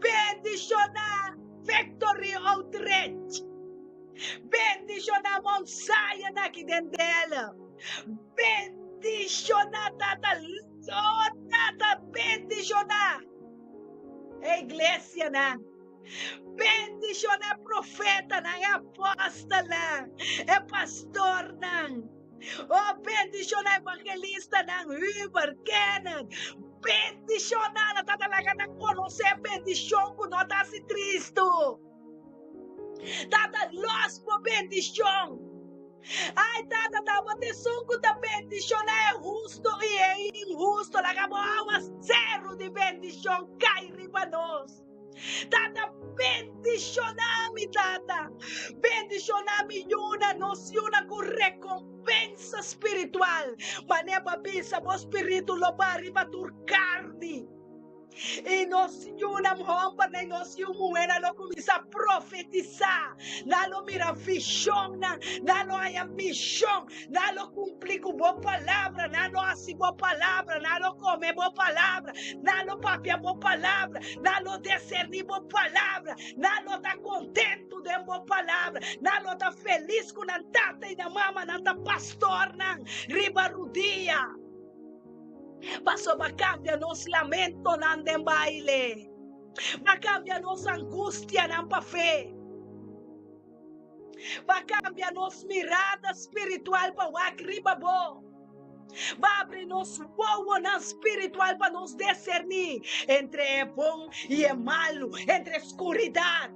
Bendishoná Victory Outreach. Bendishoná Mount Zion aki den Delle. Bendishoná Tata Oh Tata bendishoná e iglesianan. Bendishoná e profetanan, e apòstelnan, e pastornan. Oh, bendiciona evangelistanan, Hubert, Kenneth. Bendiciona nan, Tata, laga nan conoce bendicion cu no ta haci tristo. Tata, los bo bendicion. Ai, Tata, ta bo ta esun cu ta bendiciona e husto y e inhusto. Laga bo awaceru di bendicion cai riba nos. Tata, bendishoná mi, Tata. Bendishoná mi yuna, nos yuna ku rekompensa spiritual. Manera bo a bisa, bo spiritu lo ba riba tur karni. I nos yunan hòmbernan i nos yu muhénan lo kuminsá profetisá. Nan lo mira vishonnan, nan lo haña mishon, nan lo kumpli ku bo palabra, nan lo hasi bo palabra, nan lo kome bo palabra. Nan lo papia bo palabra, nan lo deserní bo palabra, nan lo ta kontentu den bo palabra, nan lo ta felis ku nan tata i nan mama, nan ta pastornan riba rudia. Pasobra kambia nos lamentonan den baile, bo a kambia nos angustianan pa fe. Bo a kambia nos mirada spiritual pa wak riba bo. Bo a abri nos wowonan spiritual pa nos deserní entre e bon i e malu, entre skuridat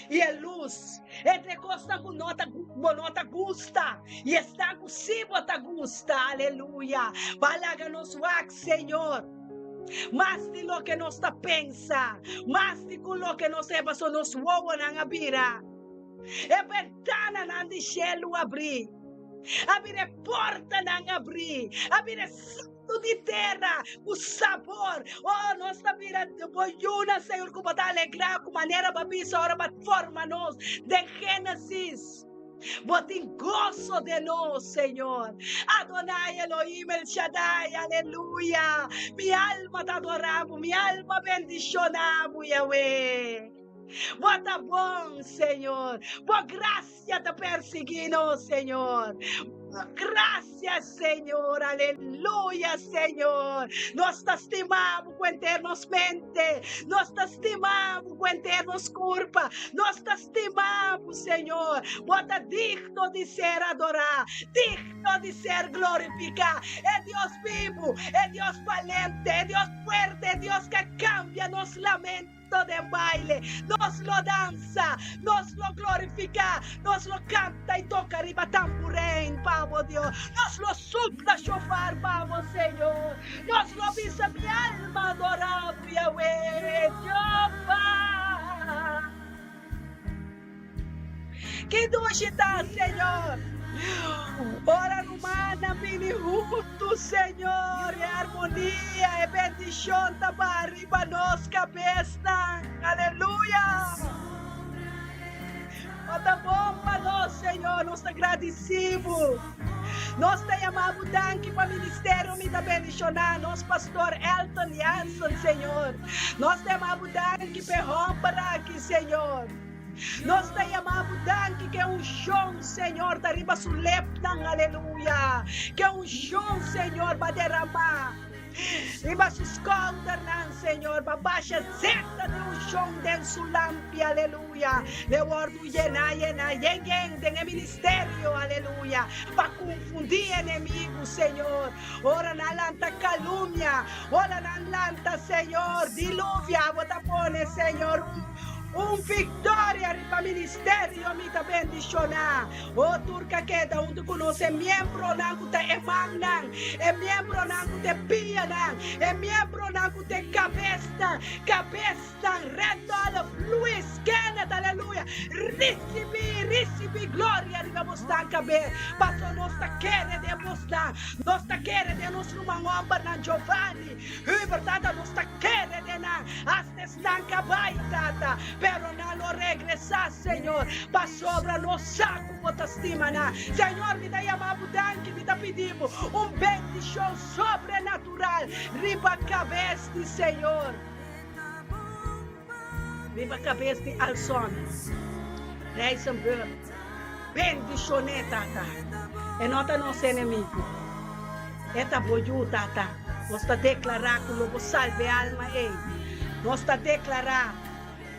i e lus, entre kosnan ku no ta bo no ta gusta i esnan ku sí bo ta gusta. Aleluya! Bo a laga nos wak, Señor, mas di loke nos ta pensa, mas di ku loke nos ta pasobra nos wowonan a bira. E bentananan di shelu abrí, a bira e portanan abrí, a bira e santu di tera ku sabor. Oh, nos ta bira bo yunan, Señor, ku bo ta alegrá ku manera bo a bisa ora bo a forma nos den Génesis. Bo tin goso den nos, Señor. Adonai Elohim El Shaddai, aleluya. Mi alma ta adorá bo, mi alma bendishoná bo, Yahweh. Bo ta bon, Señor. Bo gracia ta persiguí nos, Señor. Bo gracia, Señor. Aleluya, Señor. Nos ta stima bo ku enter nos mente. Nos ta stima bo ku enter nos kurpa. Nos ta stima bo, Señor. Bo ta digno di ser adorá, digno di ser glorificá. E Dios bibu, e Dios balente, e Dios fuerte, e Dios ke cambia nos lamento den baile, nos lo dansa, nos lo glorifiká, nos lo kanta i toka riba tamburein pa bo, Dios. Nos lo supla shofar pa bo, Señor. Nos lo bisa, Mi alma adorá bo, Yahweh, Jehová. Ki dushi ta, Señor, ora rumannan bini huntu, Señor, e armonia, e bendishon ta baha riba nos kabesnan. Aleluya! Bo ta bon pa nos, Señor, nos ta gradisí bo. Nos ta yama bo danki pa ministerio mi ta bendishoná nos pastor Elton Jansen, Señor. Nos ta yama bo danki pa e hòmber aki, Señor. Nos ta yama bo danki ku e unshon, Señor, ta riba su lepnan, aleluya. Ku e unshon, Señor, ba deramá riba su skoudernan, Señor, ba basha zeta di unshon den su lampi, aleluya. L'e wòrdu yená, yená, yen, yen den e ministerio, aleluya, pa konfundí enemigu, Señor. Ora nan lanta kalumnia, ora nan lanta, Señor, diluvia, bo ta pone, Señor, un. Un victoria riba ministerio mi ta bendiciona. O tur ka keda hunto cu nos e miembronan cu ta e mannan, e miembronan cu ta e pianan, e miembronan cu ta e cabesnan, cabesnan, Randolph, Luis, Kenneth, aleluya, ricibi, ricibi gloria riba bosnan cabe, paso nos ta kere den bosnan, nos ta kere den nos ruman hombernan, Giovanni, Hubert, tata, nos ta kere den nan, hasta Esnan ka bai, Tata, pero nan lo regresá, Señor, pasobra nos sa ku Bo ta stima nan. Señor, mi ta yama Bo danki, mi ta pidi Bo un bendishon sobrenatural riba kabes di Señor, riba kabes di Alson Rijsenburg. Bendishon'é, Tata. E no ta nos enemigu. E ta bo yu, Tata. Nos ta deklará ku lo bo salba e alma ei. Nos ta deklará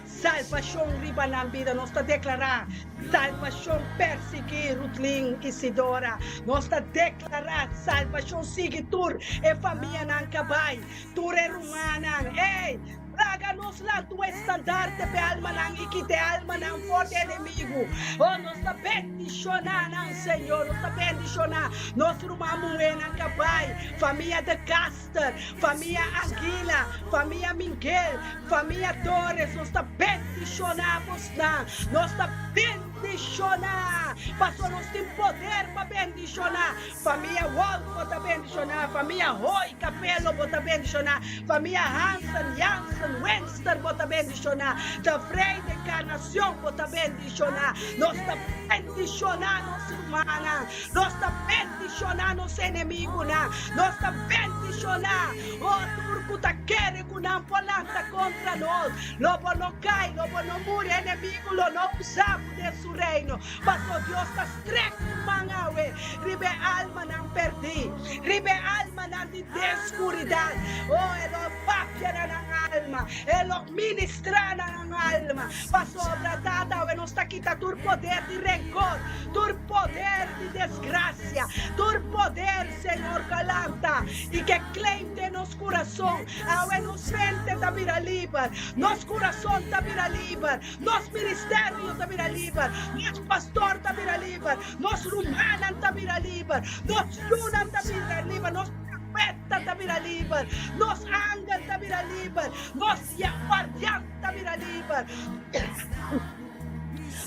salbashon riba nan bida. Nos ta deklará salbashon persiguí Rutlin Isidora. Nos ta deklará salbashon sigui tur e famianan ka bai, tur e rumannan. Ei! Laga nos lanta un estandarte p'e almanan i kita e almanan for di enemigu. Oh, nos ta bendishoná nan, Señor. Nos ta bendishoná nos ruman muhénan ka bai, famia De Caster, famia Anguila, famia Minguel, famia Torres. Nos ta bendishoná bosnan. Nos ta bendishoná pasobra nos tin poder pa bendishoná. Famia Wolf bo ta bendishoná, famia Hoy Capello bo ta bendishoná, famia Hansen, Jansen, Wenster bo ta bendishoná, De Vrij de Encarnacion bo ta bendishoná. Nos ta bendishoná nos rumannan, nos ta bendishoná nos enemigunan, nos ta bendishoná oh tur ku ta kere ku nan por lanta kontra nos. Lo bo no kai, lo bo no muri, enemigu lo no usa bo den su reino, paso Dios ta Trek su man awe riba e almanan perdí, riba e almanan di den skuridat. O, e lo papia na nan alma, e lo ministrá na nan alma. alma. Pasobra, Tata, awe nos ta kita tur poder di rencor, tur poder di desgracia, tur poder, Señor, cu a lanta y ke claim den nos curason. Awe nos mente ta bira liber, nos curason ta bira liber, nos ministerio ta bira liber, nos pastor ta bira liber, nos rumannan ta bira liber, nos yunan ta bira liber, nos profeta ta bira liber, nos angel ta bira liber, nos guardian ta bira liber,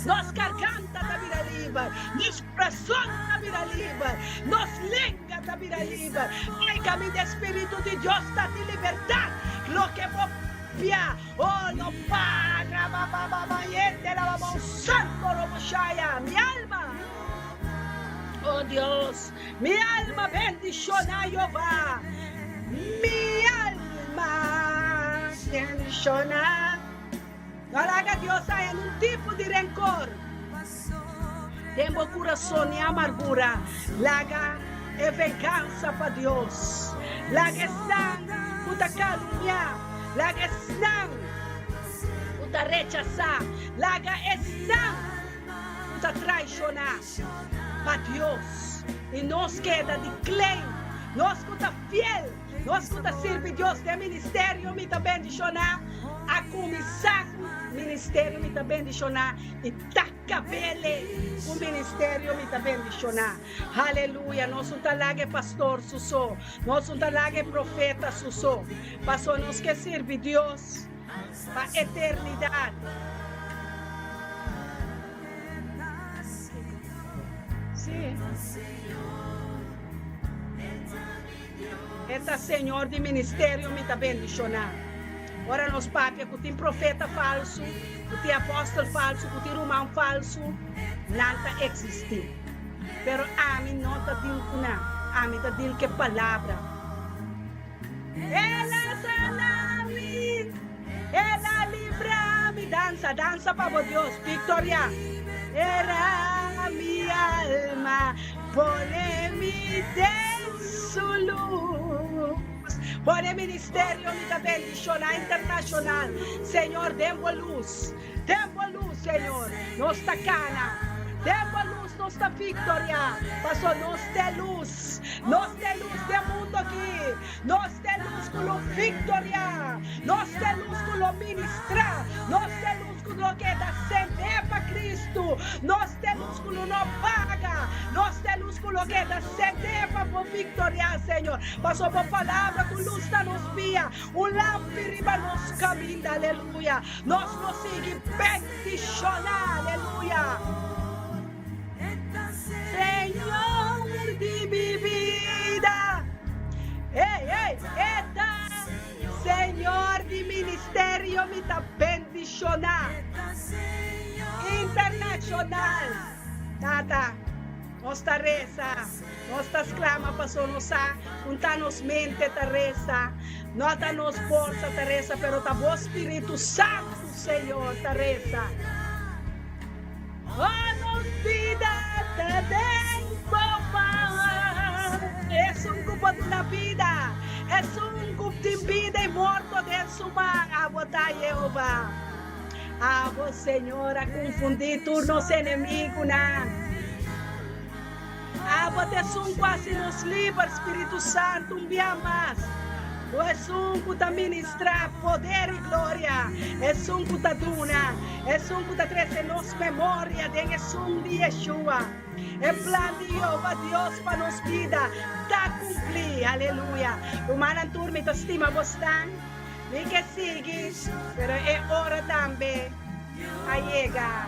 nos garganta ta bira liber, nos kurason ta bira liber, nos lenga ta bira liber. Ai kaminda e Spiritu di Dios ta tin libertat, loke bo papia, oh, lo para ba ba ba ba yende la ba ba santo robo shaya. Mi alma, oh Dios, mi alma bendishoná Jehová. Mi alma bendishoná. No laga Dios haya nun tipo di rencor den bo curason ni amargura. Laga e vengansa pa Dios. Laga esnan cu ta calumnia, laga esnan cu ta rechasa, laga esnan cu ta traiciona pa Dios. Y nos keda di claim, nos cu ta fiel. Nos ku ta sirbi Dios den ministerio mi ta bendishoná, a kuminsá ku ministerio mi ta bendishoná i ta kabele ku ministerio mi ta bendishoná. Haleluya! Nos no ta laga e pastor su so, nos no ta laga e profeta su so, pasobra nos ke sirbi Dios pa eternidat. Sí. E ta Señor di ministerio mi ta bendiciona. Ora nos papia cu tin profeta falsu, cu tin apostel falsu, cu tin ruman falsu, nan ta existi. Pero ami no ta deal cu nan, ami ta deal cu e palabra. El a sana mi, El a libra mi, dansa, dansa pa bo Dios, victoria. Era mi alma, pone mi den su luz. Pone ministerio mi ta bendiciona internacional, Señor den bo luz. Den bo lus, Señor, nos ta cana. Den bo lus nos ta victoria, paso nos t'e lus. Nos t'e lus den mundo aki. Nos t'e lus cu lo victoria. Nos t'e lus cu lo ministra. Nos t'e lus cu lo keda cende pa Cristo. Nos t'e lus cu lo no paga. Nos t'e lus cu lo keda cende pa bo victoria, Señor. Paso bo palabra cu lus ta nos pia, un lampi riba nos caminda. Aleluya. Nos lo sigui bendishoná, aleluya. Señor di mi bida, ey, ey, e ta Señor di ministerio mi ta bendishoná. Internacional, Tata, nos ta resa. Nos ta sklama paso nos sa un ta nos mente ta resa, no ta nos forsa ta resa, pero ta bo Spiritu Santu, Señor, ta resa. Oh, nos bida ta den bo man. Esun ku por duna bida, esun ku tin bida i morto den su man, abo ta Jehova. Abo, Señor, a konfundí tur nos enemigunan. Abo ta esun ku hasi nos liber, Spiritu Santu, un bia mas. Bo esun ku ta ministrá poder i gloria, esun ku ta duna, esun ku ta trese nos memoria den esun di Yeshua. E plan di Jehová Dios pa nos bida ta kumplí. Aleluya! Rumannan tur, mi ta stima bosnan. Mi ke sigui, pero e ora tambe a yega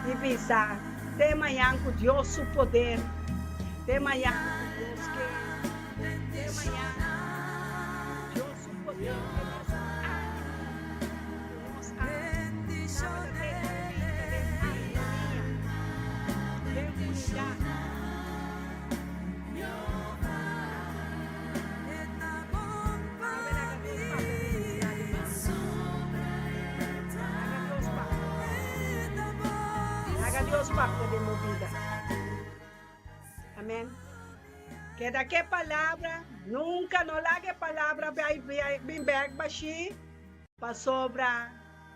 di bisa. Te mañan ku Dios su poder, te mañan ku Dios ke, te mañan ku Dios su poder, te nos ánimo ku nos a tabata den bida, den armonia, den unidat. Awe laga Dios papia den bo bida di mas. Laga Dios papia. Laga Dios papia den bo bida. Amen. Keda ke palabra, nunka no laga e palabra bai bin bek bashí, pasobra.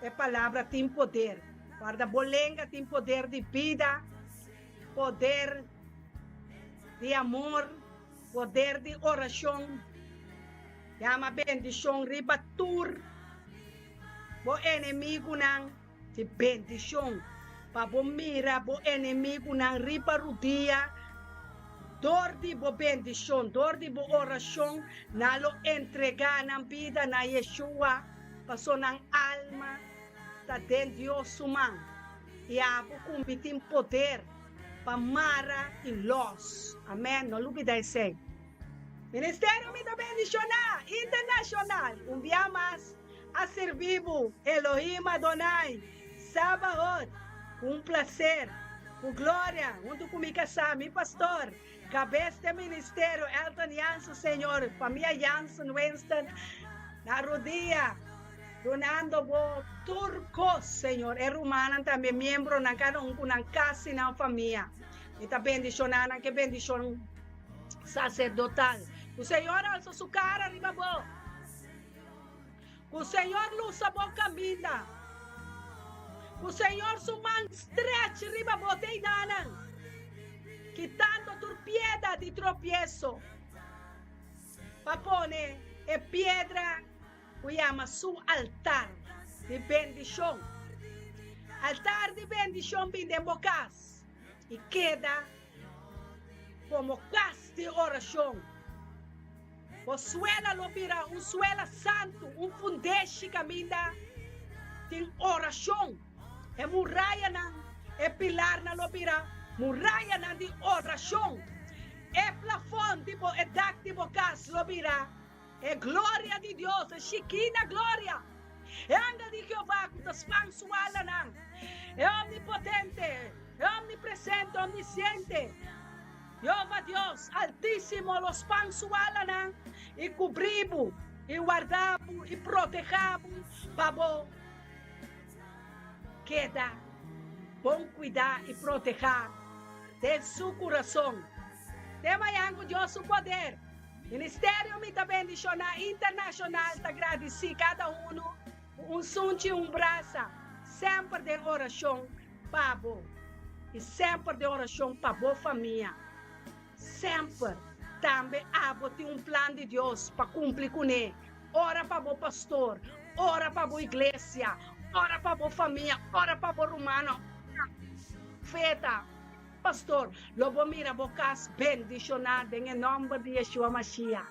E palabra tin poder. Guarda bo lenga tin poder di bida, poder di amor, poder di orashon. Yama bendishon riba tur bo enemigunan. Di bendishon pa bo mira bo enemigunan riba rudia. Dor di bo bendishon, dor di bo orashon, nan lo entregá nan bida na Yeshua, paso nan alma ta den Dios su man, i abo ku mi tin poder pa mara i lòs. Amèn. No lubidá esei. Ministerio Mi Ta Bendishoná Internashonal un bia mas a sirbi bo, Elohim Adonai Sabaot, ku un plaser, ku gloria, huntu ku mi kasá, mi pastor, kabes di e ministerio, Elton Jansen, Señor, famia Jansen, Winston, na rudia, dunando bo tur kos, Señor, e rumannan tambe, miembronan, kada un ku nan kas i nan famia. Mi ta bendishoná nan ku e bendishon saserdotal. Ku Señor alsa su kara riba bo. Ku Señor lusa bo kaminda. Ku Señor su man stretch riba bo teidanan, kitando tur pieda di tropieso, pa pone e piedra ku yama su altar di bendishon. Altar di bendishon bin den bo kas i keda komo kas di orashon. Bo suela lo bira un suela santu, un fundeshi kaminda tin orashon. E murayanan, e pilarnan lo bira murayanan di orashon. E plafon di bo, e dak di bo kas lo bira e gloria di Dios, e Shikina gloria. E angel di Jehová ku ta span su alanan, e Omnipotente, e Omnipresente, Omnisiente. Jehová Dios Altísimo lo span su alanan i kubrí bo, i warda bo, i protehá bo pa bo keda bon kuidá i protehá den su kurason. Te mañan ku Dios su poder, Ministerio Mi Ta Bendishoná Internashonal ta gradisí kada unu ku un sunchi i un brasa, semper den orashon pa bo i semper den orashon pa bo famia. Semper tambe abo tin un plan di Dios pa kumpli kuné. Ora pa bo pastor, ora pa bo iglesia, ora pa bo famia, ora pa bo rumannan, ora feta. Pastor, lo bo mira bo kas bendishoná den e nòmber di Yeshua Mashiach.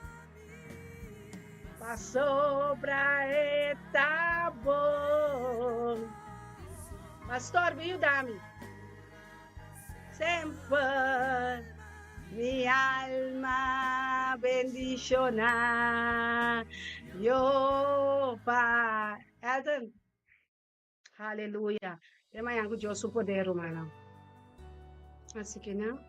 Pasobra e ta bon. Pastor, bin yuda mi. Semper mi alma bendishoná Jehová. Elton. Haleluya. Te mañan ku Dios su poder, rumannan. Así ke nan.